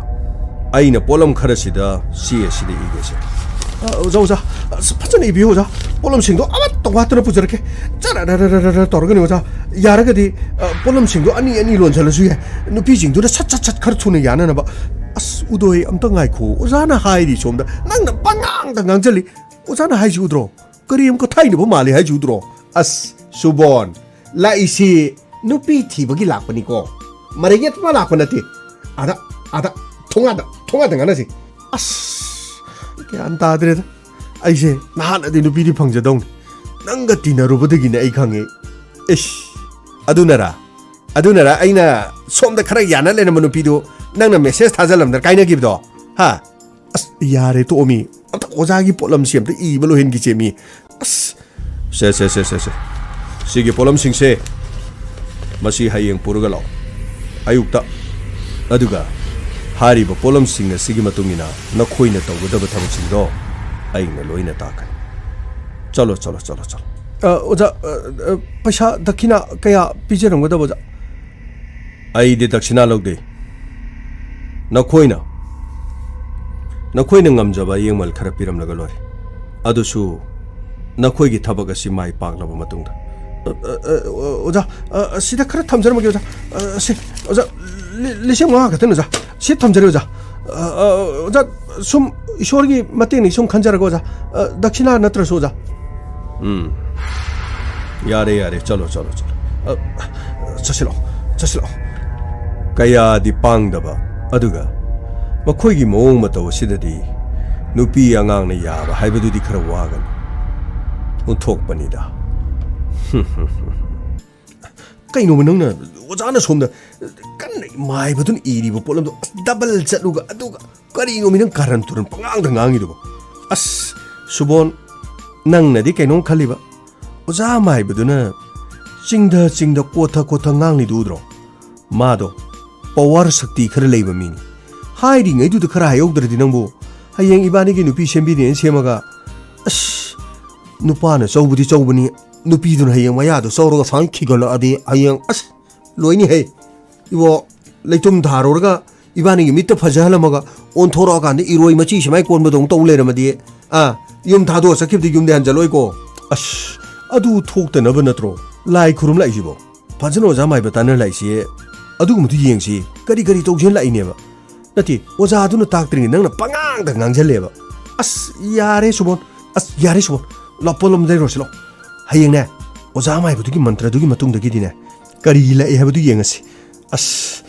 ꯑꯩꯅ ꯄꯣꯠꯂꯝ ꯈꯔꯁꯤꯗ ꯆꯦ ꯑꯁꯤꯗ ꯏꯒꯦꯁꯦ꯫ ꯑ, ꯑꯣꯖꯥ, ꯑꯣꯖꯥ, ꯑꯁ, ꯐꯖꯅ ꯏꯕꯤꯌꯨ, ꯑꯣꯖꯥ꯫ ꯄꯣꯠꯂꯝꯁꯤꯡꯗꯣ ꯑꯃꯠꯇ ꯋꯥꯠꯇꯅ ꯄꯨꯖꯔꯛꯀꯦ꯫ ꯆꯔꯔꯔꯔꯔ ꯇꯧꯔꯒꯅꯤ, ꯑꯣꯖꯥ꯫ ꯌꯥꯔꯒꯗꯤ, ꯑ, ꯄꯣꯠꯂꯝꯁꯤꯡꯗꯣ ꯑꯅꯤ ꯑꯅꯤ ꯂꯣꯟꯁꯤꯜꯂꯁꯨ ꯌꯥꯏ꯫ ꯅꯨꯄꯤꯁꯤꯡꯗꯨꯅ ꯁꯠ ꯁꯠ ꯁꯠ ꯈꯔ ꯊꯨꯅ ꯌꯥꯅꯅꯕ꯫ ꯑꯁ, ꯎꯗꯣꯏ, ꯑꯝꯇ ꯉꯥꯏꯈꯣ꯫ ꯑꯣꯖꯥꯅ ꯍꯥꯏꯔꯤ ꯁꯣꯝꯗ꯫ ꯅꯪꯅ ꯄꯉꯥꯡꯗ ꯉꯥꯡꯖꯜꯂꯤ꯫ ꯑꯣꯖꯥꯅ ꯍꯥꯏꯁꯤ ꯎꯗ꯭ꯔꯣ? ꯀꯔꯤ ꯑꯃꯨꯛꯀ ꯊꯥꯏꯅꯕ ꯃꯥꯜꯂꯤ ꯍꯥꯏꯁꯤ ꯎꯗ꯭ꯔꯣ? ꯑꯁ, ꯁꯨꯕꯣꯟ, ꯂꯥꯛꯏꯁꯤ ꯅꯨꯄꯤ ꯊꯤꯕꯒꯤ ꯂꯥꯛꯄꯅꯤꯀꯣ꯫ ꯃꯔꯩ ꯌꯦꯠꯄ ꯂꯥꯛꯄ ꯅꯠꯇꯦ꯫ ꯑꯗ, ꯑꯗ, ꯊꯣꯡꯒꯥꯟꯗ, ꯊꯣꯡꯒꯥꯟꯗ ꯉꯥꯡꯅꯁꯤ꯫ ꯑꯁ, ꯒ꯭ꯌꯥꯟ ꯇꯥꯗ꯭ꯔꯦꯗ꯫ ꯑꯩꯁꯦ ꯅꯍꯥꯟꯅꯗꯤ ꯅꯨꯄꯤꯗꯤ ꯐꯪꯖꯗꯧꯅꯤ꯫ ꯅꯪꯒ ꯇꯤꯟꯅꯔꯨꯕꯗꯒꯤꯅꯦ ꯑꯩ ꯈꯪꯉꯦ꯫ ꯏꯁ, ꯑꯗꯨꯅꯔꯥ? ꯑꯗꯨꯅꯔꯥ ꯑꯩꯅ ꯁꯣꯝꯗ ꯈꯔ ꯌꯥꯅ ꯂꯩꯔꯝꯕ ꯅꯨꯄꯤꯗꯨ ꯅꯪꯅ ꯃꯦꯁꯦꯖ ꯊꯥꯖꯜꯂꯝꯗꯅ ꯀꯥꯏꯅꯈꯤꯕꯗꯣ? ꯍꯥ? ꯑꯁ, ꯌꯥꯔꯦ, ꯇꯣꯛꯑꯣꯃꯤ꯫ ꯑꯝꯇ ꯑꯣꯖꯥꯒꯤ ꯄꯣꯠꯂꯝꯁꯤ ꯑꯝꯇ ꯏꯕ ꯂꯣꯏꯍꯟꯈꯤꯁꯦ ꯃꯤ꯫ ꯑꯁ꯫ ꯁꯦ, ꯁꯦ, ꯁꯦ, ꯁꯦ, ꯁꯦ꯫ ꯁꯤꯒꯤ ꯄꯣꯠꯂꯝꯁꯤꯡꯁꯦ ꯃꯁꯤ ꯍꯌꯦꯡ ꯄꯨꯔꯒ ꯂꯥꯛꯑꯣ꯫ ꯑꯌꯨꯛꯇ꯫ ꯑꯗꯨꯒ ꯍꯥꯏꯔꯤꯕ ꯄꯣꯠꯂꯝꯁꯤꯡ ꯑꯁꯤꯒꯤ ꯃꯇꯨꯡ ꯏꯟꯅ ꯅꯈꯣꯏꯅ ꯇꯧꯒꯗꯕ ꯊꯕꯛꯁꯤꯡꯗꯣ ꯑꯩꯅ ꯂꯣꯏꯅ ꯇꯥꯛꯀꯅꯤ꯫ ꯆꯠꯂꯣ, ꯆꯠꯂꯣ, ꯆꯠꯂꯣ, ꯆꯠꯂꯣ꯫ ꯑ, ꯑꯣꯖꯥ, ꯑ, ꯑ, ꯄꯩꯁꯥ ꯗꯈꯤꯅꯥ ꯀꯌꯥ ꯄꯤꯖꯔꯝꯒꯗꯕ, ꯑꯣꯖꯥ? ꯑꯩꯗꯤ ꯗꯛꯁꯤꯅꯥ ꯂꯧꯗꯦ꯫ ꯅꯈꯣꯏꯅ ꯅꯈꯣꯏꯅ ꯉꯝꯖꯕ ꯑꯌꯦꯡꯃꯜ ꯈꯔ ꯄꯤꯔꯝꯂꯒ ꯂꯣꯏꯔꯦ꯫ ꯑꯗꯨꯁꯨ ꯅꯈꯣꯏꯒꯤ ꯊꯕꯛ ꯑꯁꯤ ꯃꯥꯏ ꯄꯥꯛꯂꯕ ꯃꯇꯨꯡꯗ꯫ ꯑ, ꯑ, ꯑ, ꯑꯣꯖꯥ, ꯑ, ꯑ, ꯁꯤꯗ ꯈꯔ ꯊꯝꯖꯔꯝꯃꯒꯦ, ꯑꯣꯖꯥ꯫ ꯑ, ꯁꯤ, ꯑꯣꯖꯥ, ꯂꯤ-, ꯂꯤꯁꯤꯡ ꯃꯉꯥ ꯈꯛꯇꯅꯤ, ꯑꯣꯖꯥ꯫ ꯁꯤ ꯊꯝꯖꯔꯦ, ꯑꯣꯖꯥ꯫ ꯑ, ꯑ, ꯑꯣꯖꯥ, ꯁꯨꯝ ꯏꯁꯣꯔꯒꯤ ꯃꯇꯦꯡꯅꯤ, ꯁꯨꯝ ꯈꯟꯖꯔꯒ, ꯑꯣꯖꯥ꯫ ꯑ, ꯗꯛꯁꯤꯅꯥ ꯅꯠꯇ꯭ꯔꯁꯨ, ꯑꯣꯖꯥ꯫ ꯎꯝ꯫ ꯌꯥꯔꯦ, ꯌꯥꯔꯦ, ꯆꯠꯂꯣ, ꯆꯠꯂꯣ, ꯆꯠꯂꯣ꯫ ꯑ, ꯆꯠꯁꯤꯜꯂꯛꯑꯣ, ꯆꯠꯁꯤꯜꯂꯛꯑꯣ꯫ ꯀꯌꯥꯗꯤ ꯄꯥꯡꯗꯕ, ꯑꯗꯨꯒ ꯃꯈꯣꯏꯒꯤ ꯃꯑꯣꯡ ꯃꯇꯧ ꯑꯁꯤꯗꯗꯤ ꯅꯨꯄꯤ ꯑꯉꯥꯡꯅ ꯌꯥꯕ ꯍꯥꯏꯕꯗꯨꯗꯤ ꯈꯔ ꯋꯥꯒꯅꯤ꯫ ꯑꯣꯟꯊꯣꯛꯄꯅꯤꯗ꯫ ꯀꯩꯅꯣꯕ ꯅꯪꯅ, ꯑꯣꯖꯥꯅ ꯁꯣꯝꯗ ꯀꯟꯅ ꯃꯥꯏꯕꯗꯨꯅ ꯏꯔꯤꯕ ꯄꯣꯠꯂꯝꯗꯣ ꯑꯁ ꯗꯕꯜ ꯆꯠꯂꯨꯒ, ꯑꯗꯨꯒ ꯀꯔꯤꯅꯣꯃꯤ ꯅꯪ ꯀꯥꯔꯟ ꯇꯨꯔꯟ ꯄꯉꯥꯡꯗ ꯉꯥꯡꯉꯤꯗꯨꯕꯣ? ꯑꯁ, ꯁꯨꯕꯣꯟ, ꯅꯪꯅꯗꯤ ꯀꯩꯅꯣꯝ ꯈꯜꯂꯤꯕ, ꯑꯣꯖꯥ ꯃꯥꯏꯕꯗꯨꯅ ꯆꯤꯡꯗ ꯆꯤꯡꯗ ꯀꯣꯠꯊ ꯀꯣꯠꯊ ꯉꯥꯡꯂꯤꯗꯨ ꯎꯗ꯭ꯔꯣ? ꯃꯥꯗꯣ ꯄꯋꯥꯔ ꯁꯛꯇꯤ ꯈꯔ ꯂꯩꯕ ꯃꯤꯅꯤ꯫ ꯍꯥꯏꯔꯤꯉꯩꯗꯨꯗ ꯈꯔ ꯍꯥꯏꯍꯧꯗ꯭ꯔꯗꯤ ꯅꯪꯕꯨ ꯍꯌꯦꯡ ꯏꯕꯥꯅꯤꯒꯤ ꯅꯨꯄꯤ ꯁꯦꯝꯕꯤꯅꯦꯅ ꯁꯦꯝꯃꯒ, ꯑꯁ, ꯅꯨꯄꯥꯅ ꯆꯧꯕꯗꯤ ꯆꯧꯕꯅꯤ, ꯅꯨꯄꯤꯗꯨꯅ ꯍꯌꯦꯡ ꯃꯌꯥꯗꯣ ꯆꯧꯔꯒ ꯁꯨꯃꯥꯏꯅ ꯈꯤꯒꯠꯂꯛꯑꯗꯤ ꯍꯌꯦꯡ, ꯑꯁ, ꯂꯣꯏꯅꯤ ꯍꯦ꯫ ꯏꯕꯣ, ꯂꯩꯇꯨꯝ ꯊꯥꯔꯨꯔꯒ ꯏꯕꯥꯅꯤꯒꯤ ꯃꯤꯠꯇ ꯐꯖꯍꯜꯂꯝꯃꯒ ꯑꯣꯟꯊꯣꯔꯛꯑꯀꯥꯟꯗ ꯏꯔꯣꯏ ꯃꯆꯤ ꯁꯨꯃꯥꯏ ꯀꯣꯟꯕꯗꯧꯅ ꯇꯧ ꯂꯩꯔꯝꯃꯗꯤ, ꯑꯥ, ꯌꯨꯝ ꯊꯥꯗꯣꯛꯑ ꯆꯠꯈꯤꯕꯗꯤ ꯌꯨꯝꯗꯤ ꯍꯟꯖꯜꯂꯣꯏꯀꯣ꯫ ꯑꯁ, ꯑꯗꯨ ꯊꯣꯛꯇꯅꯕ ꯅꯠꯇ꯭ꯔꯣ ꯂꯥꯏ ꯈꯨꯔꯨꯝ ꯂꯥꯛꯏꯁꯤꯕꯣ? ꯐꯖꯅ ꯑꯣꯖꯥ ꯃꯥꯏꯕ ꯇꯥꯟꯅ ꯂꯥꯛꯏꯁꯤ꯫ ꯑꯗꯨꯒꯨꯝꯕꯗꯨ ꯌꯦꯡꯁꯤ, ꯀꯔꯤ ꯀꯔꯤ ꯇꯧꯁꯦꯅ ꯂꯥꯛꯏꯅꯦꯕ? ꯅꯠꯇꯦ, ꯑꯣꯖꯥꯗꯨꯅ ꯇꯥꯛꯇ꯭ꯔꯤꯉꯩ ꯅꯪꯅ ꯄꯉꯥꯡꯗ ꯉꯥꯡꯁꯤꯜꯂꯦꯕ꯫ ꯑꯁ, ꯌꯥꯔꯦ ꯁꯨꯕꯣꯟ, ꯑꯁ, ꯌꯥꯔꯦ ꯁꯨꯕꯣꯟ, ꯂꯥꯛꯄꯣ ꯂꯝꯗꯩꯔꯣꯁꯤꯂꯣ꯫ ꯍꯌꯦꯡꯅꯦ, ꯑꯣꯖꯥ ꯃꯥꯏꯕꯗꯨꯒꯤ ꯃꯟꯇ꯭ꯔꯗꯨꯒꯤ ꯃꯇꯨꯡꯗꯒꯤꯗꯤꯅꯦ, ꯀꯔꯤ ꯂꯥꯛꯑꯦ ꯍꯥꯏꯕꯗꯨ ꯌꯦꯡꯉꯁꯤ꯫ ꯑꯁ,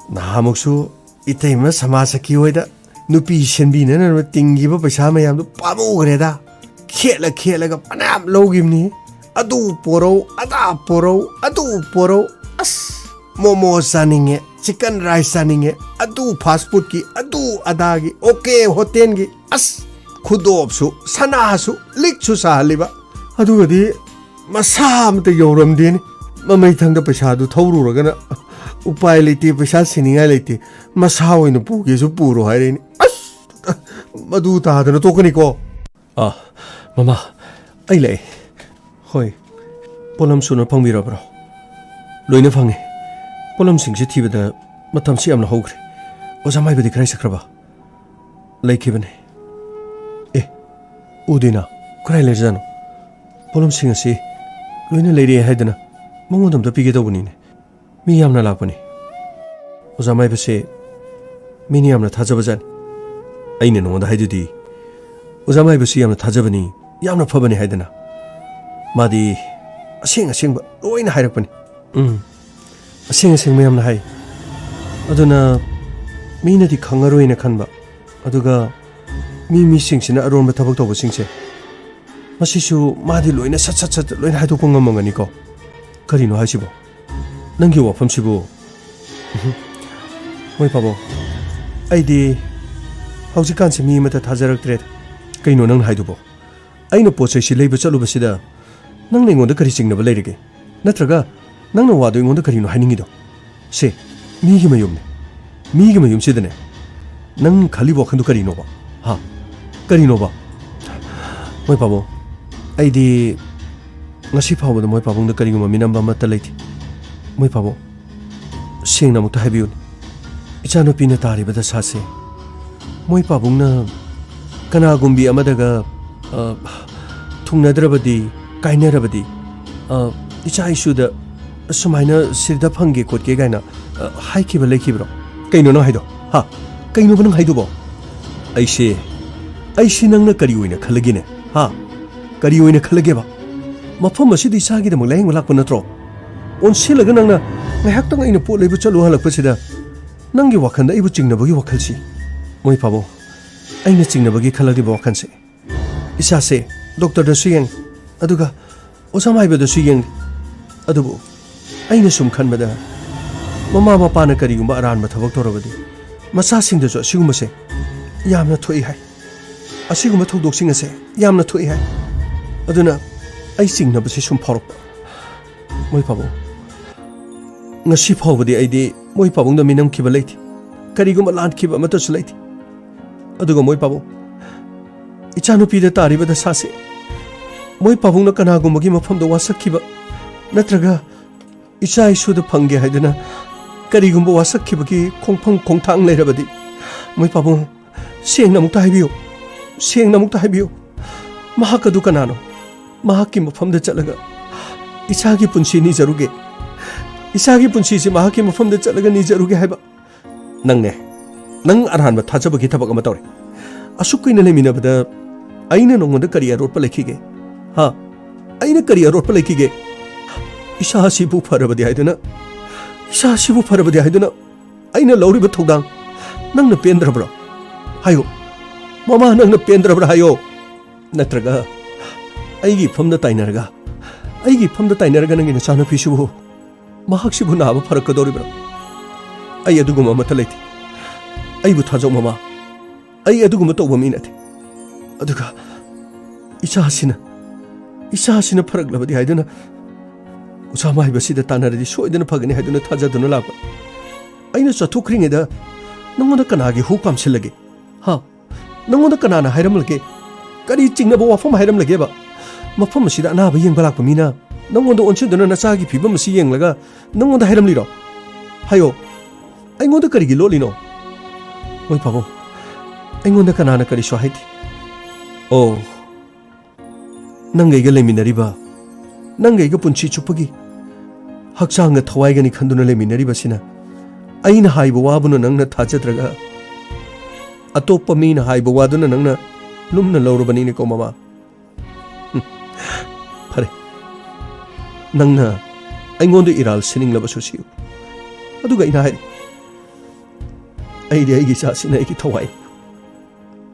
ꯅꯍꯥꯃꯨꯛꯁꯨ ꯏꯇꯩꯃ ꯁꯃꯥꯖ ꯁꯈꯤ ꯍꯣꯏꯗ ꯅꯨꯄꯤ ꯁꯦꯝꯕꯤꯅꯅꯕ ꯇꯤꯡꯈꯤꯕ ꯄꯩꯁꯥ ꯃꯌꯥꯝꯗꯨ ꯄꯥꯝꯃꯨꯈ꯭ꯔꯦꯗ꯫ ꯈꯦꯠꯂ ꯈꯦꯠꯂꯒ ꯐꯅꯌꯥꯝ ꯂꯧꯈꯤꯕꯅꯤ꯫ ꯑꯗꯨ ꯄꯣꯔꯧ, ꯑꯗꯥ ꯄꯣꯔꯧ, ꯑꯗꯨ ꯄꯣꯔꯧ꯫ ꯑꯁ, ꯃꯣꯃꯣ ꯆꯥꯅꯤꯡꯉꯦ, ꯆꯤꯀꯟ ꯔꯥꯏꯁ ꯆꯥꯅꯤꯡꯉꯦ, ꯑꯗꯨ ꯐꯥꯁ ꯐꯨꯗꯀꯤ, ꯑꯗꯨ ꯑꯗꯥꯒꯤ, ꯑꯣꯀꯦ ꯍꯣꯇꯦꯜꯒꯤ꯫ ꯑꯁ, ꯈꯨꯗꯣꯞꯁꯨ, ꯁꯅꯥꯁꯨ, ꯂꯤꯛꯁꯨ ꯁꯥꯍꯜꯂꯤꯕ꯫ ꯑꯗꯨꯒꯗꯤ ꯃꯁꯥ ꯑꯃꯇ ꯌꯧꯔꯝꯗꯦꯅꯦ꯫ ꯃꯃꯩꯊꯪꯗ ꯄꯩꯁꯥꯗꯨ ꯊꯧꯔꯨꯔꯒꯅ ꯎꯄꯥꯏ ꯂꯩꯇꯦ, ꯄꯩꯁꯥ ꯁꯤꯅꯤꯡꯉꯥꯏ ꯂꯩꯇꯦ, ꯃꯁꯥ ꯑꯣꯏꯅ ꯄꯨꯒꯦꯁꯨ ꯄꯨꯔꯣ ꯍꯥꯏꯔꯛꯏꯅꯦ꯫ ꯑꯁ! ꯃꯗꯨ ꯇꯥꯗꯅ ꯇꯣꯛꯀꯅꯤꯀꯣ꯫ ꯑꯥ, ꯃꯃꯥ, ꯑꯩ ꯂꯥꯛꯑꯦ꯫ ꯍꯣꯏ, ꯄꯣꯠꯂꯝ ꯁꯨꯅ ꯐꯪꯕꯤꯔꯕ꯭ꯔꯣ? ꯂꯣꯏꯅ ꯐꯪꯉꯦ꯫ ꯄꯣꯠꯂꯝꯁꯤꯡꯁꯦ ꯊꯤꯕꯗ ꯃꯇꯝꯁꯤ ꯌꯥꯝꯅ ꯍꯧꯈ꯭ꯔꯦ꯫ ꯑꯣꯖꯥ ꯃꯥꯏꯕꯗꯤ ꯀꯗꯥꯏ ꯆꯠꯈ꯭ꯔꯕ? ꯂꯩꯈꯤꯕꯅꯤ꯫ ꯑꯦ, ꯎꯗꯦꯅ, ꯀꯗꯥꯏ ꯂꯩꯔꯖꯥꯠꯅꯣ? ꯄꯣꯠꯂꯝꯁꯤꯡ ꯑꯁꯤ ꯂꯣꯏꯅ ꯂꯩꯔꯦ ꯍꯥꯏꯗꯅ ꯃꯉꯣꯟꯗ ꯑꯝꯇ ꯄꯤꯒꯦ ꯇꯧꯕꯅꯤꯅꯦ꯫ ꯃꯤ ꯌꯥꯝꯅ ꯂꯥꯛꯄꯅꯤ꯫ ꯑꯣꯖꯥ ꯃꯥꯏꯕꯁꯦ ꯃꯤꯅ ꯌꯥꯝꯅ ꯊꯥꯖꯕꯖꯥꯠꯅꯤ꯫ ꯑꯩꯅ ꯅꯉꯣꯟꯗ ꯍꯥꯏꯗꯨꯗꯤ, ꯑꯣꯖꯥ ꯃꯥꯏꯕꯁꯤ ꯌꯥꯝꯅ ꯊꯥꯖꯕꯅꯤ, ꯌꯥꯝꯅ ꯐꯕꯅꯤ ꯍꯥꯏꯗꯅ꯫ ꯃꯥꯗꯤ ꯑꯁꯦꯡ ꯑꯁꯦꯡꯕ ꯂꯣꯏꯅ ꯍꯥꯏꯔꯛꯄꯅꯤ꯫ ꯎꯝ, ꯑꯁꯦꯡ ꯑꯁꯦꯡꯕ ꯌꯥꯝꯅ ꯍꯥꯏ꯫ ꯑꯗꯨꯅ ꯃꯤꯅꯗꯤ ꯈꯪꯉꯔꯣꯏꯅ ꯈꯟꯕ, ꯑꯗꯨꯒ ꯃꯤ ꯃꯤꯁꯤꯡꯁꯤꯅ ꯑꯔꯣꯟꯕ ꯊꯕꯛ ꯇꯧꯕꯁꯤꯡꯁꯦ, ꯃꯁꯤꯁꯨ ꯃꯥꯗꯤ ꯂꯣꯏꯅ ꯁꯠ ꯁꯠ ꯁꯠ ꯂꯣꯏꯅ ꯍꯥꯏꯗꯣꯛꯄ ꯉꯝꯃꯝꯒꯅꯤꯀꯣ꯫ ꯀꯔꯤꯅꯣ ꯍꯥꯏꯁꯤꯕꯣ? ꯅꯪꯒꯤ ꯋꯥꯐꯝꯁꯤꯕꯨ? ꯃꯣꯏ ꯄꯥꯕꯨꯡ, ꯑꯩꯗꯤ ꯍꯧꯖꯤꯛꯀꯥꯟꯁꯦ ꯃꯤ ꯑꯃꯠꯇ ꯊꯥꯖꯔꯛꯇ꯭ꯔꯦꯗ꯫ ꯀꯩꯅꯣ ꯅꯪꯅ ꯍꯥꯏꯗꯨꯕꯣ? ꯑꯩꯅ ꯄꯣꯠ ꯆꯩꯁꯤ ꯂꯩꯕ ꯆꯠꯂꯨꯕꯁꯤꯗ ꯅꯪꯅ ꯑꯩꯉꯣꯟꯗ ꯀꯔꯤ ꯆꯤꯡꯅꯕ ꯂꯩꯔꯒꯦ? ꯅꯠꯇ꯭ꯔꯒ ꯅꯪꯅ ꯋꯥꯗꯣ ꯑꯩꯉꯣꯟꯗ ꯀꯔꯤꯅꯣ ꯍꯥꯏꯅꯤꯡꯉꯤꯗꯣ? ꯁꯦ, ꯃꯤꯒꯤ ꯃꯌꯨꯝꯅꯦ꯫ ꯃꯤꯒꯤ ꯃꯌꯨꯝꯁꯤꯗꯅꯦ ꯅꯪ ꯈꯜꯂꯤꯕ ꯋꯥꯈꯜꯗꯨ ꯀꯔꯤꯅꯣꯕ? ꯍꯥ? ꯀꯔꯤꯅꯣꯕ? ꯃꯣꯏ ꯄꯥꯕꯨꯡ, ꯑꯩꯗꯤ ꯉꯁꯤ ꯐꯥꯎꯕꯗ ꯃꯣꯏ ꯄꯥꯕꯨꯡꯗ ꯀꯔꯤꯒꯨꯝꯕ ꯃꯤꯅꯝꯕ ꯑꯃꯠꯇ ꯂꯩꯇꯦ꯫ ꯃꯣꯏ ꯄꯥꯕꯨꯡ, ꯁꯦꯡꯅ ꯑꯃꯨꯛꯇ ꯍꯥꯏꯕꯤꯌꯨꯅꯦ꯫ ꯏꯆꯥꯅꯨꯄꯤꯅ ꯇꯥꯔꯤꯕ ꯗꯁꯥꯁꯦ ꯃꯣꯏ ꯄꯥꯕꯨꯡꯅ ꯀꯅꯥꯒꯨꯝꯕꯤ ꯑꯃꯗꯒ, ꯑ, ꯊꯨꯡꯅꯗ꯭ꯔꯕꯗꯤ, ꯀꯥꯏꯅꯔꯕꯗꯤ, ꯑ, ꯏꯆꯥ ꯏꯁꯨꯗ ꯁꯨꯃꯥꯏꯅ ꯁꯤꯗ ꯐꯪꯒꯦ ꯈꯣꯠꯀꯦ ꯀꯥꯏꯅ, ꯑ, ꯍꯥꯏꯈꯤꯕ ꯂꯩꯈꯤꯕ꯭ꯔꯣ? ꯀꯩꯅꯣ ꯅꯪ ꯍꯥꯏꯗꯣ? ꯍꯥ? ꯀꯩꯅꯣꯕ ꯅꯪ ꯍꯥꯏꯗꯨꯕꯣ? ꯑꯩꯁꯦ, ꯑꯩꯁꯤ ꯅꯪꯅ ꯀꯔꯤ ꯑꯣꯏꯅ ꯈꯜꯂꯒꯦꯅꯦ? ꯍꯥ? ꯀꯔꯤ ꯑꯣꯏꯅ ꯈꯜꯂꯒꯦꯕ? ꯃꯐꯝ ꯑꯁꯤꯗ ꯏꯆꯥꯒꯤꯗꯃꯛ ꯂꯥꯌꯦꯡꯕ ꯂꯥꯛꯄ ꯅꯠꯇ꯭ꯔꯣ? ꯑꯣꯟꯁꯤꯜꯂꯒ ꯅꯪꯅ ꯉꯥꯏꯍꯥꯛꯇꯪ ꯑꯩꯅ ꯄꯣꯠ ꯂꯩꯕ ꯆꯠꯂꯨ ꯍꯜꯂꯛꯄꯁꯤꯗ ꯅꯪꯒꯤ ꯋꯥꯈꯜꯗ ꯑꯩꯕꯨ ꯆꯤꯡꯅꯕꯒꯤ ꯋꯥꯈꯜꯁꯤ? ꯃꯣꯏ ꯄꯥꯕꯨꯡ, ꯑꯩꯅ ꯆꯤꯡꯅꯕꯒꯤ ꯈꯜꯂꯛꯂꯤꯕ ꯋꯥꯈꯜꯁꯦ, ꯏꯆꯥꯁꯦ ꯗꯣꯛꯇꯔꯗꯁꯨ ꯌꯦꯡꯉꯦ, ꯑꯗꯨꯒ ꯑꯣꯖꯥ ꯃꯥꯏꯕꯗꯁꯨ ꯌꯦꯡꯉꯦ꯫ ꯑꯗꯨꯕꯨ ꯑꯩꯅ ꯁꯨꯝ ꯈꯟꯕꯗ, ꯃꯃꯥ ꯃꯄꯥꯅ ꯀꯔꯤꯒꯨꯝꯕ ꯑꯔꯥꯟꯕ ꯊꯕꯛ ꯇꯧꯔꯕꯗꯤ ꯃꯆꯥꯁꯤꯡꯗꯁꯨ ꯑꯁꯤꯒꯨꯝꯕꯁꯦ ꯌꯥꯝꯅ ꯊꯣꯛꯏ ꯍꯥꯏ꯫ ꯑꯁꯤꯒꯨꯝꯕ ꯊꯧꯗꯣꯛꯁꯤꯡ ꯑꯁꯦ ꯌꯥꯝꯅ ꯊꯣꯛꯏ ꯍꯥꯏ꯫ ꯑꯗꯨꯅ ꯑꯩ ꯆꯤꯡꯅꯕꯁꯤ ꯁꯨꯝ ꯐꯥꯎꯔꯛꯄ꯫ ꯃꯣꯏ ꯄꯥꯕꯨꯡ, ꯉꯁꯤ ꯐꯥꯎꯕꯗꯤ ꯑꯩꯗꯤ ꯃꯣꯏ ꯄꯥꯕꯨꯡꯗ ꯃꯤꯅꯝꯈꯤꯕ ꯂꯩꯇꯦ꯫ ꯀꯔꯤꯒꯨꯝꯕ ꯂꯥꯟꯈꯤꯕ ꯑꯃꯠꯇꯁꯨ ꯂꯩꯇꯦ꯫ ꯑꯗꯨꯒ ꯃꯣꯏ ꯄꯥꯕꯨꯡ, ꯏꯆꯥꯅꯨꯄꯤꯗ ꯇꯥꯔꯤꯕ ꯗꯁꯥꯁꯦ ꯃꯣꯏ ꯄꯥꯕꯨꯡꯅ ꯀꯅꯥꯒꯨꯝꯕꯒꯤ ꯃꯐꯝꯗ ꯋꯥꯁꯛꯈꯤꯕ ꯅꯠꯇ꯭ꯔꯒ ꯏꯆꯥ ꯏꯁꯨꯗ ꯐꯪꯒꯦ ꯍꯥꯏꯗꯨꯅ ꯀꯔꯤꯒꯨꯝꯕ ꯋꯥꯁꯛꯈꯤꯕꯒꯤ ꯈꯣꯡꯐꯝ ꯈꯣꯡꯊꯥꯡ ꯂꯩꯔꯕꯗꯤ, ꯃꯣꯏ ꯄꯥꯕꯨꯡ, ꯁꯦꯡꯅ ꯑꯃꯨꯛꯇ ꯍꯥꯏꯕꯤꯌꯨ, ꯁꯦꯡꯅ ꯑꯃꯨꯛꯇ ꯍꯥꯏꯕꯤꯌꯨ꯫ ꯃꯍꯥꯛ ꯑꯗꯨ ꯀꯅꯥꯅꯣ? ꯃꯍꯥꯛꯀꯤ ꯃꯐꯝꯗ ꯆꯠꯂꯒ ꯏꯆꯥꯒꯤ ꯄꯨꯟꯁꯤ ꯅꯤꯖꯔꯨꯒꯦ, ꯏꯆꯥꯒꯤ ꯄꯨꯟꯁꯤꯁꯤ ꯃꯍꯥꯛꯀꯤ ꯃꯐꯝꯗ ꯆꯠꯂꯒ ꯅꯤꯖꯔꯨꯒꯦ ꯍꯥꯏꯕ꯫ ꯅꯪꯅꯦ, ꯅꯪ ꯑꯔꯥꯟꯕ ꯊꯥꯖꯕꯒꯤ ꯊꯕꯛ ꯑꯃ ꯇꯧꯔꯦ꯫ ꯑꯁꯨꯛ ꯀꯨꯏꯅ ꯂꯩꯃꯤꯟꯅꯕꯗ ꯑꯩꯅ ꯅꯉꯣꯟꯗ ꯀꯔꯤ ꯑꯔꯣꯠꯄ ꯂꯩꯈꯤꯒꯦ? ꯍꯥ? ꯑꯩꯅ ꯀꯔꯤ ꯑꯔꯣꯠꯄ ꯂꯩꯈꯤꯒꯦ? ꯏꯁꯥꯁꯤꯕꯨ ꯐꯔꯕꯗꯤ ꯍꯥꯏꯗꯨꯅ, ꯏꯁꯥꯁꯤꯕꯨ ꯐꯔꯕꯗꯤ ꯍꯥꯏꯗꯨꯅ ꯑꯩꯅ ꯂꯧꯔꯤꯕ ꯊꯧꯗꯥꯡ ꯅꯪꯅ ꯄꯦꯟꯗ꯭ꯔꯕ꯭ꯔꯣ? ꯍꯥꯏꯌꯣ, ꯃꯃꯥ, ꯅꯪꯅ ꯄꯦꯟꯗ꯭ꯔꯕ꯭ꯔꯥ ꯍꯥꯏꯌꯣ꯫ ꯅꯠꯇ꯭ꯔꯒ ꯑꯩꯒꯤ ꯏꯐꯝꯗ ꯇꯥꯏꯅꯔꯒ, ꯑꯩꯒꯤ ꯏꯐꯝꯗ ꯇꯥꯏꯅꯔꯒ ꯅꯪꯒꯤ ꯅꯆꯥꯅꯨꯄꯤꯁꯤꯕꯨ, ꯃꯍꯥꯛꯁꯤꯕꯨ ꯅꯥꯕ ꯐꯔꯛꯀꯗꯧꯔꯤꯕ꯭ꯔꯥ? ꯑꯩ ꯑꯗꯨꯒꯨꯝꯕ ꯑꯃꯠꯇ ꯂꯩꯇꯦ꯫ ꯑꯩꯕꯨ ꯊꯥꯖꯧ ꯃꯃꯥ, ꯑꯩ ꯑꯗꯨꯒꯨꯝꯕ ꯇꯧꯕ ꯃꯤ ꯅꯠꯇꯦ꯫ ꯑꯗꯨꯒ ꯏꯆꯥꯁꯤꯅ, ꯏꯆꯥꯁꯤꯅ ꯐꯔꯛꯂꯕꯗꯤ ꯍꯥꯏꯗꯨꯅ ꯑꯣꯖꯥ ꯃꯥꯏꯕꯁꯤꯗ ꯇꯥꯟꯅꯔꯗꯤ ꯁꯣꯏꯗꯅ ꯐꯒꯅꯤ ꯍꯥꯏꯗꯨꯅ ꯊꯥꯖꯗꯨꯅ ꯂꯥꯛꯄ꯫ ꯑꯩꯅ ꯆꯠꯊꯣꯛꯈ꯭ꯔꯤꯉꯩꯗ ꯅꯪꯉꯣꯟꯗ ꯀꯅꯥꯒꯤ ꯍꯨ ꯀꯥꯝꯁꯤꯜꯂꯒꯦ? ꯍꯥ? ꯅꯪꯉꯣꯟꯗ ꯀꯅꯥꯅ ꯍꯥꯏꯔꯝꯂꯒꯦ? ꯀꯔꯤ ꯆꯤꯡꯅꯕ ꯋꯥꯐꯝ ꯍꯥꯏꯔꯝꯂꯒꯦꯕ? ꯃꯐꯝ ꯑꯁꯤꯗ ꯑꯅꯥꯕ ꯌꯦꯡꯕ ꯂꯥꯛꯄ ꯃꯤꯅ ꯅꯪꯉꯣꯟꯗ ꯑꯣꯟꯁꯤꯟꯗꯨꯅ ꯅꯆꯥꯒꯤ ꯐꯤꯕꯝ ꯑꯁꯤ ꯌꯦꯡꯂꯒ ꯅꯪꯉꯣꯟꯗ ꯍꯥꯏꯔꯝꯂꯤꯔꯣ? ꯍꯥꯏꯌꯣ, ꯑꯩꯉꯣꯟꯗ ꯀꯔꯤꯒꯤ ꯂꯣꯠꯂꯤꯅꯣ? ꯍꯣꯏ ꯄꯥꯕꯨꯡ, ꯑꯩꯉꯣꯟꯗ ꯀꯅꯥꯅ ꯀꯔꯤꯁꯨ ꯍꯥꯏꯗꯦ꯫ ꯑꯣ, ꯅꯪꯒꯩꯒ ꯂꯩꯃꯤꯟꯅꯔꯤꯕ, ꯅꯪꯒꯩꯒ ꯄꯨꯟꯁꯤ ꯆꯨꯞꯄꯒꯤ ꯍꯛꯆꯥꯡꯒ ꯊꯋꯥꯏꯒꯅꯤ ꯈꯟꯗꯨꯅ ꯂꯩꯃꯤꯟꯅꯔꯤꯕꯁꯤꯅ, ꯑꯩꯅ ꯍꯥꯏꯕ ꯋꯥꯕꯨꯅ ꯅꯪꯅ ꯊꯥꯖꯗ꯭ꯔꯒ ꯑꯇꯣꯞꯄ ꯃꯤꯅ ꯍꯥꯏꯕ ꯋꯥꯗꯨꯅ ꯅꯪꯅ ꯂꯨꯝꯅ ꯂꯧꯔꯕꯅꯤꯅꯦꯀꯣ ꯃꯃꯥ꯫ ꯍꯨꯝ, ꯐꯔꯦ, ꯅꯪꯅ ꯑꯩꯉꯣꯟꯗ ꯏꯔꯥꯜ ꯁꯤꯅꯤꯡꯂꯕꯁꯨ ꯁꯤꯌꯨ, ꯑꯗꯨꯒ ꯑꯩꯅ ꯍꯥꯏꯔꯤ, ꯑꯩꯗꯤ ꯑꯩꯒꯤ ꯏꯆꯥꯁꯤꯅ ꯑꯩꯒꯤ ꯊꯋꯥꯏ,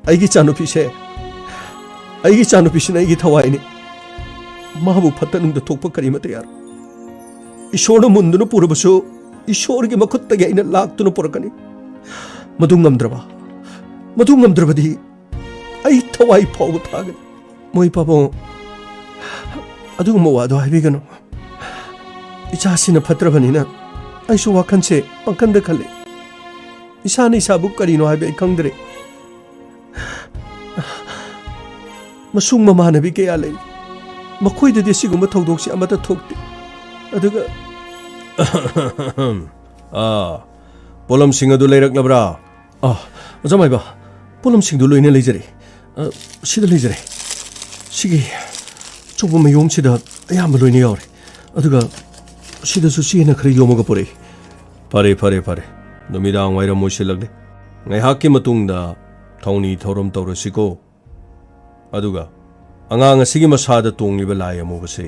ꯑꯩꯒꯤ ꯏꯆꯥꯅꯨꯄꯤꯁꯦ, ꯑꯩꯒꯤ ꯏꯆꯥꯅꯨꯄꯤꯁꯤꯅ ꯑꯩꯒꯤ ꯊꯋꯥꯏꯅꯤ꯫ ꯃꯥꯕꯨ ꯐꯠꯇ ꯅꯨꯡꯗ ꯊꯣꯛꯄ ꯀꯔꯤꯃꯠꯇ ꯌꯥꯔꯣꯏ꯫ ꯏꯁꯣꯔꯅ ꯃꯨꯟꯗꯨꯅ ꯄꯨꯔꯕꯁꯨ ꯏꯁꯣꯔꯒꯤ ꯃꯈꯨꯠꯇꯒꯤ ꯑꯩꯅ ꯂꯥꯛꯇꯨꯅ ꯄꯨꯔꯛꯀꯅꯤ꯫ ꯃꯗꯨ ꯉꯝꯗ꯭ꯔꯕ, ꯃꯗꯨ ꯉꯝꯗ꯭ꯔꯕꯗꯤ ꯑꯩ ꯊꯋꯥꯏ ꯐꯥꯎꯕ ꯊꯥꯒꯅꯤ꯫ ꯃꯣꯏ ꯄꯥꯕꯨꯡ, ꯑꯗꯨꯒꯨꯝꯕ ꯋꯥꯗꯣ ꯍꯥꯏꯕꯤꯒꯅꯨ꯫ ꯏꯆꯥꯁꯤꯅ ꯐꯠꯇ꯭ꯔꯕꯅꯤꯅ ꯑꯩꯁꯨ ꯋꯥꯈꯜꯁꯦ ꯄꯪꯈꯟꯗ ꯈꯜꯂꯤ꯫ ꯏꯁꯥꯅ ꯏꯁꯥꯕꯨ ꯀꯔꯤꯅꯣ ꯍꯥꯏꯕ ꯑꯩ ꯈꯪꯗ꯭ꯔꯦ꯫ ꯃꯁꯨꯡ ꯃꯃꯥꯟꯅꯕꯤ ꯀꯌꯥ ꯂꯩ꯫ ꯃꯈꯣꯏꯗꯗꯤ ꯑꯁꯤꯒꯨꯝꯕ ꯊꯧꯗꯣꯛꯁꯤ ꯑꯃꯠꯇ ꯊꯣꯛꯇꯦ꯫ ꯑꯗꯨꯒ ꯑꯥ, ꯄꯣꯠꯂꯝꯁꯤꯡ ꯑꯗꯨ ꯂꯩꯔꯛꯂꯕ꯭ꯔꯥ? ꯑꯥ, ꯑꯣꯖꯥ ꯃꯥꯏꯕ, ꯄꯣꯠꯂꯝꯁꯤꯡꯗꯨ ꯂꯣꯏꯅ ꯂꯩꯖꯔꯦ꯫ ꯑ, ꯁꯤꯗ ꯂꯩꯖꯔꯦ꯫ ꯁꯤꯒꯤ ꯑꯆꯧꯕ ꯃꯌꯣꯝꯁꯤꯗ ꯑꯌꯥꯝꯕ ꯂꯣꯏꯅ ꯌꯥꯎꯔꯦ꯫ ꯑꯗꯨꯒ ꯁꯤꯗꯁꯨ ꯆꯦꯅ ꯈꯔ ꯌꯣꯝꯃꯒ ꯄꯨꯔꯛꯏ꯫ ꯐꯔꯦ, ꯐꯔꯦ, ꯐꯔꯦ꯫ ꯅꯨꯃꯤꯗꯥꯡ ꯋꯥꯏꯔꯝ ꯑꯣꯏꯁꯤꯜꯂꯛꯂꯦ꯫ ꯉꯥꯏꯍꯥꯛꯀꯤ ꯃꯇꯨꯡꯗ ꯊꯧꯅꯤ ꯊꯧꯔꯝ ꯇꯧꯔꯁꯤꯀꯣ꯫ ꯑꯗꯨꯒ ꯑꯉꯥꯡ ꯑꯁꯤꯒꯤ ꯃꯁꯥꯗ ꯇꯣꯡꯂꯤꯕ ꯂꯥꯏ ꯑꯃꯨꯕꯁꯦ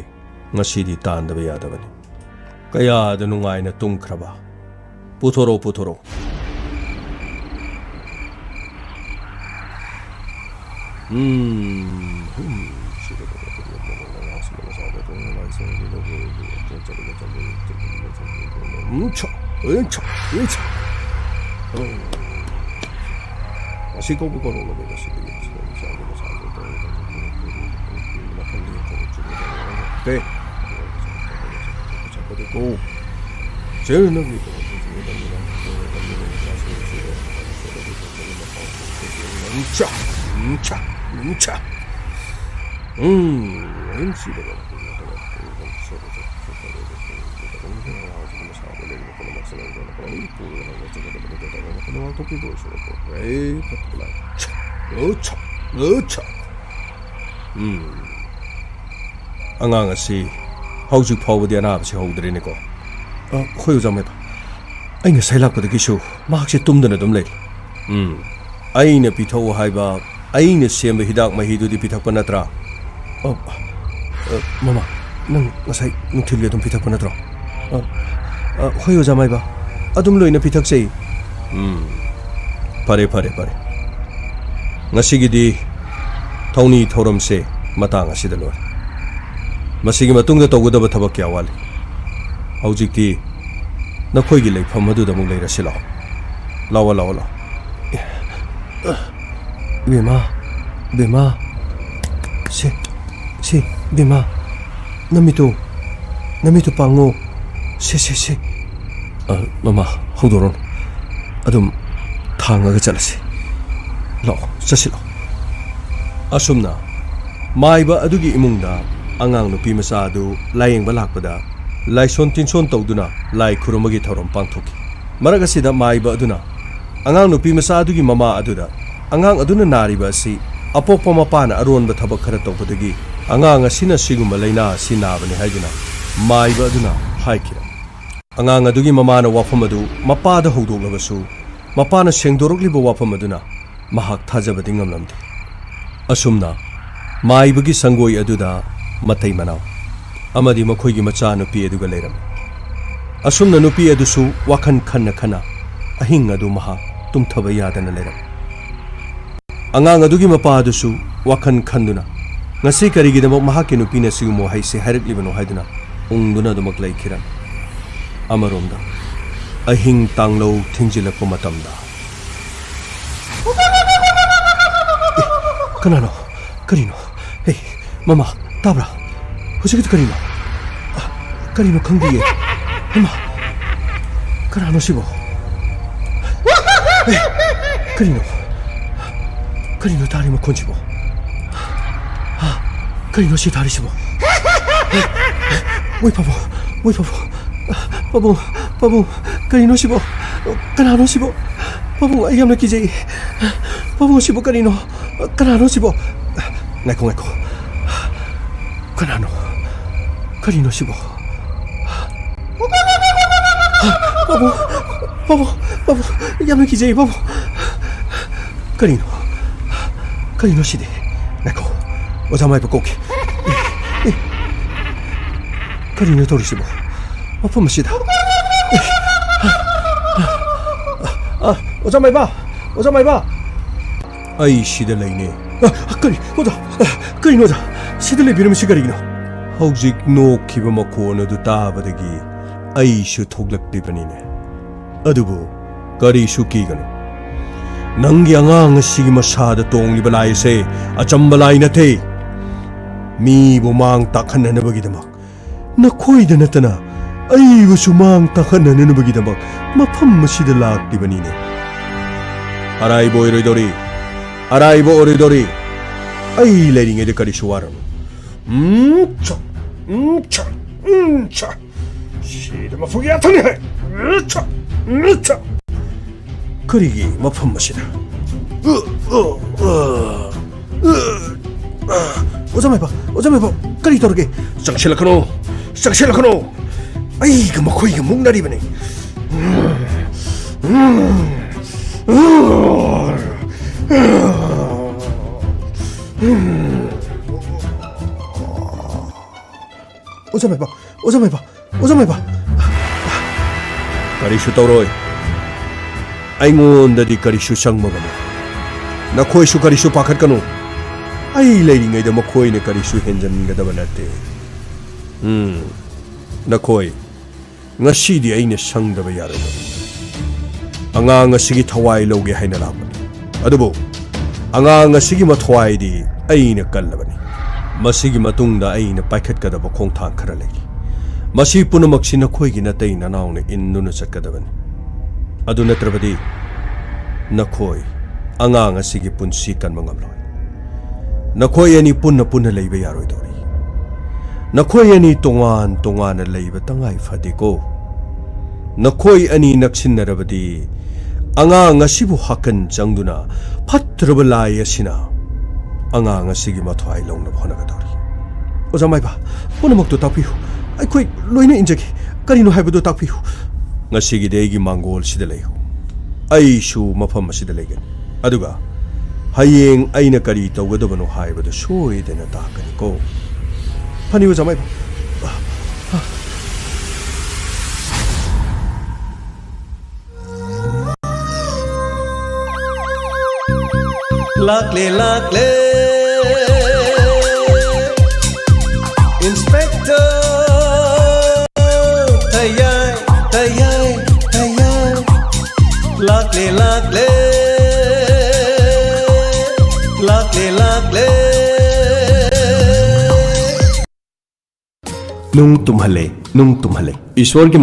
ꯉꯁꯤꯗꯤ ꯇꯥꯟꯗꯕ ꯌꯥꯗꯕꯅꯤ꯫ ꯀꯌꯥꯗ ꯅꯨꯡꯉꯥꯏꯅ ꯇꯨꯝꯈ꯭ꯔꯕ꯫ ꯄꯨꯊꯣꯔꯛꯑꯣ, ꯄꯨꯊꯣꯔꯛꯑꯣ꯫ ꯎꯝ, ꯍꯨꯝ, ꯁꯤꯗ ꯎꯝ, ꯁꯥ, ꯎꯝ, ꯁꯥ, ꯎꯝ, ꯁꯥ꯫ ꯎꯝ꯫ ꯑꯁꯤ ꯀꯧꯕ ꯀꯧꯔꯛꯂꯕ ꯉꯁꯤꯗꯒꯤ ꯁꯤꯗ ꯏꯆꯥꯒꯤ ꯃꯆꯥꯁꯨ ꯇꯧꯔꯒ ꯃꯐꯝꯗ ꯌꯦꯡꯊꯣꯛꯑ ꯆꯨꯝꯅ ꯇꯧꯔꯒ ꯂꯩꯇꯦ꯫ ꯆꯠꯄꯗꯤꯀꯣ꯫ ꯆꯦ ꯅꯪꯒꯤ ꯊꯕꯛꯁꯤꯡꯁꯤ ꯃꯇꯝꯗ ꯅꯪ ꯇꯧꯔꯒ ꯂꯩꯕ ꯃꯆꯥꯁꯤꯡ ꯑꯁꯤꯗ ꯅꯨꯡꯁꯥ, ꯅꯨꯡꯁꯥ, ꯅꯨꯡꯁꯥ꯫ ꯎꯝ, ꯅꯨꯡꯁꯤꯕ ꯎꯝ꯫ ꯑꯉꯥꯡ ꯑꯁꯤ ꯍꯧꯖꯤꯛ ꯐꯥꯎꯕꯗꯤ ꯑꯅꯥꯕꯁꯤ ꯍꯧꯗ꯭ꯔꯤꯅꯦꯀꯣ? ꯑ, ꯍꯣꯏ, ꯑꯣꯖꯥ ꯃꯥꯏꯕ꯫ ꯑꯩ ꯉꯁꯥꯏ ꯂꯥꯛꯄꯗꯒꯤꯁꯨ ꯃꯍꯥꯛꯁꯦ ꯇꯨꯝꯗꯅ ꯑꯗꯨꯝ ꯂꯩꯔꯤ꯫ ꯎꯝ꯫ ꯑꯩꯅ ꯄꯤꯊꯛꯎ ꯍꯥꯏꯕ, ꯑꯩꯅ ꯁꯦꯝꯕ ꯍꯤꯗꯥꯛ ꯃꯍꯤꯗꯨꯗꯤ ꯄꯤꯊꯛꯄ ꯅꯠꯇ꯭ꯔꯥ? ꯑ, ꯑ, ꯃꯃꯥ, ꯅꯪ ꯉꯁꯥꯏ ꯅꯨꯡꯊꯤꯜꯒꯤ ꯑꯗꯨꯝ ꯄꯤꯊꯛꯄ ꯅꯠꯇ꯭ꯔꯣ? ꯑ, ꯑ, ꯍꯣꯏ, ꯑꯣꯖꯥ ꯃꯥꯏꯕ꯫ ꯑꯗꯨꯝ ꯂꯣꯏꯅ ꯄꯤꯊꯛꯆꯩ꯫ ꯎꯝ꯫ ꯐꯔꯦ, ꯐꯔꯦ, ꯐꯔꯦ꯫ ꯉꯁꯤꯒꯤꯗꯤ ꯊꯧꯅꯤ ꯊꯧꯔꯝꯁꯦ ꯃꯇꯥꯡ ꯑꯁꯤꯗ ꯂꯣꯏꯔꯦ꯫ ꯃꯁꯤꯒꯤ ꯃꯇꯨꯡꯗ ꯇꯧꯒꯗꯕ ꯊꯕꯛ ꯀꯌꯥ ꯋꯥꯠꯂꯤ꯫ ꯍꯧꯖꯤꯛꯇꯤ ꯅꯈꯣꯏꯒꯤ ꯂꯩꯐꯝ ꯑꯗꯨꯗ ꯑꯃꯨꯛ ꯂꯩꯔꯁꯤ ꯂꯥꯛꯑꯣ꯫ ꯂꯥꯛꯑꯣ, ꯂꯥꯛꯑꯣ, ꯂꯥꯛꯑꯣ꯫ ꯏꯕꯦꯝꯃ, ꯏꯕꯦꯝꯃ, ꯁꯦ, ꯁꯦ, ꯏꯕꯦꯝꯃ, ꯅꯃꯤꯠꯇꯨ, ꯅꯃꯤꯠꯇꯨ ꯄꯥꯡꯉꯣ꯫ ꯁꯦ, ꯁꯦ, ꯁꯦ꯫ ꯑ, ꯃꯃꯥ, ꯍꯧꯗꯣꯔꯛꯑꯣ꯫ ꯑꯗꯨꯝ ꯊꯥꯡꯉꯒ ꯆꯠꯂꯁꯤ꯫ ꯂꯥꯛꯑꯣ, ꯆꯠꯁꯤ ꯂꯥꯛꯑꯣ꯫ ꯑꯁꯨꯝꯅ ꯃꯥꯏꯕ ꯑꯗꯨꯒꯤ ꯏꯃꯨꯡꯗ ꯑꯉꯥꯡ ꯅꯨꯄꯤ ꯃꯆꯥ ꯑꯗꯨ ꯂꯥꯌꯦꯡꯕ ꯂꯥꯛꯄꯗ ꯂꯥꯏꯁꯣꯟ ꯇꯤꯟꯁꯣꯟ ꯇꯧꯗꯨꯅ ꯂꯥꯏ ꯈꯨꯔꯨꯝꯕꯒꯤ ꯊꯧꯔꯝ ꯄꯥꯡꯊꯣꯛꯈꯤ꯫ ꯃꯔꯛ ꯑꯁꯤꯗ ꯃꯥꯏꯕ ꯑꯗꯨꯅ ꯑꯉꯥꯡ ꯅꯨꯄꯤ ꯃꯆꯥ ꯑꯗꯨꯒꯤ ꯃꯃꯥ ꯑꯗꯨꯗ ꯑꯉꯥꯡ ꯑꯗꯨꯅ ꯅꯥꯔꯤꯕ ꯑꯁꯤ ꯑꯄꯣꯛꯄ ꯃꯄꯥꯅ ꯑꯔꯣꯟꯕ ꯊꯕꯛ ꯈꯔ ꯇꯧꯕꯗꯒꯤ ꯑꯉꯥꯡ ꯑꯁꯤꯅ ꯁꯤꯒꯨꯝꯕ ꯂꯥꯏꯅꯥ ꯑꯁꯤ ꯅꯥꯕꯅꯤ ꯍꯥꯏꯗꯨꯅ ꯃꯥꯏꯕ ꯑꯗꯨꯅ ꯍꯥꯏꯈꯤꯔꯝꯃꯤ꯫ ꯑꯉꯥꯡ ꯑꯗꯨꯒꯤ ꯃꯃꯥꯅ ꯋꯥꯐꯝ ꯑꯗꯨ ꯃꯄꯥꯗ ꯍꯧꯗꯣꯛꯂꯕꯁꯨ, ꯃꯄꯥꯅ ꯁꯦꯡꯗꯣꯔꯛꯂꯤꯕ ꯋꯥꯐꯝ ꯑꯗꯨꯅ ꯃꯍꯥꯛ ꯊꯥꯖꯕꯗꯤ ꯉꯝꯂꯝꯗꯦ꯫ ꯑꯁꯨꯝꯅ ꯃꯥꯏꯕꯒꯤ ꯁꯪꯒꯣꯏ ꯑꯗꯨꯗ ꯃꯇꯩ ꯃꯅꯥꯎ ꯑꯃꯗꯤ ꯃꯈꯣꯏꯒꯤ ꯃꯆꯥꯅꯨꯄꯤ ꯑꯗꯨꯒ ꯂꯩꯔꯝꯃꯤ꯫ ꯑꯁꯨꯝꯅ ꯅꯨꯄꯤ ꯑꯗꯨꯁꯨ ꯋꯥꯈꯜ ꯈꯟꯅ ꯈꯟꯅ ꯑꯍꯤꯡ ꯑꯗꯨ ꯃꯍꯥꯛ ꯇꯨꯝꯊꯕ ꯌꯥꯗꯅ ꯂꯩꯔꯝꯃꯤ꯫ ꯑꯉꯥꯡ ꯑꯗꯨꯒꯤ ꯃꯄꯥ ꯑꯗꯨꯁꯨ ꯋꯥꯈꯜ ꯈꯟꯗꯨꯅ ꯉꯁꯤ ꯀꯔꯤꯒꯤꯗꯃꯛ ꯃꯍꯥꯛꯀꯤ ꯅꯨꯄꯤꯅ ꯁꯤꯒꯨꯝꯕ ꯋꯥꯍꯩꯁꯤ ꯍꯥꯏꯔꯛꯂꯤꯕꯅꯣ ꯍꯥꯏꯗꯨꯅ ꯎꯪꯗꯨꯅ ꯑꯗꯨꯃꯛ ꯂꯩꯈꯤꯔꯝꯃꯤ꯫ ꯑꯃꯔꯣꯝꯗ ꯑꯍꯤꯡ ꯇꯥꯡꯂꯧ ꯊꯦꯡꯖꯤꯜꯂꯛꯄ ꯃꯇꯝꯗ, "ꯑꯦ, ꯀꯅꯥꯅꯣ? ꯀꯔꯤꯅꯣ? ꯍꯦ, ꯃꯃꯥ, ꯇꯥꯕ꯭ꯔꯥ? ꯍꯧꯖꯤꯛꯀꯤꯗꯨ ꯀꯔꯤꯅꯣ? ꯑ, ꯀꯔꯤꯅꯣ ꯈꯪꯗꯤꯌꯦ꯫ ꯃꯃꯥ, ꯀꯅꯥꯅꯣ ꯁꯤꯕꯣ? ꯑꯦ, ꯀꯔꯤꯅꯣ? ꯀꯔꯤꯅꯣ ꯇꯥꯔꯤ ꯃꯈꯣꯟꯁꯤꯕꯣ? ꯍꯥ? ꯀꯔꯤꯅꯣ ꯁꯤ ꯇꯥꯔꯤꯁꯤꯕꯣ? ꯃꯣꯏ ꯄꯥꯕꯨꯡ, ꯃꯣꯏ ꯄꯥꯕꯨꯡ, ꯄꯥꯕꯨꯡ, ꯄꯥꯕꯨꯡ, ꯀꯔꯤꯅꯣ ꯁꯤꯕꯣ? ꯀꯅꯥꯅꯣ ꯁꯤꯕꯣ? ꯄꯥꯕꯨꯡ, ꯑꯩ ꯌꯥꯝꯅ ꯀꯤꯖꯩ꯫ ꯄꯥꯕꯨꯡ, ꯁꯤꯕꯨ ꯀꯔꯤꯅꯣ? ꯀꯅꯥꯅꯣ ꯁꯤꯕꯣ? ꯉꯥꯏꯈꯣ, ꯉꯥꯏꯈꯣ꯫ ꯀꯅꯥꯅꯣ? ꯀꯔꯤꯅꯣ ꯁꯤꯕꯣ? ꯄꯥꯕꯨꯡ, ꯄꯥꯕꯨꯡ, ꯄꯥꯕꯨꯡ, ꯌꯥꯝꯅ ꯀꯤꯖꯩ, ꯄꯥꯕꯨꯡ꯫ ꯀꯔꯤꯅꯣ? ꯀꯔꯤꯅꯣ ꯁꯤꯗꯤ? ꯉꯥꯏꯈꯣ, ꯑꯣꯖꯥ ꯃꯥꯏꯕ ꯀꯧꯒꯦ꯫ ꯑꯦ, ꯑꯦ, ꯀꯔꯤꯅꯣ ꯇꯧꯔꯤꯁꯤꯕꯣ? ꯃꯐꯝ ꯑꯁꯤꯗ꯫ ꯑꯦ, ꯑ, ꯑ, ꯑꯣꯖꯥ ꯃꯥꯏꯕ! ꯑꯣꯖꯥ ꯃꯥꯏꯕ! ꯑꯩ ꯁꯤꯗ ꯂꯩꯅꯦ꯫ ꯑ, ꯀꯔꯤ? ꯑꯣꯖꯥ, ꯑ, ꯀꯔꯤꯅꯣ ꯑꯣꯖꯥ? ꯁꯤꯗ ꯂꯩꯕꯤꯔꯝꯃꯤꯁꯤ ꯀꯔꯤꯒꯤꯅꯣ? ꯍꯧꯖꯤꯛ ꯅꯣꯛꯈꯤꯕ ꯃꯈꯣꯟ ꯑꯗꯨ ꯇꯥꯕꯗꯒꯤ ꯑꯩꯁꯨ ꯊꯣꯛꯂꯛꯂꯤꯕꯅꯤꯅꯦ꯫ ꯑꯗꯨꯕꯨ ꯀꯔꯤꯁꯨ ꯀꯤꯒꯅꯨ꯫ ꯅꯪꯒꯤ ꯑꯉꯥꯡ ꯑꯁꯤꯒꯤ ꯃꯁꯥꯗ ꯇꯣꯡꯂꯤꯕ ꯂꯥꯏ ꯑꯁꯦ ꯑꯆꯝꯕ ꯂꯥꯏ ꯅꯠꯇꯦ꯫ ꯃꯤꯕꯨ ꯃꯥꯡ ꯇꯥꯛꯍꯟꯅꯅꯕꯒꯤꯗꯃꯛ, ꯅꯈꯣꯏꯗ ꯅꯠꯇꯅ ꯑꯩꯕꯨꯁꯨ ꯃꯥꯡ ꯇꯥꯛꯍꯟꯅꯅꯕꯒꯤꯗꯃꯛ ꯃꯐꯝ ꯑꯁꯤꯗ ꯂꯥꯛꯂꯤꯕꯅꯤꯅꯦ꯫ ꯑꯔꯥꯏꯕ ꯑꯣꯏꯔꯣꯏꯗꯧꯔꯤ, ꯑꯔꯥꯏꯕ ꯑꯣꯏꯔꯣꯏꯗꯧꯔꯤ꯫ ꯑꯩ ꯂꯩꯔꯤꯉꯩꯗ ꯀꯔꯤꯁꯨ ꯋꯥꯔꯨꯅꯨ꯫ ꯎꯝ, ꯆꯥ, ꯎꯝ, ꯆꯥ, ꯎꯝ, ꯆꯥ꯫ ꯁꯤꯗ ꯃꯐꯨꯒꯤ ꯑꯊꯪꯅꯤ ꯍꯥꯏ꯫ ꯎꯝ, ꯆꯥ, ꯎꯝ, ꯆꯥ꯫ ꯀꯔꯤꯒꯤ ꯃꯐꯝ ꯑꯁꯤꯗ? ꯑꯣꯖꯥ ꯃꯥꯏꯕ, ꯑꯣꯖꯥ ꯃꯥꯏꯕ, ꯀꯔꯤ ꯇꯧꯔꯒꯦ? ꯆꯪꯁꯤꯜꯂꯛꯀꯅꯨ, ꯆꯪꯁꯤꯜꯂꯛꯀꯅꯨ꯫ ꯑꯩꯒ ꯃꯈꯣꯏꯒ ꯃꯨꯛꯅꯔꯤꯕꯅꯤ꯫ ꯑꯣꯖꯥ ꯃꯥꯏꯕ, ꯑꯣꯖꯥ ꯃꯥꯏꯕ, ꯑꯣꯖꯥ ꯃꯥꯏꯕ꯫ ꯀꯔꯤꯁꯨ ꯇꯧꯔꯣꯏ꯫ ꯑꯩꯉꯣꯟꯗꯗꯤ ꯀꯔꯤꯁꯨ ꯆꯪꯕ ꯉꯝꯃꯣꯏ꯫ ꯅꯈꯣꯏꯁꯨ ꯀꯔꯤꯁꯨ ꯄꯥꯈꯠꯀꯅꯨ꯫ ꯑꯩ ꯂꯩꯔꯤꯉꯩꯗ ꯃꯈꯣꯏꯅ ꯀꯔꯤꯁꯨ ꯍꯦꯟꯖꯟꯒꯗꯕ ꯅꯠꯇꯦ꯫ ꯎꯝ, ꯅꯈꯣꯏ, ꯉꯁꯤꯗꯤ ꯑꯩꯅ ꯁꯪꯗꯕ ꯌꯥꯔꯣꯏꯗꯕ꯫ ꯑꯉꯥꯡ ꯑꯁꯤꯒꯤ ꯊꯋꯥꯏ ꯂꯧꯒꯦ ꯍꯥꯏꯅ ꯂꯥꯛꯄꯅꯤ꯫ ꯑꯗꯨꯕꯨ ꯑꯉꯥꯡ ꯑꯁꯤꯒꯤ ꯃꯊ꯭ꯋꯥꯏꯗꯤ ꯑꯩꯅ ꯀꯜꯂꯕꯅꯤ꯫ ꯃꯁꯤꯒꯤ ꯃꯇꯨꯡꯗ ꯑꯩꯅ ꯄꯥꯏꯈꯠꯀꯗꯕ ꯈꯣꯡꯊꯥꯡ ꯈꯔ ꯂꯩ꯫ ꯃꯁꯤ ꯄꯨꯝꯅꯃꯛꯁꯤ ꯅꯈꯣꯏꯒꯤ ꯅꯇꯩ ꯅꯅꯥꯎꯅ ꯏꯟꯗꯨꯅ ꯆꯠꯀꯗꯕꯅꯤ꯫ ꯑꯗꯨ ꯅꯠꯇ꯭ꯔꯕꯗꯤ ꯅꯈꯣꯏ ꯑꯉꯥꯡ ꯑꯁꯤꯒꯤ ꯄꯨꯟꯁꯤ ꯀꯟꯕ ꯉꯝꯂꯣꯏ꯫ ꯅꯈꯣꯏ ꯑꯅꯤ ꯄꯨꯟꯅ ꯄꯨꯟꯅ ꯂꯩꯕ ꯌꯥꯔꯣꯏꯗꯧꯔꯤ꯫ ꯅꯈꯣꯏ ꯑꯅꯤ ꯇꯣꯉꯥꯟ ꯇꯣꯉꯥꯟꯅ ꯂꯩꯕ ꯇꯉꯥꯏ ꯐꯗꯦꯀꯣ꯫ ꯅꯈꯣꯏ ꯑꯅꯤ ꯅꯛꯁꯤꯟꯅꯔꯕꯗꯤ ꯑꯉꯥꯡ ꯑꯁꯤꯕꯨ ꯍꯥꯀꯟ ꯆꯪꯗꯨꯅ ꯐꯠꯇ꯭ꯔꯕ ꯂꯥꯏ ꯑꯁꯤꯅ ꯑꯉꯥꯡ ꯑꯁꯤꯒꯤ ꯃꯊ꯭ꯋꯥꯏ ꯂꯧꯅꯕ ꯍꯣꯠꯅꯒꯗꯧꯔꯤ꯫ ꯑꯣꯖꯥ ꯃꯥꯏꯕ, ꯄꯨꯝꯅꯃꯛꯇꯣ ꯇꯥꯛꯄꯤꯌꯨ꯫ ꯑꯩꯈꯣꯏ ꯂꯣꯏꯅ ꯏꯟꯖꯒꯦ꯫ ꯀꯔꯤꯅꯣ ꯍꯥꯏꯕꯗꯨ ꯇꯥꯛꯄꯤꯌꯨ꯫ ꯉꯁꯤꯒꯤꯗꯤ ꯑꯩꯒꯤ ꯃꯥꯡꯒꯣꯜꯁꯤꯗ ꯂꯩꯌꯨ꯫ ꯑꯩꯁꯨ ꯃꯐꯝ ꯑꯁꯤꯗ ꯂꯩꯒꯅꯤ꯫ ꯑꯗꯨꯒ ꯍꯌꯦꯡ ꯑꯩꯅ ꯀꯔꯤ ꯇꯧꯒꯗꯕꯅꯣ ꯍꯥꯏꯕꯗꯨ ꯁꯣꯏꯗꯅ ꯇꯥꯛꯀꯅꯤꯀꯣ꯫ ꯐꯅꯤ, ꯑꯣꯖꯥ ꯃꯥꯏꯕ꯫ ꯂꯥꯛꯂꯦ, ꯂꯥꯛꯂꯦ, Inspector꯫ ꯇꯌꯥꯏ, ꯇꯌꯥꯏ, ꯇꯌꯥꯏ꯫ ꯂꯥꯛꯂꯦ, ꯂꯥꯛꯂꯦ, ꯂꯥꯛꯂꯦ, ꯂꯥꯛꯂꯦ꯫ ꯅꯨꯡ ꯇꯨꯝꯍꯜꯂꯦ, ꯅꯨꯡ ꯇꯨꯝꯍꯜꯂꯦ꯫ ꯏꯁꯣꯔꯒꯤ